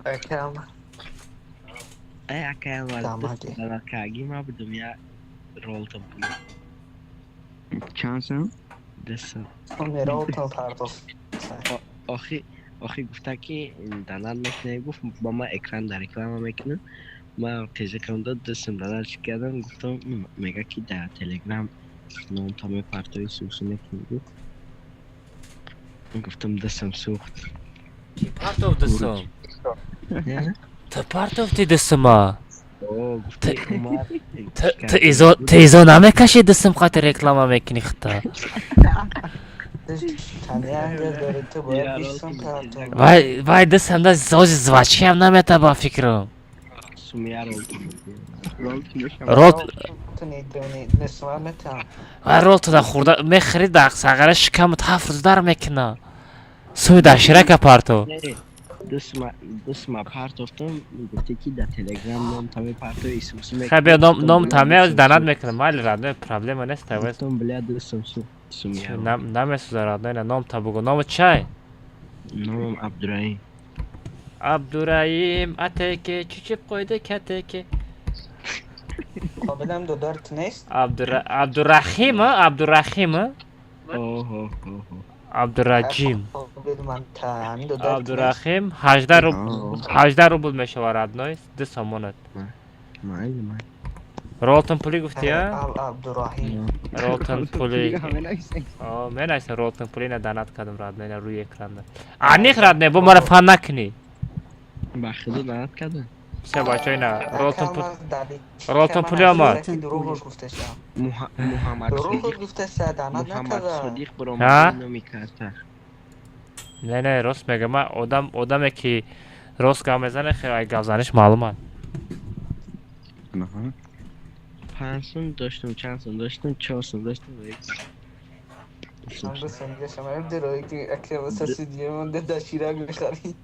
Акам. Э, акай Алмаз, Дамаги. Каги ма будум, я ролтам пул. Чанд сум? Десам. Меролтон партофт. Охи гуфта ки донат мекунем, гуфт ба ман экран дар реклама мекунам. Ман тезикам дод, дастам донат кардам, гуфтам, мега ки дар телеграм номта мепартои, сусу мекунӣ, гуфт. Гуфтам, дастам сӯхт. Ки партофт дастам? Ту партофти дастама? О, гуфти Умар. Ту изо намекашӣ, дастам қати реклама мекунӣ хита. Дори ту бояд 20 сум партофт. Вай, вай, дастам да сози звачкиам намета ба фикрам. Сумия рол. Рол. Ту не несма метам. Рол туда хӯрда мехӯри, дар сағара шикамат ҳафт рӯз дар мекуна. Суми даширака парто. Дусма партофтам, гуфте ки дар телеграм ном таме парто исмсу. Хай, биё, ном таме данат мекунам. Майли, родной, проблема нест, тавес. Гуфтам, бля, дусм сумия. Намесӯза, родной, на ном та бугу. Номи чай? Номам Абдураим. Абдураим атеке чучиб қойди катеке. Қобилам додарт нест? Абдурахим, Абдурахим. Оҳо. Абдураҷим. Қобил ман та ҳамин додарт нест. Абдурахим, 18 рубл, 18 рубл мешава, родной, 2 сомонат. Майли, майли. Ролтон пули гуфти, а? Абдураҳим. Ролтон пули. О, менависам ролтон пули, на данат кардам, родной, на рӯи экранда. Аниқ, родной, бо мара фан накунӣ. Ба худо данат кардам. Всё, бачаҳо, ина ролтон пул, ролтон пули омад. Дурӯғ гуфташа. Муҳаммад Дурӯғ Содиқ. гуфташа, данат Муҳаммад накарда. Содиқ Ҳа? баромад номи карта. Не, не, рост мегам, ман одам одаме ки рост гап мезанад, хеле ай гапзаниш маълум аст. 5 сум доштум, чанд сум доштум, 4 сум доштум. Ман бисам гашам, айб дурӯғ ки ака васа судия монда даширак мехарӣ.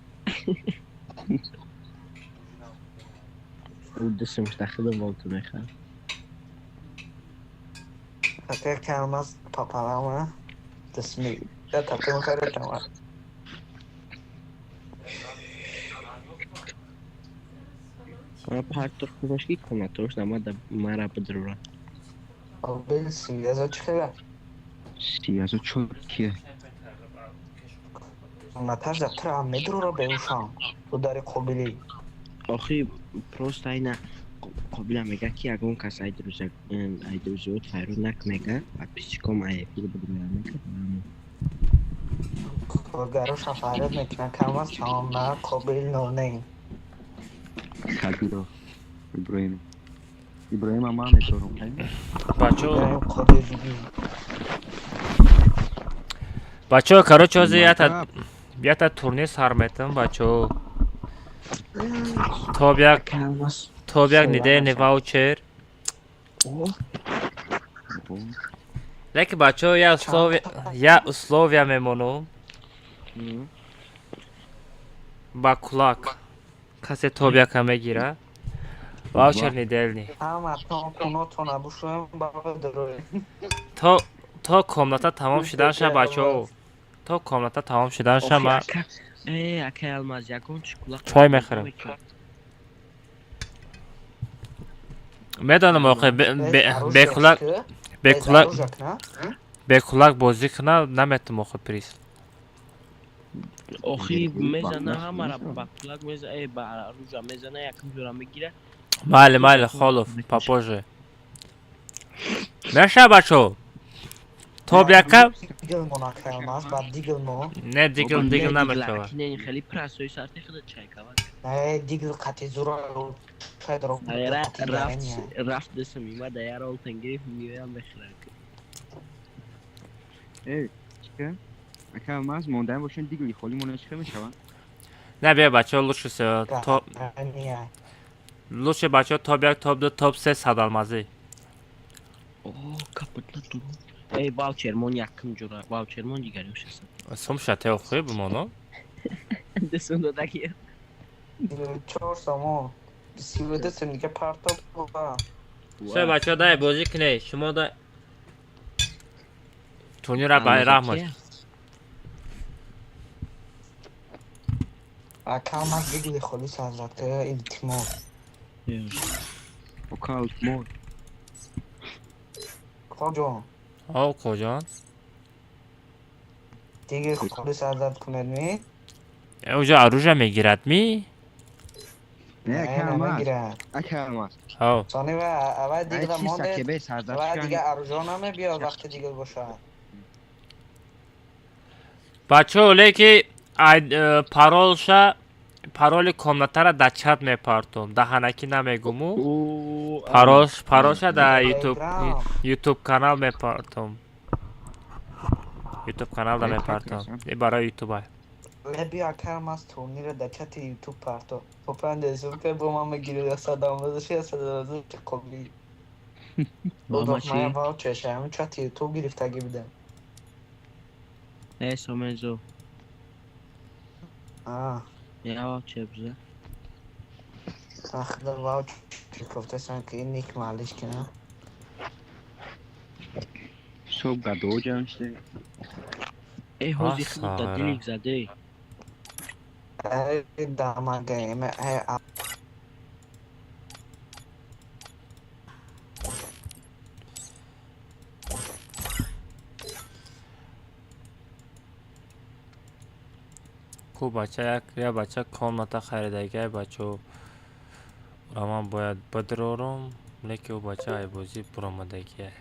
Ӯ дусум худо волту мехарам. Ака калмаз папалама. Дасми. Я тапе мехарӣ тама. Ма партоф кунаш ки комнатош намада мара бидрура. Қобил сиязо чӣ хела? Сиязо чор кия? Наташ да тура медрура беушам. Ту дари қобилӣ. Охи, просто айна қобила мега ки ягон кас ай друза ай друзиот файрод нак мега, подписчиком ай эфир бидрура мега. Коргароша фарёд мекунад калмаз тамом на қобил нонейм. Сабиро. Иброҳим. Иброҳима ман медорам. Бачаҳо, Қодир биби. бачаҳо, короче, ҳозир ята турнир сар метам, бачаҳо. Топ як, топ як недельный ваучер. Лекин, бачаҳо, я условия, я условия мемонам. Ба кулак касе топ яка мегира. Ваучер недельный. Ҳама то хунотона бушоем баба дурӯй. То комната тамом шуданша, бачаҳо. То комната тамом шуданша ма Э, акай Алмаз, ягон чи кулак чой мехӯрам. Медонам, охе, бекулак, бекулак, бекулак бозӣ куна наметам, охе, приз. Охи, мезана ҳамара ба кулак меза, э, ба ружа мезана, якум ҷора мегира. Майли, майли, Холов, попозже. Меша, бачаҳо. Топ яка? Дигл мо накалмаз, ба дигл мо. Не, дигл, дигл намешава. Не, хеле прасои сарти худа чайкава. Не, дигл қати зура чай дро. Рафт, рафт, десам има да яра олтан гирифт, миёям мехӯрад. Э, чика? Ака Алмаз, мондаем бошен дигли холӣ мона чӣ мешавад? Не, биё, бачаҳо, лучше всего топ лучше, бачаҳо, топ як, топ ду, топ се 100 алмазӣ. О, капытна дуру. Эй, ваучер мон якум ҷора, ваучер мон дигари ошаса. Сум шате охуй бимоно. Десам додаги. 4 сомон. 32 сом дига партоб ба. Всё, бачаҳо, дай бозӣ кунед. Шумо да турнира ба раҳмат. Акалмаз дигли холис азата илтимос. Ока, илтимос. Коҷон. О, коҷон. Дигли холис азат кунед ми? Уже оружие мегирад ми? Не, ака Алмаз. Намегирад. Ака Алмаз. Ҳо. Сони ва аввал дигла Ай, чиста монде. ки бе сардар Ва чикан? дига аружо намебиёд вақти дигл бошад. Бачаҳо, леки ай паролша, пароли комнатара дар чат мепартом. Даҳанакӣ намегуму. Паролша дар YouTube YouTube канал мепартом. YouTube каналда мепартом. И барои YouTube. Леби акарам аз турнира дар чати ютуб парто. По панҷ бо ман мегири садамазаши садамазаши қобили. Мама чӣ? Ман ваучерша ҳамин чати ютуб гирифтагӣ будам. Э, Сомензо. А. Я ваучер биза. Ахда ваучер гуфтасан ки ин ник маълиш кина. Соб гадо ҷамъ шуда. Э, ҳози худ да дилик заде. Э, дамагаем, э, Ку бача як я бача комната харидагиай бачо. Ура ман бояд бидрорум, лекин ӯ бача айбозӣ буромадагиай.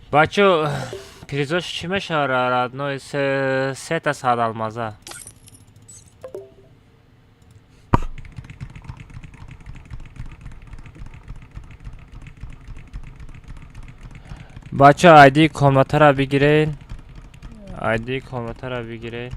Бачо, призош чӣ мешавад родной? Сета сад алмаза. Бачо, айди комнатаро бигиред. Айди комнатаро бигиред.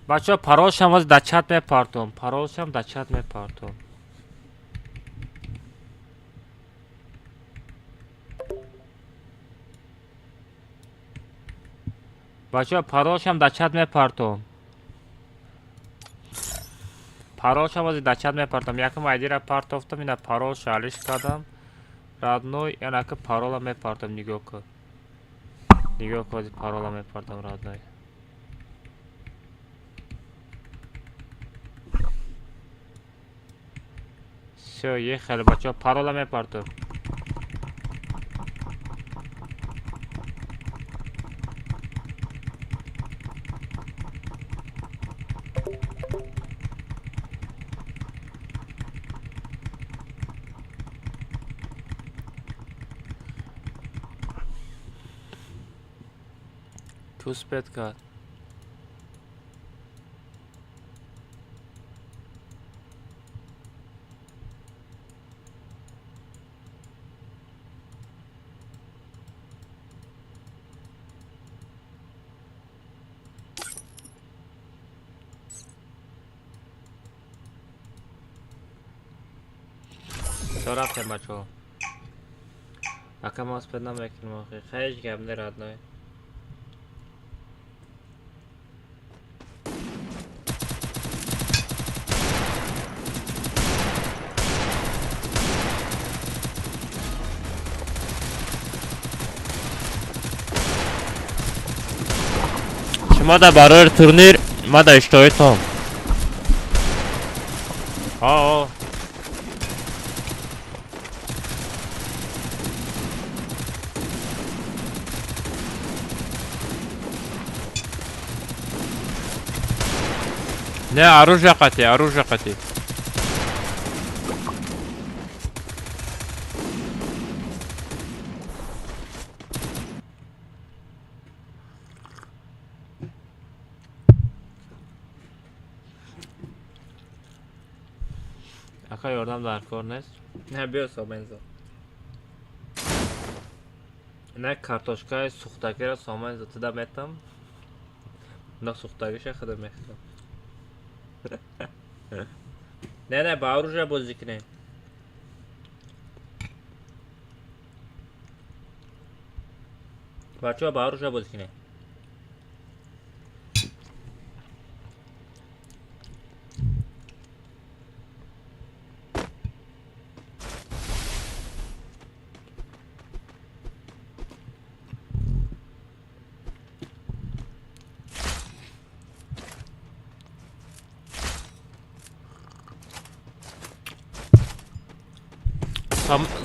Бачо, паролшам ҳозир дар чат мепартом. Паролшам дар чат мепартом. Бачо, паролшам дар чат мепартом. Паролшам ҳозир дар чат мепартом. Якум айдира партофтам, ина паролша алиш кардам. Родной, янаки парола мепартом, нигоҳ кун. Нигоҳ кун, ҳозир парола мепартом, родной. Всё, ехали, бачо, парола мепартом. Ки успеть кард? Всё, рафтем, бачо. Ака ма успеть намекунем охи. Хеле гап не, родной. Шумо дар барои турнир, ма дар иштоитон. О. Не, оружие қати, оружие қати. Ака ёрдам дар кор нест? Не, биё Сомензо. Не, картошкаи сӯхтагиро Сомензо туда метам. На сӯхтагиша худа мехӯрам. Не, не, ба оружие бозӣ кунем. Бачаҳо, ба оружие бозӣ кунем.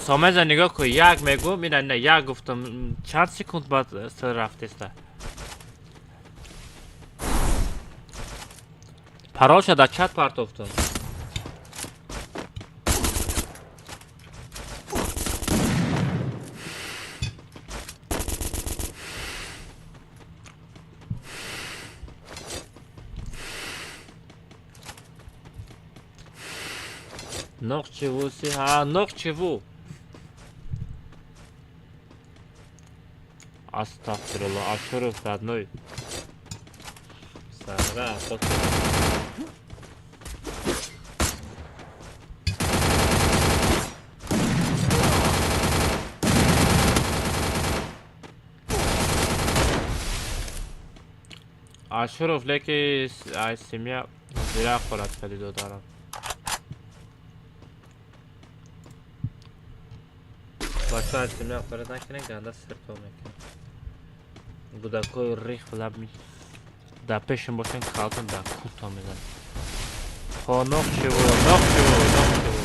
Сомеза нигоҳ кун, як мегӯм, ина не, як гуфтам, чанд секунд баъд сар рафтеста. Паролша дар чат партофтам. Ноқчиву си ҳа ноқчиву. Астағфируллоҳ, Ашуров родной. Сара, Ашуров леки ай семья зира хӯрад кади додарам. Бача ай семья хӯрад накунед, ганда сирто мекунед. Гудакои рих лаб дар пешем бошен, калтон дар куто мезанад. Хо ноқчиву, ноқчиву, ноқчиву.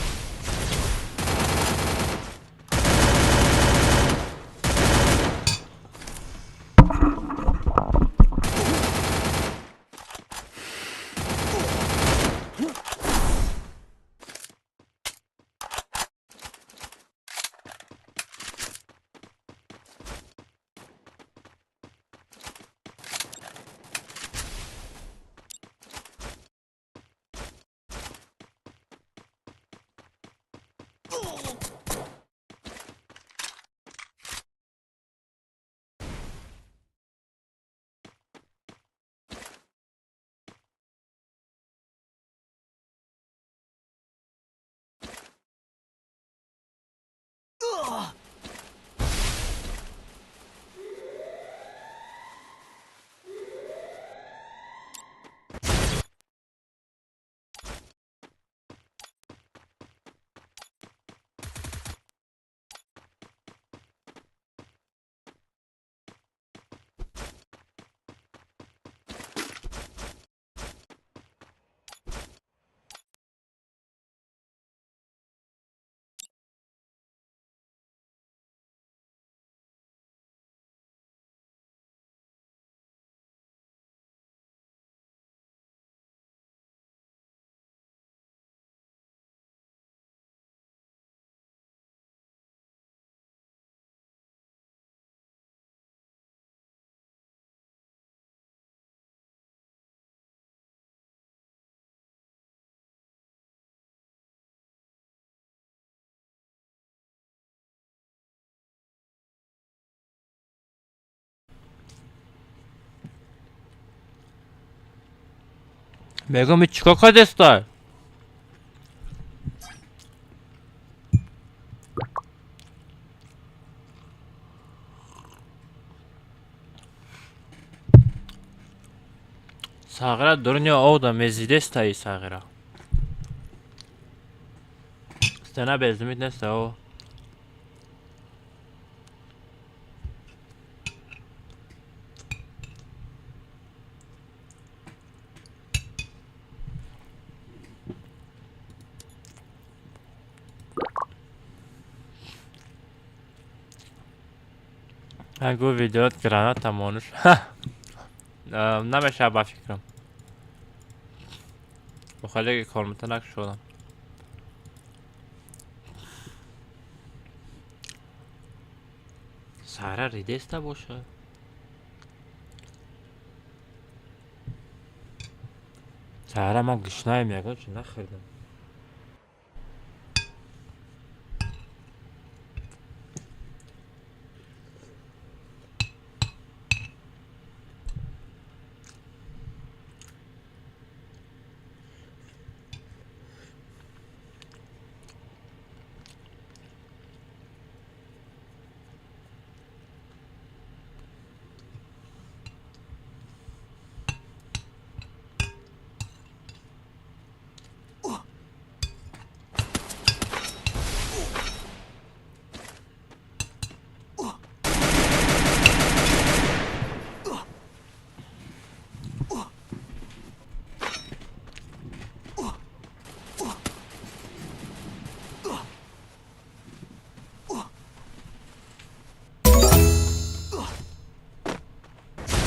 Мегӯм и чикор кардестай? Сағира дуруни овда мезидестаи сағира. Стена безлимит неста о. Агу видеот граната монуш. Намеша ба фикрам. Бухалеги кормита накушодам. Сара ридеста боша. Сара ман гушнаем ягон чи нахӯрдам.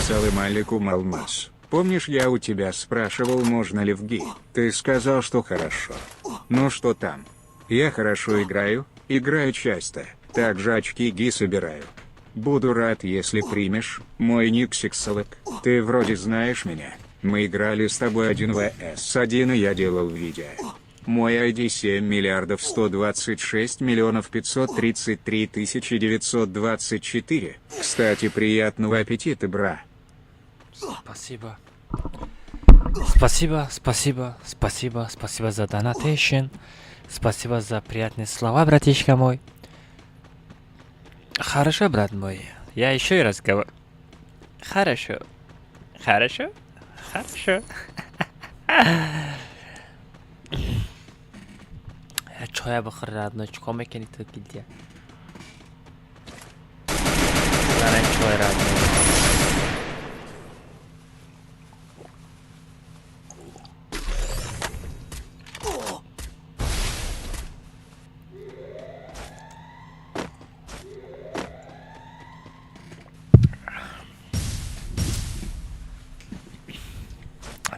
Салам алейкум, Алмаз. Помнишь, я у тебя спрашивал, можно ли в ГИ? Ты сказал, что хорошо. Ну что там? Я хорошо играю, играю часто, также очки ГИ собираю. Буду рад, если примешь мой ник Сиксалок. Ты вроде знаешь меня. Мы играли с тобой 1 vs 1, и я делал видео. Мой ID 7 миллиардов 126 миллионов 533 тысячи 924. Кстати, приятного аппетита, бра. Спасибо. Спасибо, спасибо, спасибо, спасибо за donation. Спасибо за приятные слова, братишка мой. Хорошо, брат мой. Я еще раз говорю. Хорошо. Хорошо? Хорошо. Чоя бихӯр, родной, чикор мекунӣ ту гилдия? Чой, родной.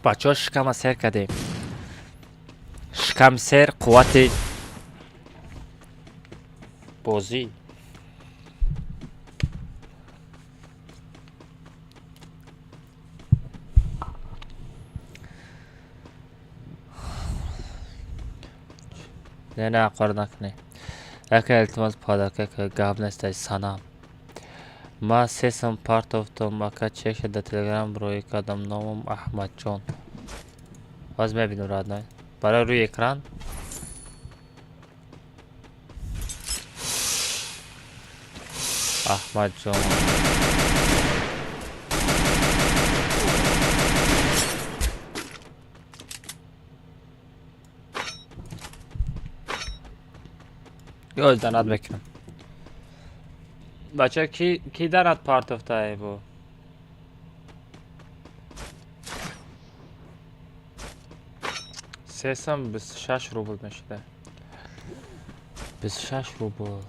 Бачаҳо, шикама сер кардем. Шикам сер, қуввати бозӣ. Не, не, қор накунед. Яке, илтимос, подарка гап нестай, санам. Ма сесам партофтум, ака, чеша дар телеграм роӣ кардам, номам Аҳмадҷон. Ҳоз мебинам, родной. Барои рӯи экран. Аҳмадҷон. Ёз донат мекунам. Бача, ки донат партофтае бо? Сесам 26 рубл мешуда. 26 рубл.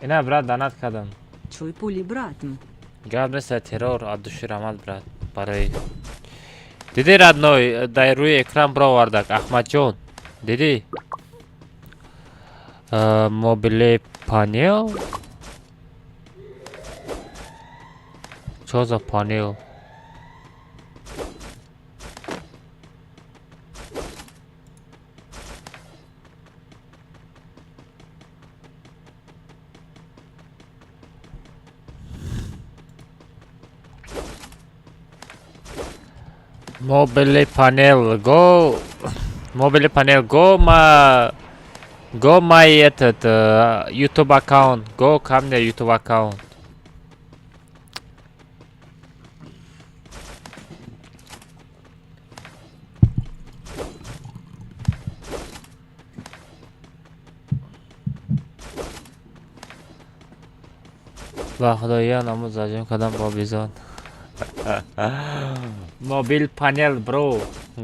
Ина, брат, донат кардам. Чой пули, брат. Гап нест, террор от души рамад, брат. Барои. Диди, родной, дар рӯи экран бировардак, Аҳмадҷон. Диди? Мобиле панел? Чо за панел? Mobile panel go, mobile panel go, ма go my этот YouTube аккаунт, go ко мне YouTube аккаунт. Ба худоя, намуз зажим кардам бо бизон. Mobile panel, bro.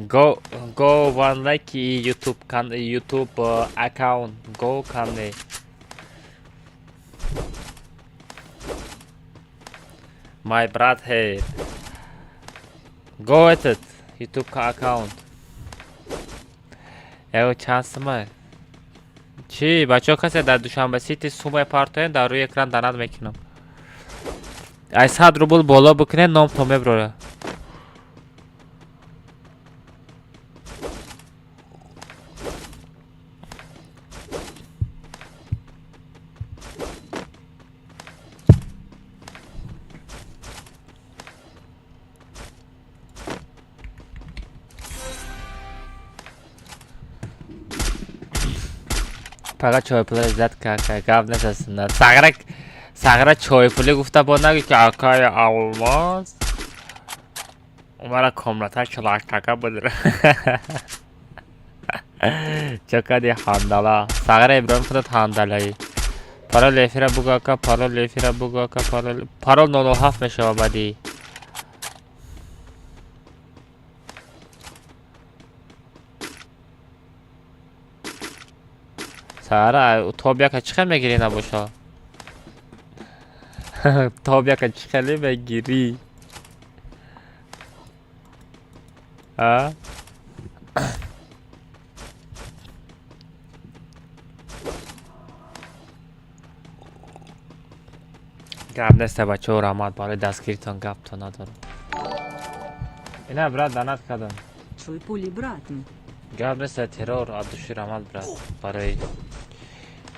Go go one like YouTube can YouTube account. Go ко мне. My брат, hey. Go этот YouTube аккаунт. Эво чанд сума? Чӣ, бачаҳо, касе дар Душанбе Сити сумаи партоем, дар рӯи экран донат мекунам. Ай 100 рубл боло бикунед, ном то меброра. Фақат чойпулро иззат кард, гап нест. Сағра сағра чойпулӣ гуфта бо нагӯ, ки акаи Алмоз умара комната чилактака буд. Чо кади, ҳандала? Сағра Иброҳим, худат ҳандалаӣ. Парол эфира бугӯ, ака, парол эфира бугӯ, ака, парол, парол 007 мешава баъди. Сара, тоб яка чӣ хел мегирӣ набоша? Тоб яка чӣ хеле мегирӣ? А? Гап неста, бачаҳо, раҳмат барои дастгиритон, гаптон надорам. Ина, брат, донат кардам. Твой пули, брат. Гап неста, террор, от души раҳмат, брат, барои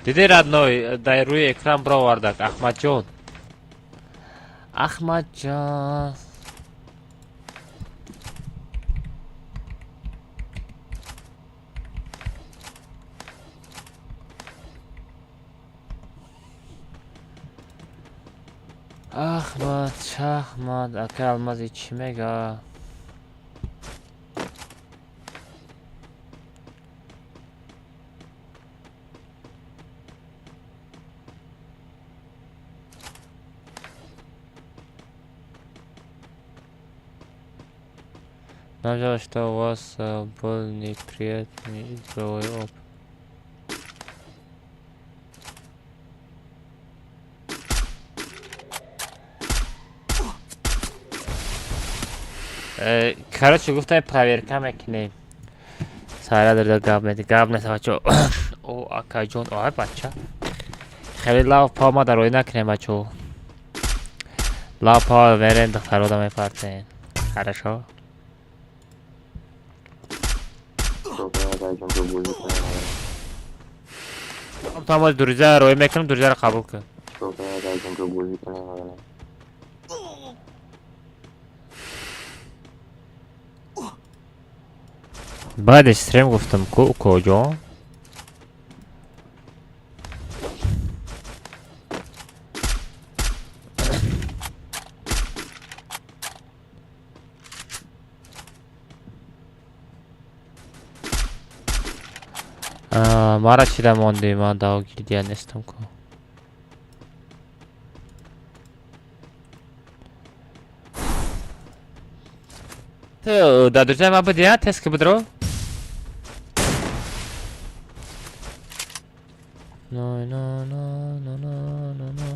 диди, родной, дар рӯи экран бировардак. Аҳмадҷон, Аҳмадҷон. Ахмад, Шахмад, ака Алмази чӣ мега? Нам что у вас был неприятный игровой опыт. Короче, гуфтай, проверка мекунем. Сара дарда гап меди, гап нест, бачо. О, акаҷон, ой, бача. Хеле лав па ма дарои накунем, бачо. Лав па мерем, духтарода мепартем. Хорошо? Там друзья рой мекунем, друзья қабул кун. Баъди стрим гуфтам ку, куҷо? Мара чида монди, ман дао гилдия нестам ку. Ту да друзья ма буди, а тест ки будро? No, no, no, no, no, no, no.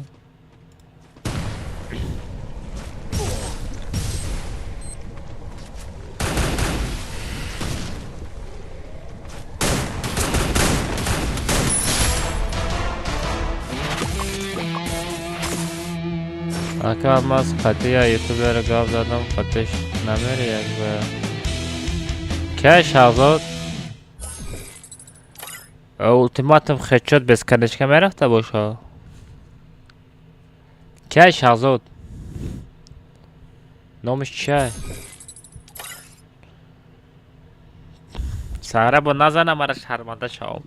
Ака маз қатия ютубера гап задам, қатиш намери як ба. Кай Шаҳзод? Ултиматум хедшот бесконечка мерафта боша. Кай Шаҳзод? Номиш чия? Сара бо назана мара, шарманда шавам.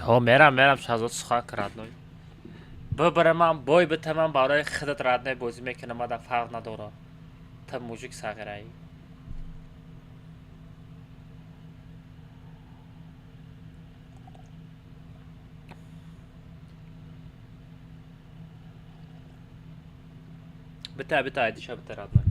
Ҳо, мерам, мерам, Шаҳзод, сухан родной. Бибарамам, бой битамам, барои худат, родной, бозӣ мекунам, мада фарқ надорад. Та мужик сағираӣ. Бита, бита, айдиша бита, родной.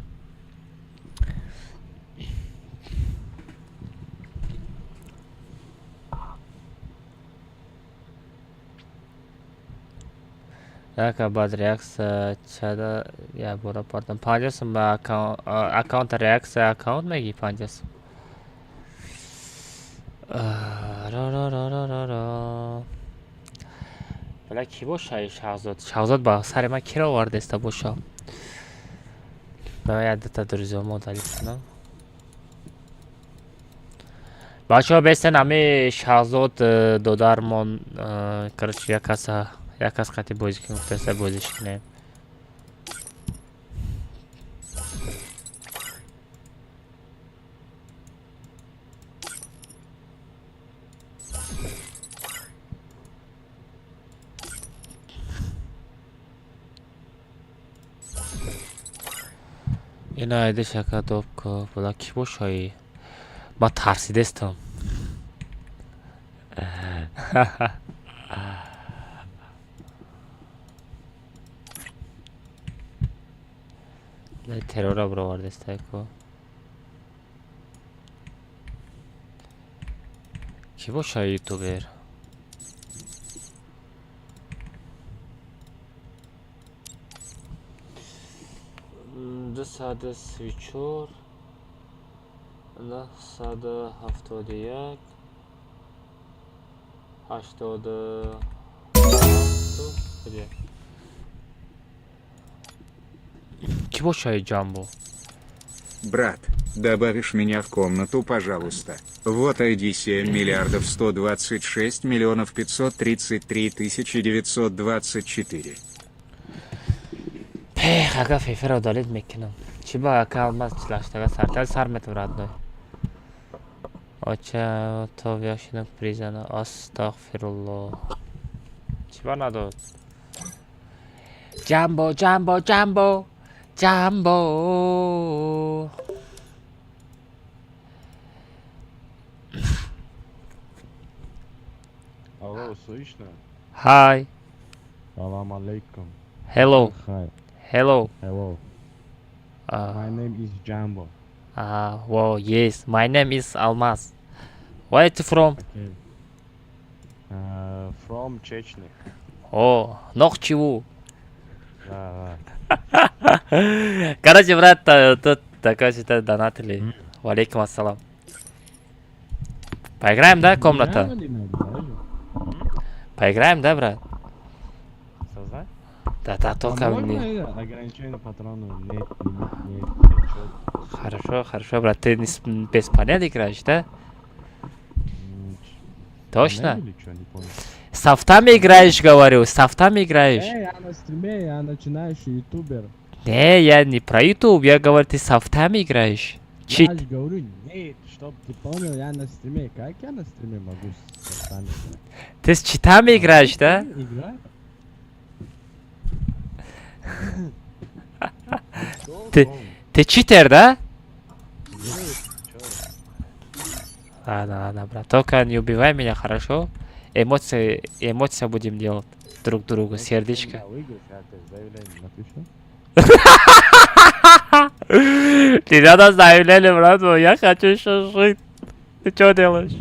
Яка баъд реаксия чада як бора пардам. 50 сум ба аккаунта реаксия аккаунт мегӣ, 50 сум. Ра-ра-ра-ра-ра. Бала кӣ боша Шаҳзод? Шаҳзод ба сари ман киро овардеста боша? Ба як дута друзья далил кунам. Бачаҳо, бестен, ами Шаҳзод додармон, короче, як каса, як кас қати бозӣ кунем, гуфтаста, бозиш кунем. Ина айди шака добко, бала кӣ бошаи? Ман тарсидестам. Террора бировардестай ку. Ки боша ютубер? 234 971 87. Ки боша Ҷамбо? Брат, добавишь меня в комнату, пожалуйста. Вот ID 7 миллиардов 126 миллионов 533 тысячи 924. Пех, ага, фефера удалить мекунам. Чӣ ба ака Алмаз чилаштага сартал сар метам, родной. Оча, то яшинак призана. Астағфируллоҳ. Чӣ ба надод? Ҷамбо, Ҷамбо, Ҷамбо, Ҷамбо. Алло, слышно? Hi. Салам алейкум. Hello. Hi. Hello. Hello. My name is Jambo. Ah, wow, yes. My name is Almaz. Where you from? Okay. From Chechnya. О, Нохчиву. Да, да. Короче, брат, тут такой что донатили. Валейкум ассалам. Поиграем, да, комната? Поиграем, да, брат? Создать? Да, только А можно мне. это ограничение патронов? Нет, лимит, нет, чё? Хорошо, хорошо, брат. Ты не без панели играешь, да? Точно? Панель или чё, не понял. С софтами играешь, говорю, с софтами играешь. Эй, я на стриме, я начинающий ютубер. Не, я не про YouTube, я говорю, ты с софтами играешь. Чит. Я же говорю, нет, чтоб ты понял, я на стриме. Как я на стриме могу с софтами играть? Ты с читами играешь, да? Играю. Ты читер, да? Нет, чё? Ладно, ладно, брат. Только не убивай меня, хорошо? Эмоции, эмоции будем делать друг другу, Если ты сердечко. меня выиграешь, я тебе заявление напишу. Не надо заявление, брат, я хочу еще жить. Ты что делаешь?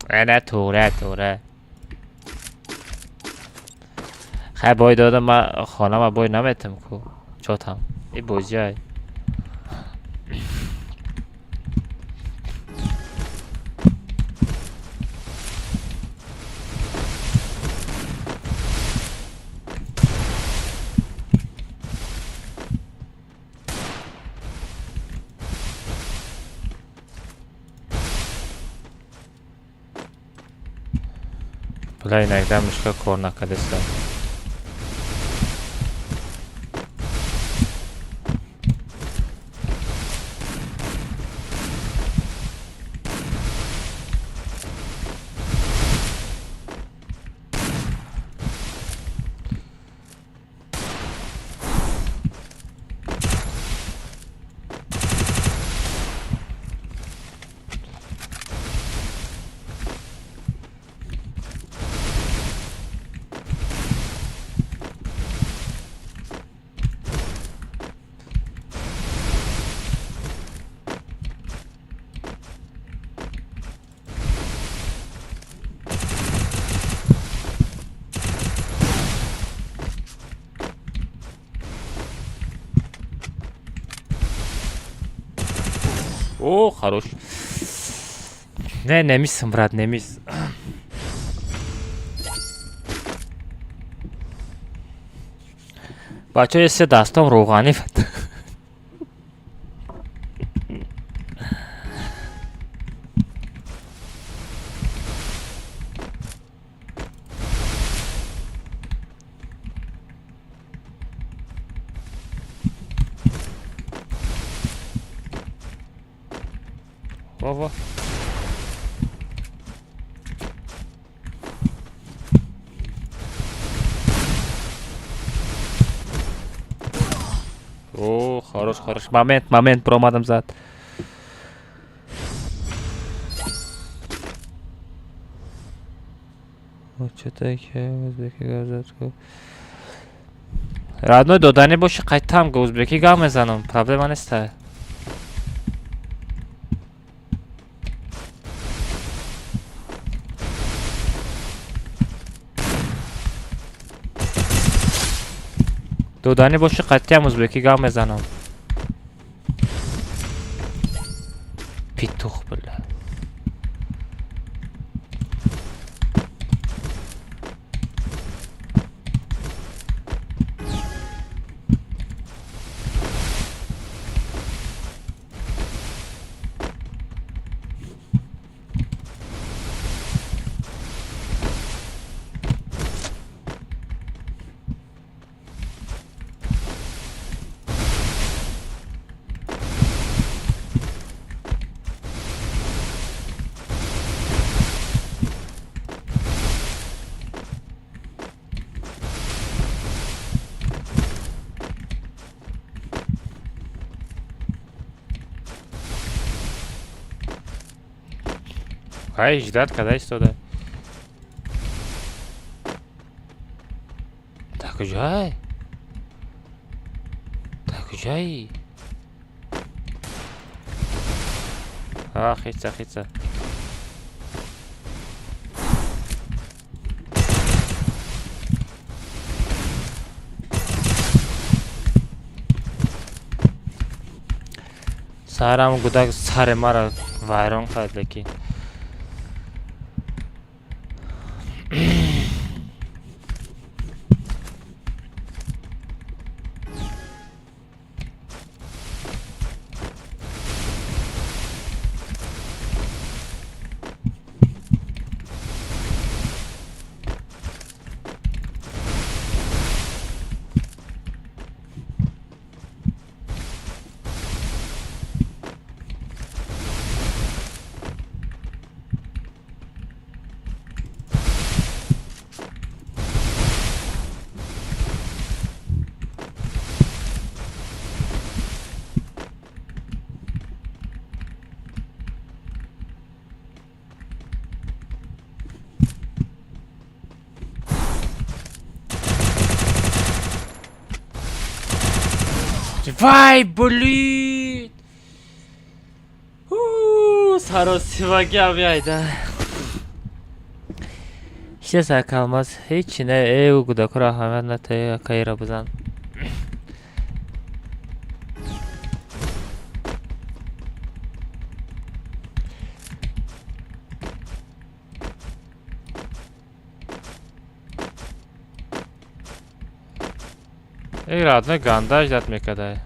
Ана тура тура. Хай бой додам, ма хонама бой наметам ку. Чотам. И бозиай. Бля, иногда мышка кор накадеста. О, хорош. Не, немисм, брат, немис. Бача, се дастом роғанӣ. Во, во. О, хорош, хорош. Момент, момент, промадам зад. Родной, доданӣ боши, қайтам узбекӣ гап мезанам, проблема неста. Доданӣ боши, қатъиам узбекӣ гап мезанам. Петух, бля. Ай, ждать, когда истода. Так, куҷай? Так, куҷаи? А, хица, хица. Сарам гудак сари мара вайрон кард, лекин. Вай, блин! Саросимагӣ ҳам ҳеч акалмаз, ҳечи не. Э, гудакура аҳамият натаи, акаира бизан. Эй, родной, ганда ждать мекадай.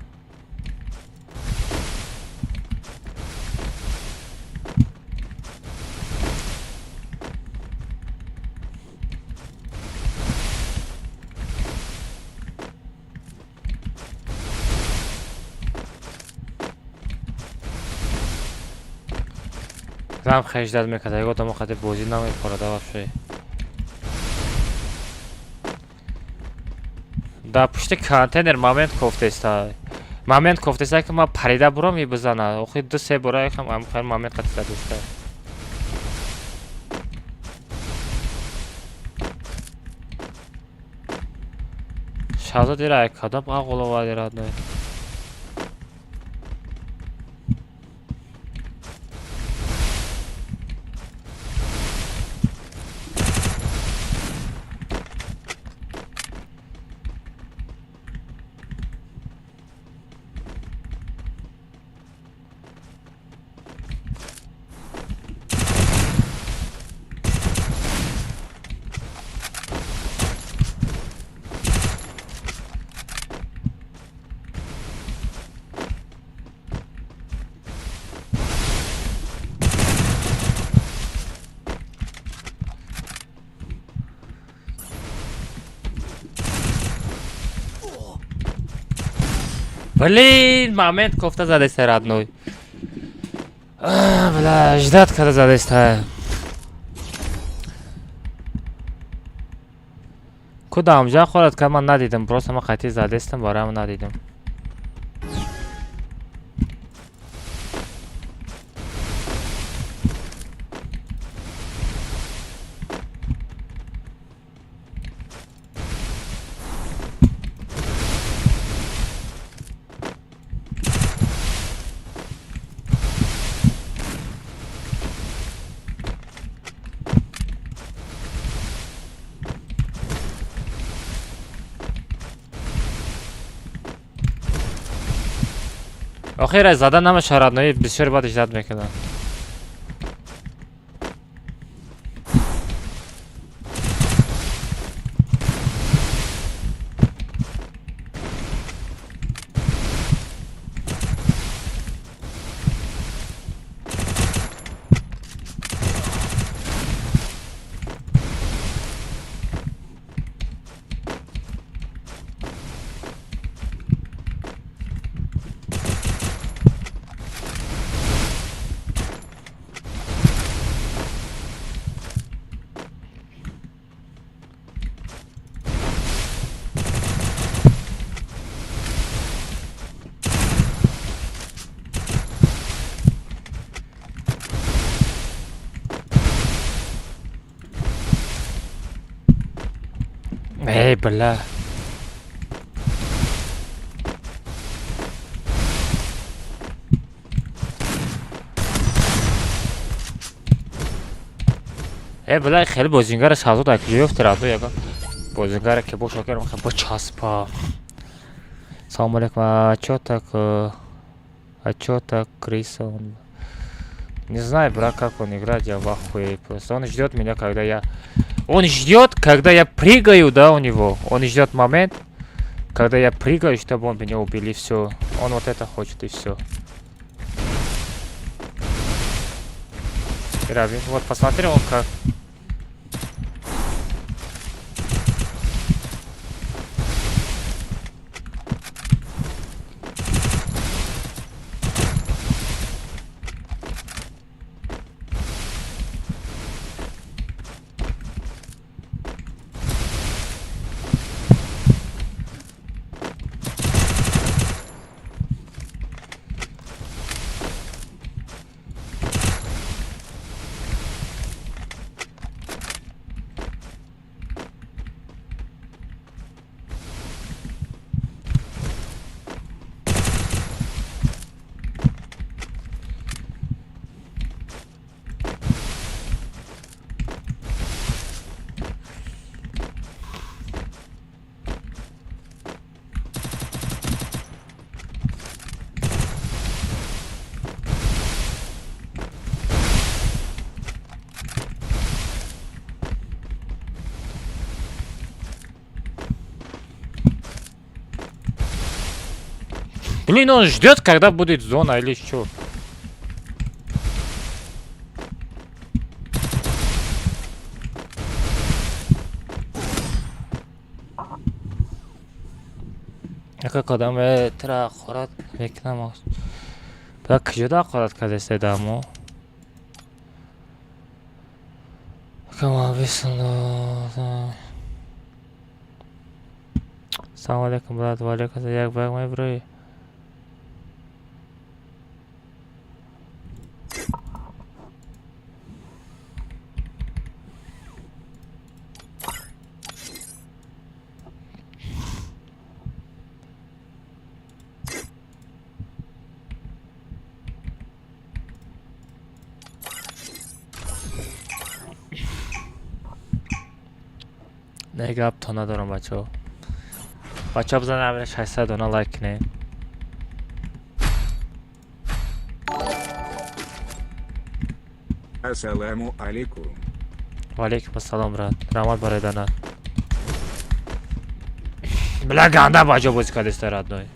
Зам хеждат мекард, ягон одамо қади бозӣ намепорада вообще. Дар пушти контейнер момент кофтеста. Момент кофтеста, ки ман парида бурам, и бизана. Охи ду се бора якам амхар момент қати задеста. Шаҳзод ира кадом ағол оварди, родной? Блин, момент кофта задеста, родной. Бля, ждать, когда задеста. Кудам ҷа хӯрад, ка ман надидам, просто ман қатъи задестам, бароям надидам. Охир зада намешавад, родной, бисёр бад ждать мекунад. Эй, бля. Эй, бля, хеле бозингара сазод акиёфт радо яга. Бозингара ки боша керм хеле бочаспа. Салом алейкум. А чё так? А чё так Криса он? Не знаю, брат, как он играет, я в ахуе просто. Он ждет меня, когда я... Он ждет, когда я прыгаю, да, у него. Он ждет момент, когда я прыгаю, чтобы он меня убил, и все. Он вот это хочет, и все. Вот, посмотри, он как... Блин, он ждет, когда будет зона или что? Яка кадам тра хӯрад мекунам. Бля, куҷода хӯрад кардеста дамо? Салом алейкум, брат, ва алейкум. Як баг меброи. Не гап то надорам, бачаҳо. Бачаҳо, бизанед 600 дона лайк кунед. Ассаламу алейкум. Ва алейкум ассалом, брат. Раҳмат барои донат. Бля, ганда баҷо бозӣ кардеста, родной.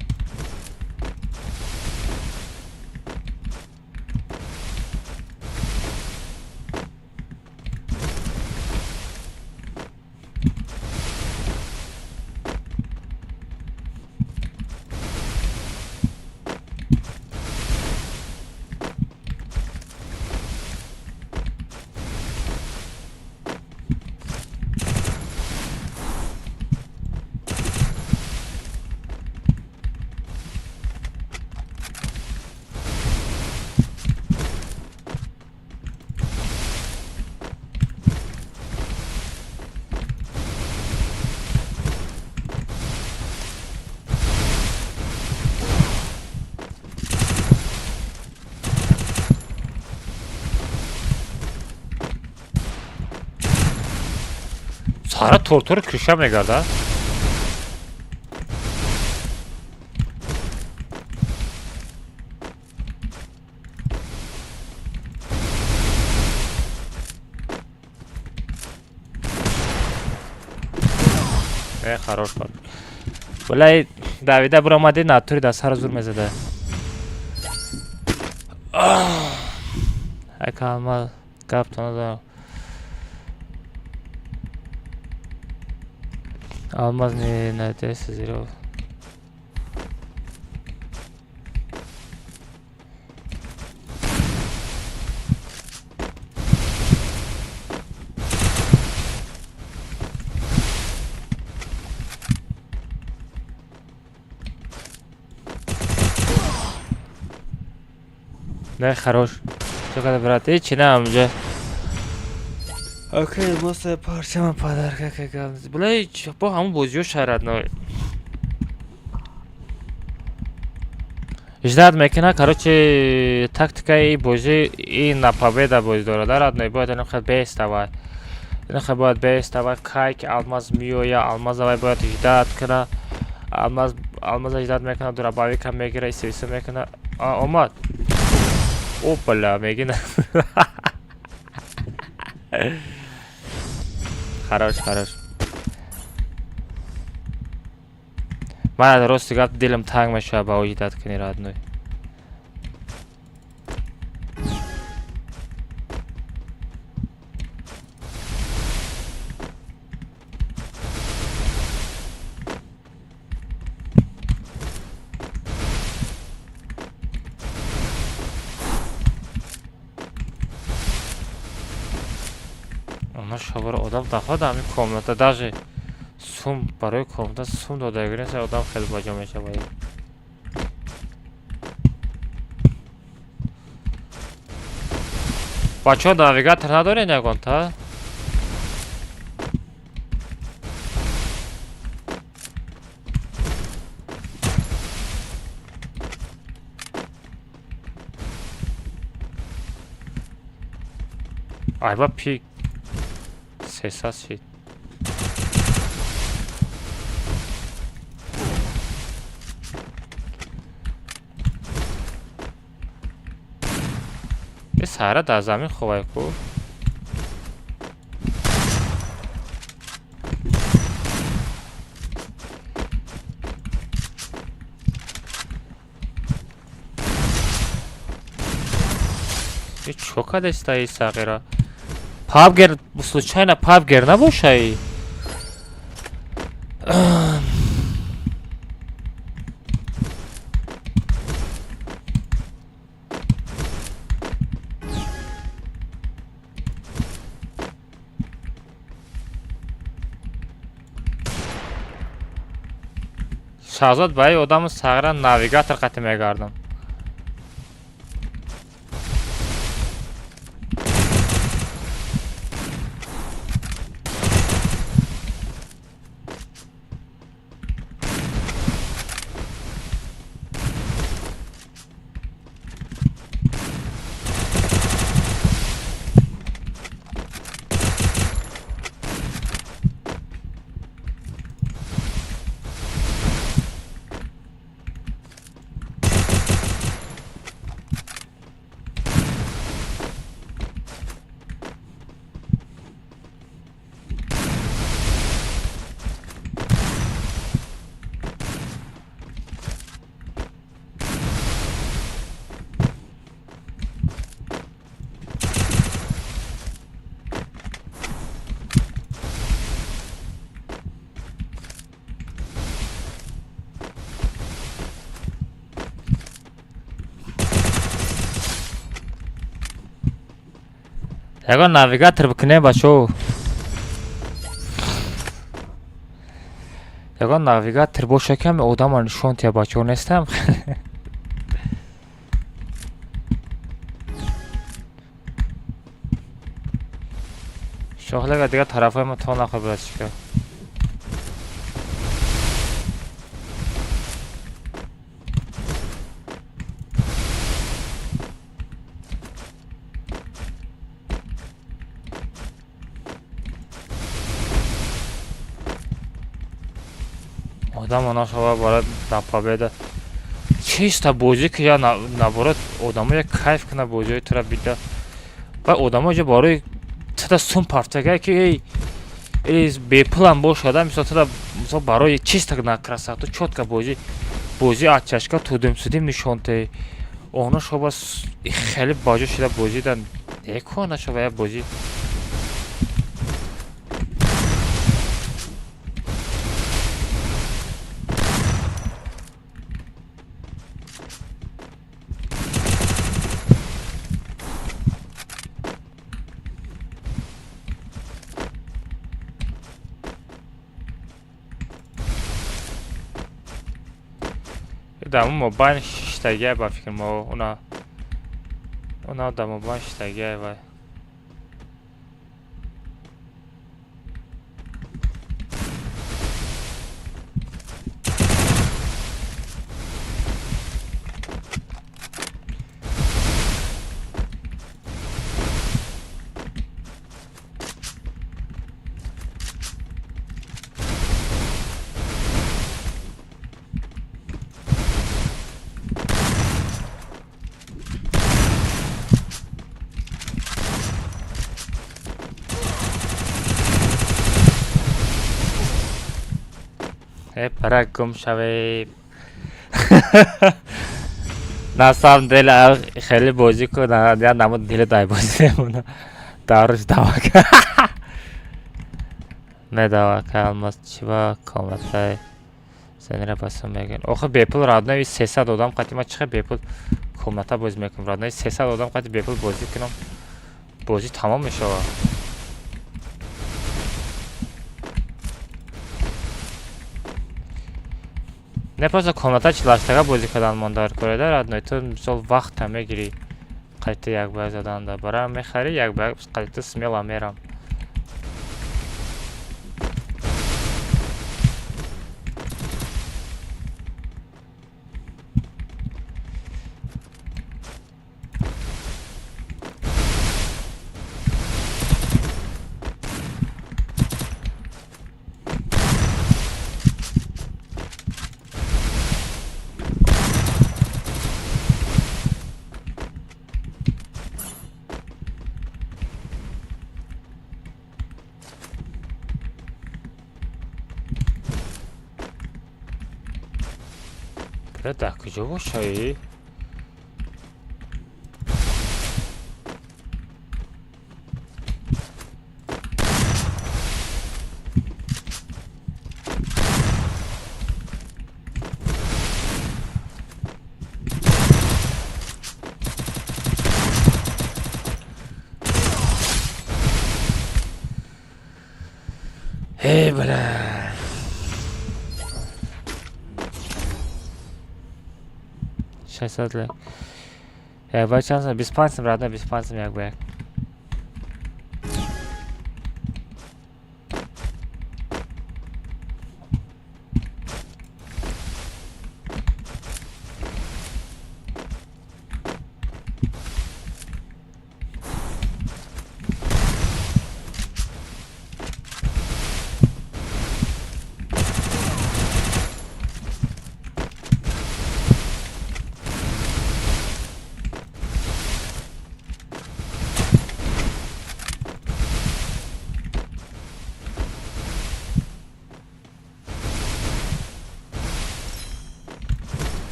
Сара тортори криша мегарда. Хорош кор. Валай Давида буромади натури да сар зур мезада. Ака ма гаптона да. Алмаз не на 10 0. Не, хорош. Чё брат, и чина амже. Окей, боса парчама подарка какам. Бля, бо ҳамун бозиё шарадно. Ждать мекина, короче, тактикаи бозӣ и на победа бозӣ дорад. Родной, бояд ин хел беставай. Ин хел бояд беставай, кай ки алмаз миоя, алмаз давай бояд ждать кина. Алмаз алмаз ждать мекина, дурабавика мегира, истивиса мекина. А, омад. Опаля, мегина. Хорош, хорош. Ман рости гап дилам танг мешавад ба ожидат кунӣ, родной. Шабора одам дахода ҳамин комната даже сум барои комната сум дода гирен, одам хеле баҷо мешавад. Бачаҳо, навигатор надоред ягонта? Айба пик сесад шид. Е, сара дар замин хобай ку. Е, чо кадеста и сағира? Пабгер, случайно пабгер набошай? Шаҳзод, ба ин одаму сағира навигатор қатӣ мегардам. Ягон навигатор бикунем, бачо. Ягон навигатор боша, ками одама нишон тия, бачо, нестам. Шохлага дигар тарафҳои ма то нахоҳ, братчика. Одамо нашава барои на победа. Чиста бозӣ ки я наоборот одамо я кайф кунад бозиҳои тура бида. Ва одамо ҷо барои туда сум партагай ки эй эй бепулам бошада, мисол туда мисол барои чиста на красоту чётко бозӣ бозӣ аз чашка тудим-судим нишонте. Оно шоба хеле баҷо шида бозӣ да некона шоба я бозӣ. Дар мобайн шиштагиай ба фикр мо уна уна дар мобайн шиштагиай вай. Пора гум шавем. На самом деле хеле бозӣ кун, я намуд дили дай бозӣ мемона. Даруш давака. Медавака алмаз чиба комнатай. Зенера басом мегӯян. Охи бепул родной 300 одам қати ма чихе бепул комната бозӣ мекунам. Родной 300 одам қати бепул бозӣ кунам. Бозӣ тамом мешавад. Не просто комната чилаштага бозӣ кардан мондар кореда родной ту мисол вақта мегирӣ қайта як ба як заданда барам мехарӣ як ба як қайта смело мерам. Дар куҷо бошаи? Эй, бля. 600 лек. Як ба чанд сом? 25 сом, родной, 25 сом як ба як.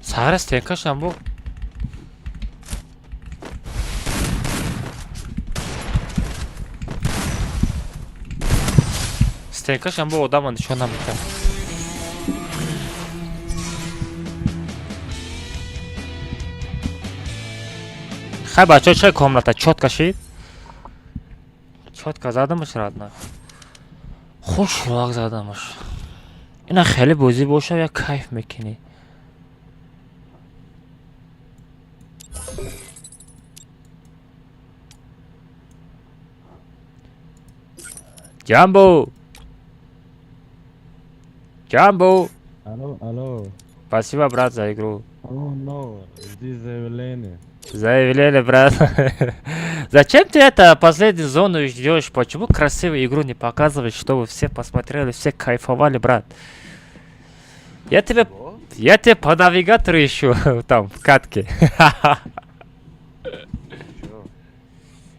Сағар стенкашам бу. Стенкашам бу одама нишон намекард. Хай бачаҳо чӣ комната чётко шид? Чётко задамаш родной. Хуш рак задамаш. Ина хеле бозӣ боша я кайф мекунӣ. Джамбо! Джамбо! Алло, алло. Спасибо, брат, за игру. О, но, жди заявление. Заявление, брат. Зачем ты это последнюю зону ждешь? Почему красивую игру не показываешь, чтобы все посмотрели, все кайфовали, брат? Я тебе по навигатору ищу там, в катке.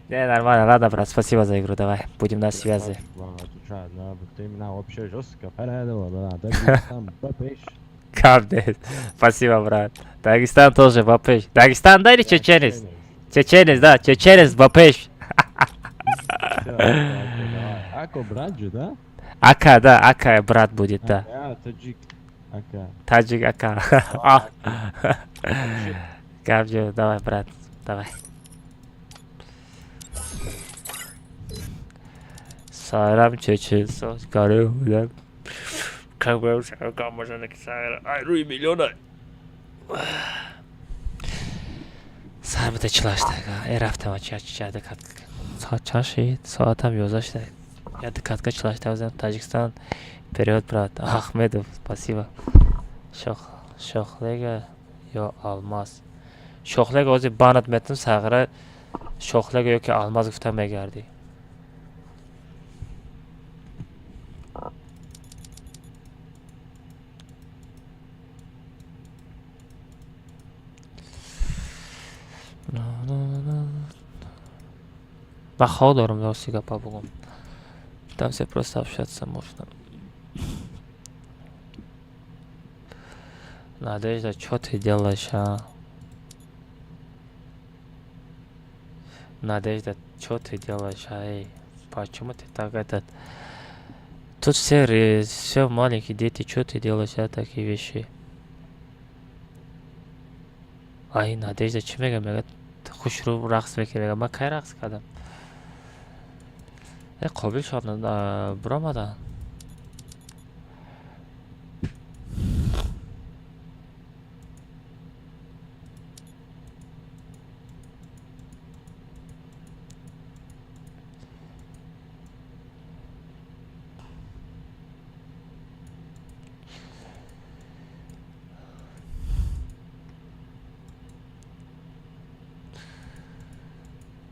Не, нормально, ладно, брат, спасибо за игру, давай, будем на связи. Вам отвечаю, да, ты меня вообще жестко порадовал, да, Дагестан, Бапеш. Капец. Спасибо, брат. Дагестан тоже, Бапеш. Дагестан, да, или чеченец? Чеченец, да, чеченец, Бапеш. Всё, окей, давай. Ако, брат же, да? Ака, да, Ака, брат будет, да. А, таджик. Ака. Таджик, Ака. А. Габджо, давай, брат, давай. Сайрам чеченцо, горю, да. Как бы можно написать, ай, руй миллиона. Сар буда чилаштага. Э, рафтам ачи чада кат. Соат чанд шид? Соатам 11 шуда. Яда катка чилашта озам Таджикистан. Вперед, брат. Ахмедов, спасибо. Шох, Шохлега ё Алмаз. Шохлега ози банат метм сағира Шохлега ёки Алмаз гуфта мегардӣ. Ман хоб дорам, рости гапа бугум. Там все просто общаться можно. Надежда, что ты делаешь, а? Надежда, что ты делаешь, а? Эй, почему ты так этот? Тут все маленькие дети, что ты делаешь, а, такие вещи? Ай, Надежда, чӣ мега? Мега, хушрӯ рақс мекунӣ. Мега, ман кай рақс кардам? Э, қобил шуд, биромадан.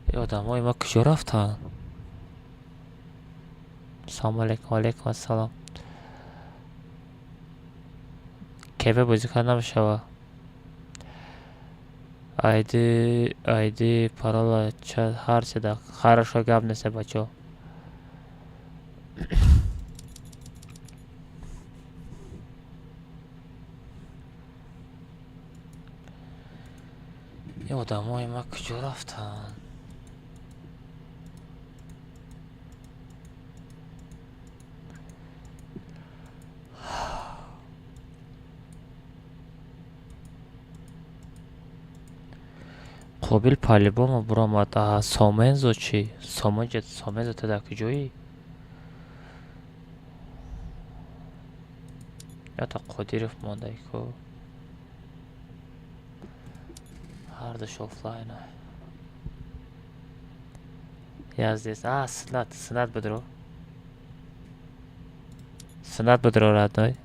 Э, одамои ма куҷо рафтанд? Салому алейкум, алейкум ассалом. Кеве бозӣ карда намешава. Айди, айди, парола, чат, ҳар чида. Хорошо, гап нест, бачо. Э, одамои ма куҷо рафтанд? Қобил по-любому биромад. А Сомензо чӣ? Сомонҷа, Сомензо, ту дар куҷоӣ? Ята Қодиров мондай ку. Ҳардуш офлайн. Я здесь. А, Синат, Синат бидро. Синат бидро, родной.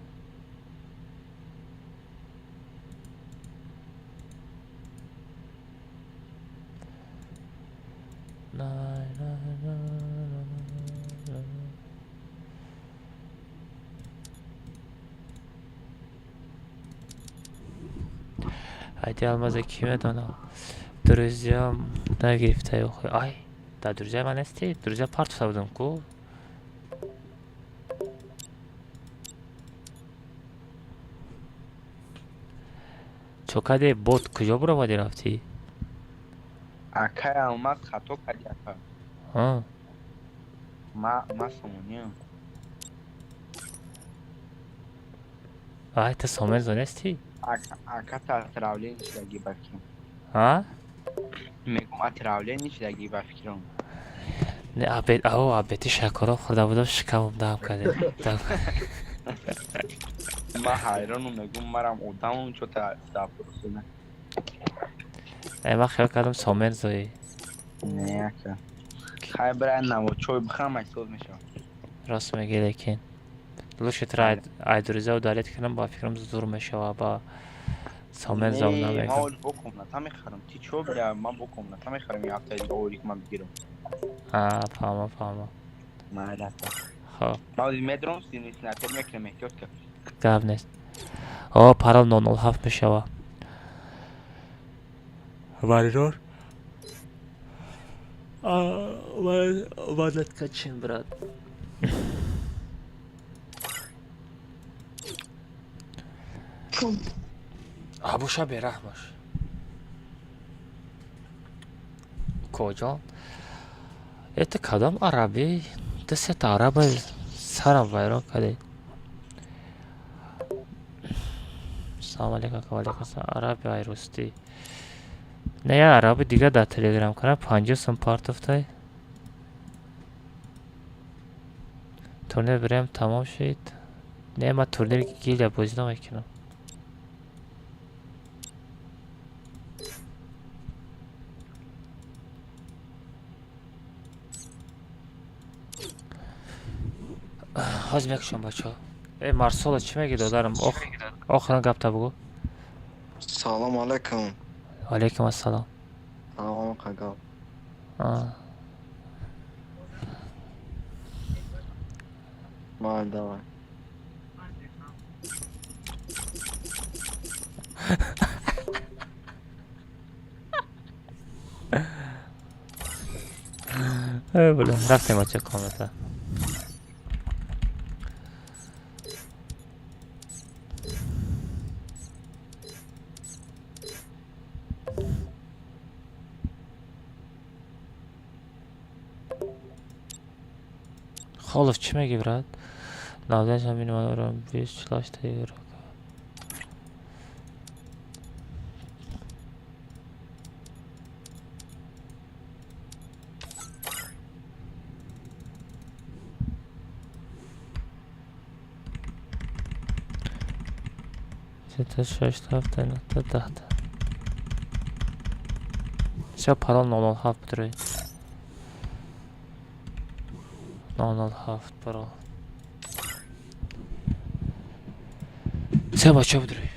Най, най, най, най, най. Айди Алмаза ки медонам? Друзьям нагирифта охи. Ай, дар друзья ман нести? Друзья партуфта будам ку? Чо каде бот куҷо буромадӣ рафтӣ? Акай Алмаз, хато кардӣ, ака. А? Ма сомониам. Ай, ту Сомензо нести? Ака, та отравление шудагӣ ба фикрам. А? Мегум, отравление шудагӣ ба фикрам. Не, абед, ао, абети шакаро хӯрда будам, шикамам дам карде. Дам. Ма ҳайронум, мегум, марам одамам, чо та дапросина. Э, ман хиёл кардам Сомензои. Не, ака. Хай, бира наво чой бихам, ай соз мешавам. Рост мегӣ, лекин. Лучше тра ай друзья удалить кунам, ба фикрам зур мешава, ба Сомен зов намекунам. Ман бо комната мехарам. Ти чо бля, ман бо комната мехарам, як ҳафтаи дига орик ман бигирам. А, фаҳмам, фаҳмам. Майла. Хоб. Ман медром, снайпер мекунам, эҳтиёт кун. Гап нест. О, парол 007 мешава. Варирор? Валет качин, брат. Абуша бераҳмаш. Коҷон? Это кадом арабӣ? Ду сета араба сарам вайрон кардед. Салом алейкум, алейкум салом. Араби айрустӣ. Не, я араби дига дар телеграм канал 50 сум партофтай. Турнир бирем тамом шид. Не, ман турнири гилия бозӣ намекунам. Ҳозир мекушам, бачаҳо. Э, Марсола, чӣ мегӣ, додарам? Охирон гапта бугӯ. Салом алейкум. Алейкум ассалом. Салом қагав. Май, давай. Э, бля, рафтем, бача, комната. Холов, чӣ мегӣ, брат? Навдаш ҳамин манорам 20 48 игрока. Сета, шаш, ҳафта, нӯҳта, 10-та. Всё, парол 007 бидрои. 007 парол. Всё, бачаҳо, бидрои.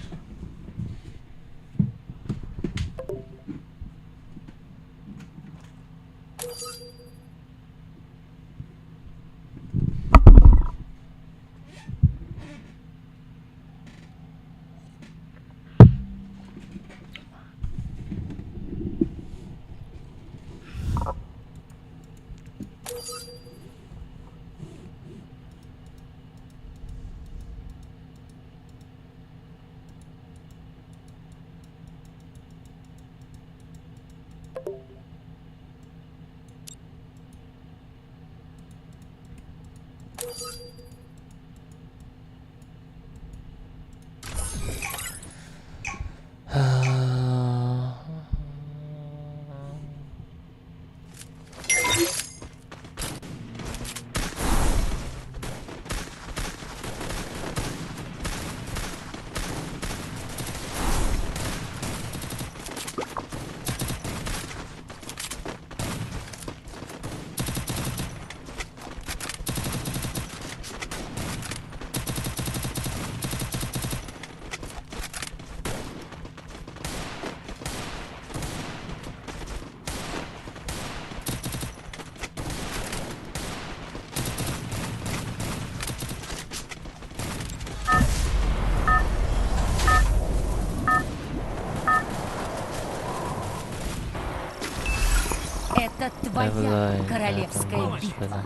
Это твоя королевская битва.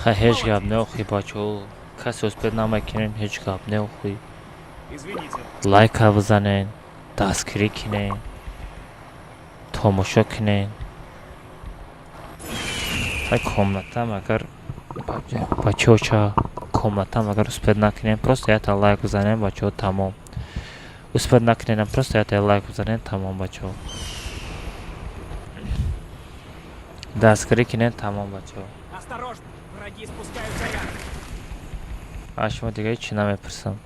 Хай, ҳеҷ гап не, охи, бачаҳо, касе успед намекунем, ҳеҷ гап не, охи. Извините. Лайка бизанен, дастгирӣ кинен, тамошо кинен. Хай, комнатам агар, бачаҳо, ча комнатам агар успед накунем, просто якта лайк бизанем, бачаҳо, тамом. Успед накуненам, просто якта лайк бизанем, тамом, бачаҳо. Дастгирӣ кинен, тамом, бачаҳо. Осторожно, враги спускаются рядом. А шумо дига ҳеҷ чӣ намепурсам.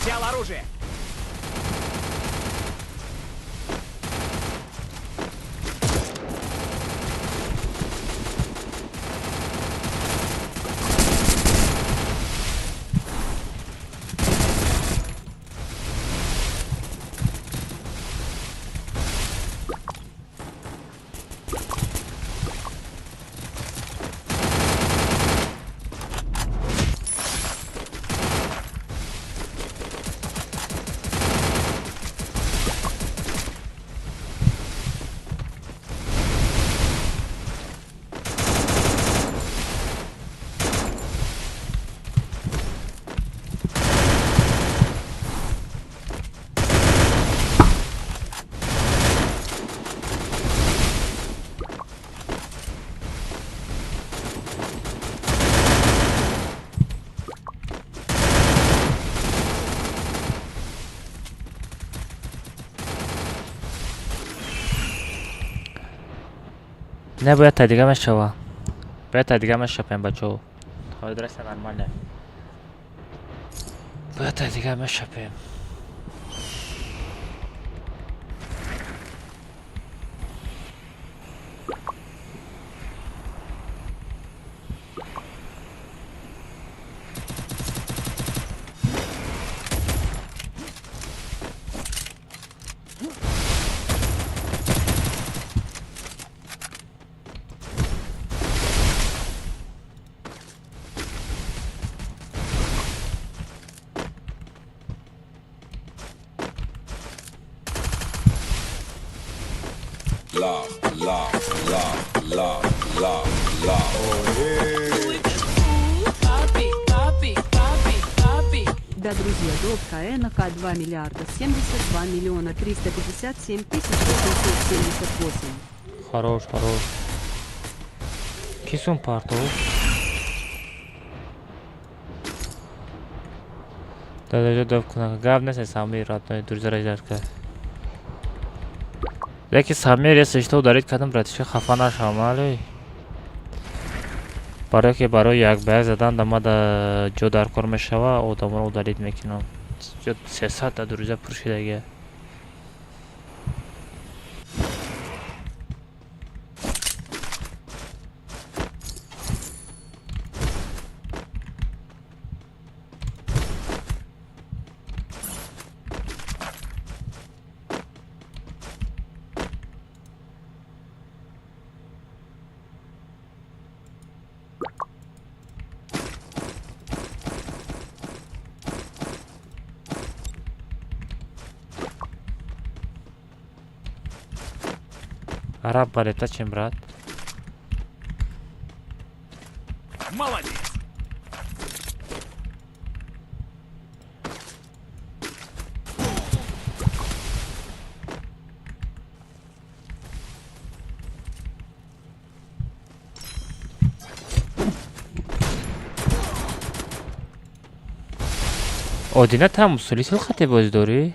Взял оружие. Не, бояд та дига мешава. Бояд та дига мешапем, бачаҳо. Ҳозир нормально. Бояд та дига мешапем. La, la, la, la, la, la. Да, друзья, дроп КНК 2 миллиарда 72 миллиона 357 тысяч 878. Хорош, хорош. Кисун партов. Да, да, да, гап нест, сами родной друзья раздатка. Яки Самир, если что, ударить кадам, братишка, хафа нашам, али. Барои ки барои як ба як задан дамада ҷо дар кор мешава, одаморо удалить мекунам. Ҷо 300 та друзья пур шудагия. Араб балета чем, брат? Молодец! Одина там мусулисил хате боз дорӣ?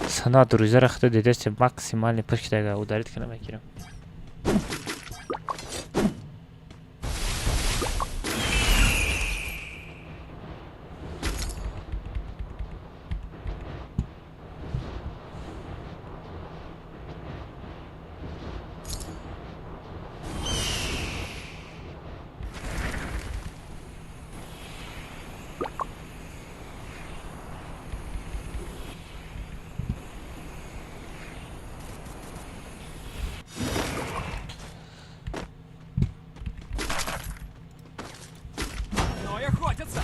Сана друзья хто дидесте максимальный пуш кидага ударить кана мекирам. Охотятся!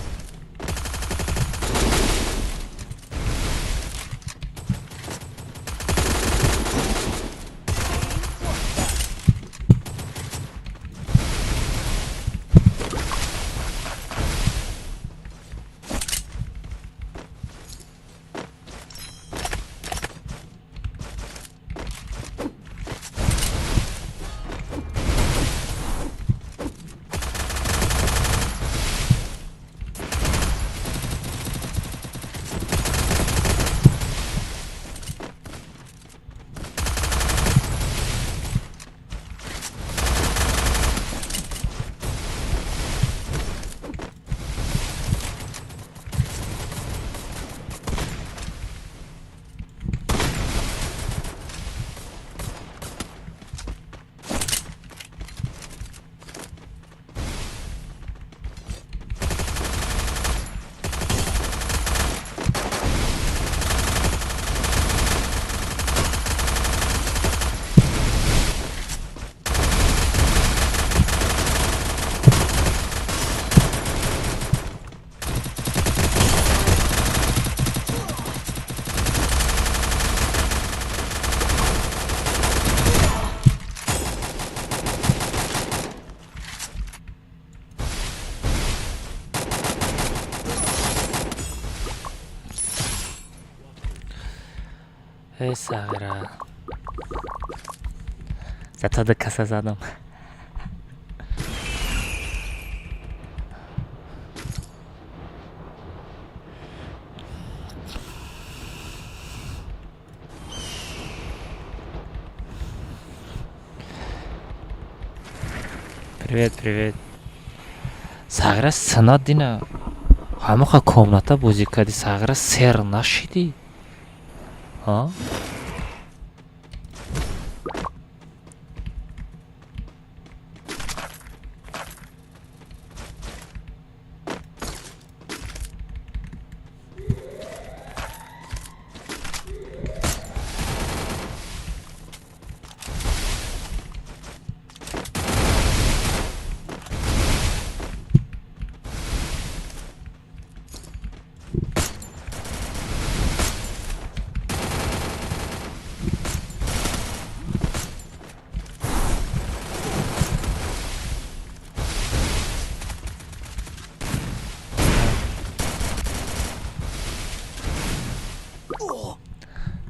Эй, сағира. Зато да каса задам. Привет, привет. Сағира, сина дина. Ҳамақа комната бозӣ кардӣ, Сағира, сер нашидӣ? Ҳа?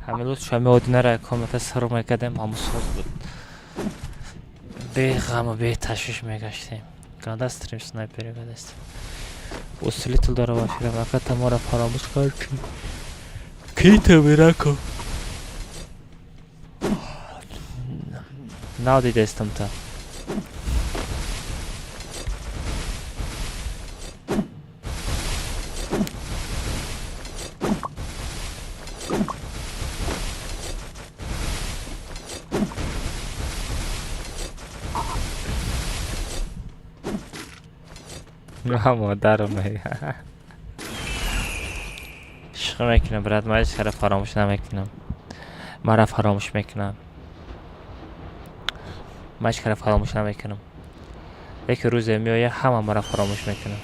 Ҳамин рӯз шами одинара комната сару мекардем, ҳамун соз буд. Беғаму беташвиш мегаштем. Ганда стрим снайпери гадаст. Усилитель дора ва фирам аката мора фаромӯш кард. Ки табирако? Нав дидестам та. Модарам мега. Шӯхӣ мекунам, брат, ман ҳеҷ кара фаромӯш намекунам. Мара фаромӯш мекунам. Ман ҳеҷ кара фаромӯш намекунам. Яке рӯзе меояд, ҳама мара фаромӯш мекунам.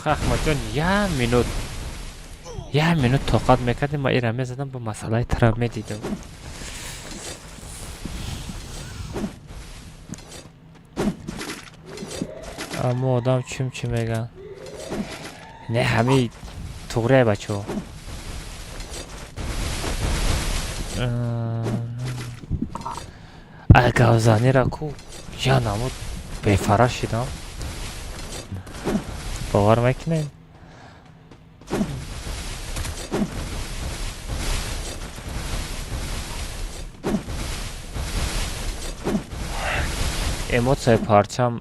Ахмадҷон, як минут, як минут тоқат мекардем, ман ира мезадам, ба масъалаи тара медидам. Аммо одам чим чӣ мегӯяд? Не, ҳамин туғрия, бачаҳо. Гавзанира ку я намуд бефара шидам. Бовар мекунед? Эмоцияи парчам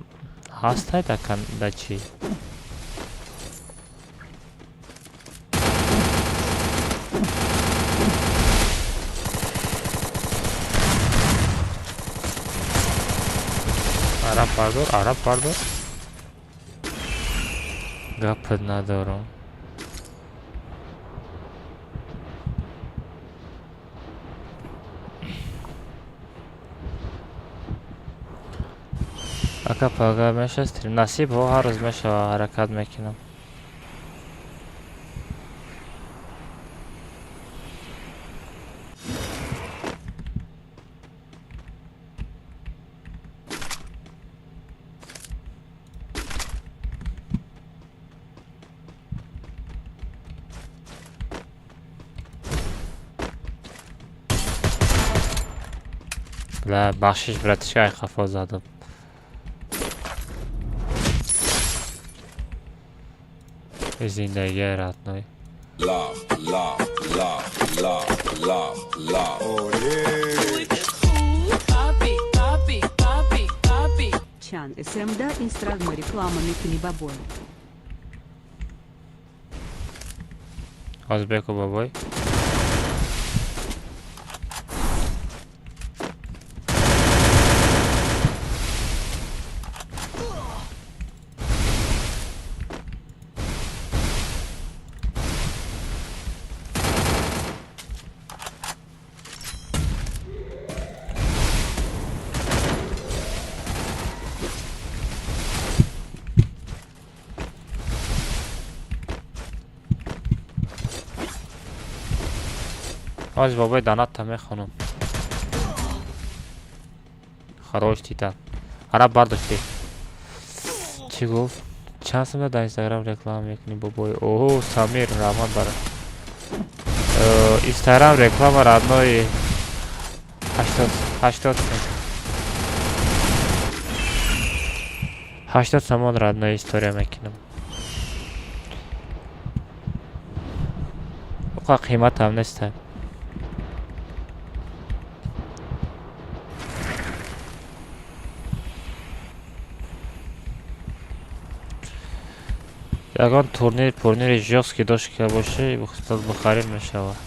ҳастай да чӣ? Араб бардор, араб бардор. Гапат надорам. Ака, пага меша стрим? Насиб ҳо, ҳар рӯз мешава, ҳаракат мекунам. Бля, бахшиш, братишка, ай хафо задам. Зиндагии родной. Love, love, love, love, love, love. Чан СМД инстаграм реклама мекни бабой. Озбеку бабой. Аз бобои данатта мехонам. Хорош титан. Араб бардошти. Чӣ гуфт? Чанд сумда дар Инстаграм реклама мекунӣ бобои? Оҳо, Самир раҳмат бара. Инстаграм реклама родной 80 80 сомон родной история мекунам. Уқа қиматам неста. Ягон турнир пурнири жёсткий дошта бошӣ, бухарин мешавад.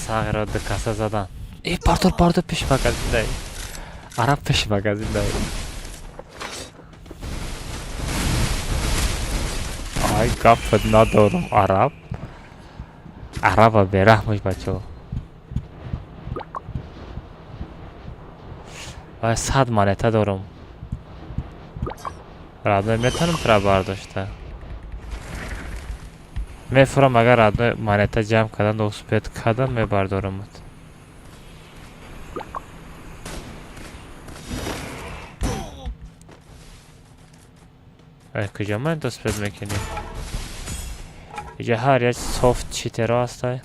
Сағиро ду каса задан. Э, бардор, бардор, пеши магазин дай. Араб пеши магазин дай. Ай, гапат надорам, араб. Араба бераҳмош, бачаҳо. Вай, 100 монета дорам. Родной, метавонам тура бардошта? Мефурам, агар родной монета ҷамъ кардан успеть кардан мебардорамат. Ай, куҷо монета успеть мекунӣ? Иҷа ҳар як софт читеро ҳастай.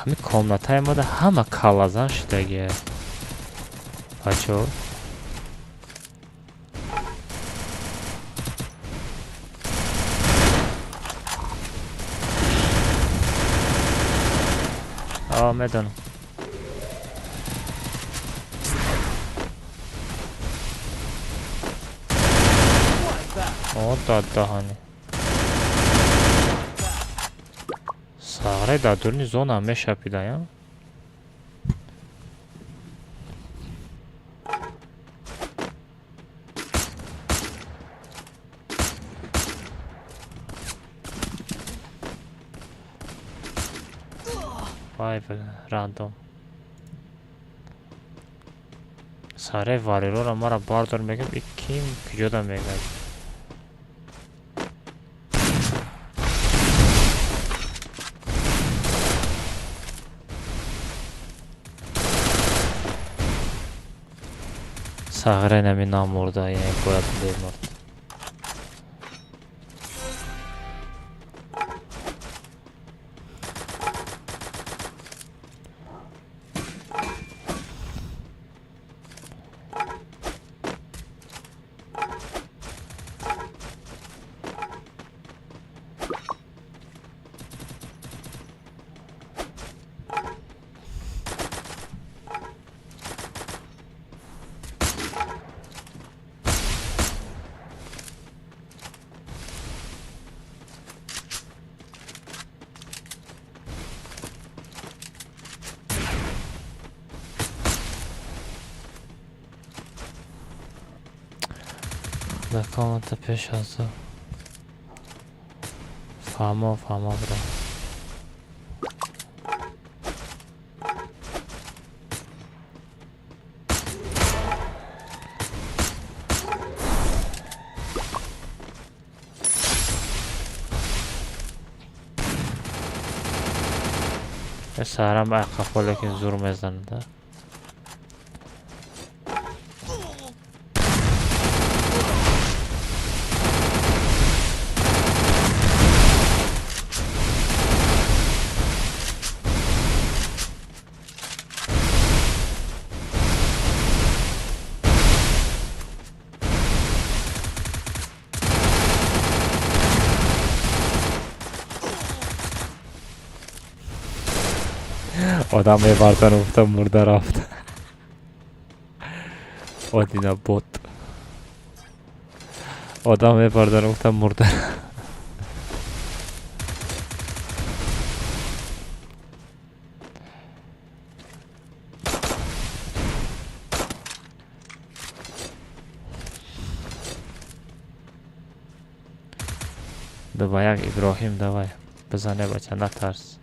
Ҳами комнатаи мода ҳама каллазан шудагия. Бачаҳо. А, медонам. О, дадаҳани. Сағре дар дуруни зона мешапидаям. Вай, рандом. Саре варилора мара бардор мегам, и ким куҷода мегад? Сағре нами намурда, яъне бояд бемурд. Дар комната пеш аз ӯ. Фаҳмо, фаҳмо, бро. Сарам қафо, лекин зур мезанада. Одам мебардан, гуфта мурда рафт. Одина бот. Одам мебардан, гуфта мурда. Давай, як Иброҳим, давай. Бизане, бача, натарс.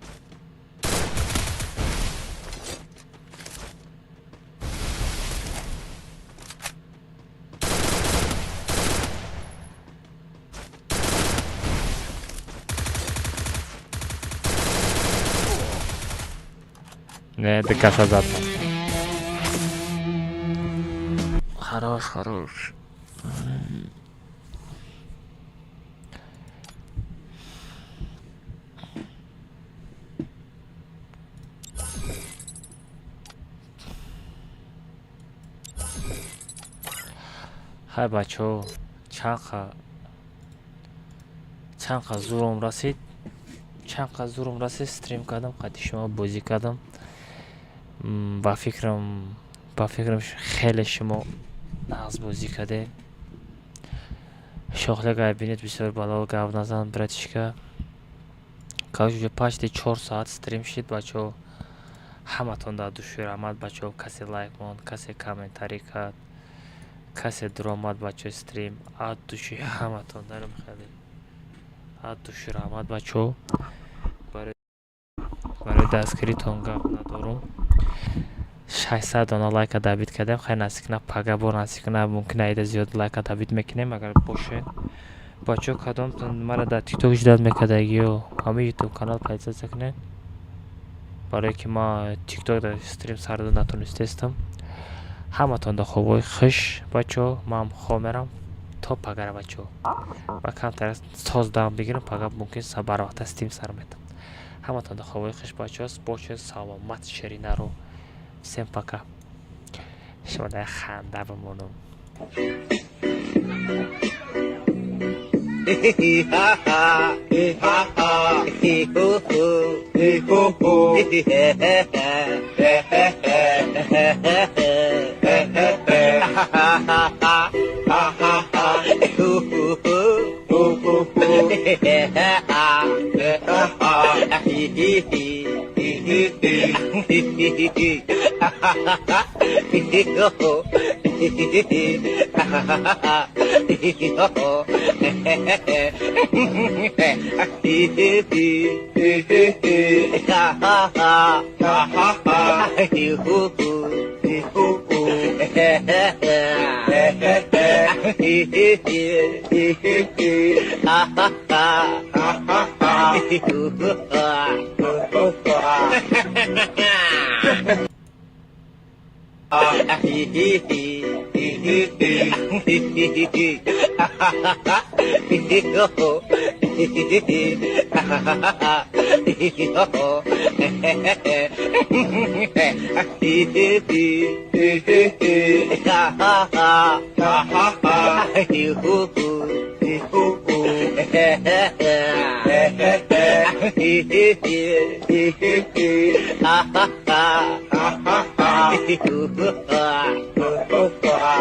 Не, до конца зад. Хорош, хорош. Хай, бачаҳо, чанд қа зуром расид, чанд қа зуром расид, стрим кардам, қадди шумо бозӣ кардам. Ба фикрам, хеле шумо нағз бозӣ кардед. Шохлега бинед, бисёр бало гап назан, братишка. Короче, почти 4 соат стрим шид, бачаҳо. Ҳаматон дар души раҳмат, бачаҳо. Касе лайк монд, касе комментарий кард, касе дуромад, бачаҳои стрим, аз души ҳаматон даром, хеле аз души раҳмат, бачаҳо. Барои дастгиритон гап надорум. 600 дона лайка добить кардем. Хай, насиб кунад, пага бор насиб кунад, мумкин аида зиёд лайка добить мекунем, агар бошед. Бачаҳо, кадомтон мара дар Тикток ждать мекардагиё, ҳамин Ютуб канал подписаться кунед, барое ки ман Тикток дар стрим сар дода натонистестам. Ҳаматон дар хобҳои хуш, бачаҳо. Ман хоб мерам то пагара, бачаҳо. Ва камтар соз дам бигирам, пага мумкин барвақта стрим сар метам. Ҳаматон дар хобҳои хуш, бачаҳо, бошед саломат. Ширинаро, всем пока. Шумо дар ханда бимонам. Ha ha ha ha, he ho ho, he ho ho, he he he he he he he he he ha ha ha ha ha ha, ho ho ho ho ho ho, he he ha ha ha ha, he he he he he he he he ha ha ha, he ho ho, he he he ha ha ha, he ho ho, he he he he he ha ha ha ha ha ha, he ho ho, he ho ho, he he he he he he he he ha ha ha ha ha ha, he ho ho ho ho ha, he he he he he he he ha ha ha, he ho ho, he he he ha ha ha, he ho ho, he he he he he ha ha ha ha ha ha, he ho ho, he ho ho, he he he he he he he he ha ha ha ha ha, he ho ho ho ho.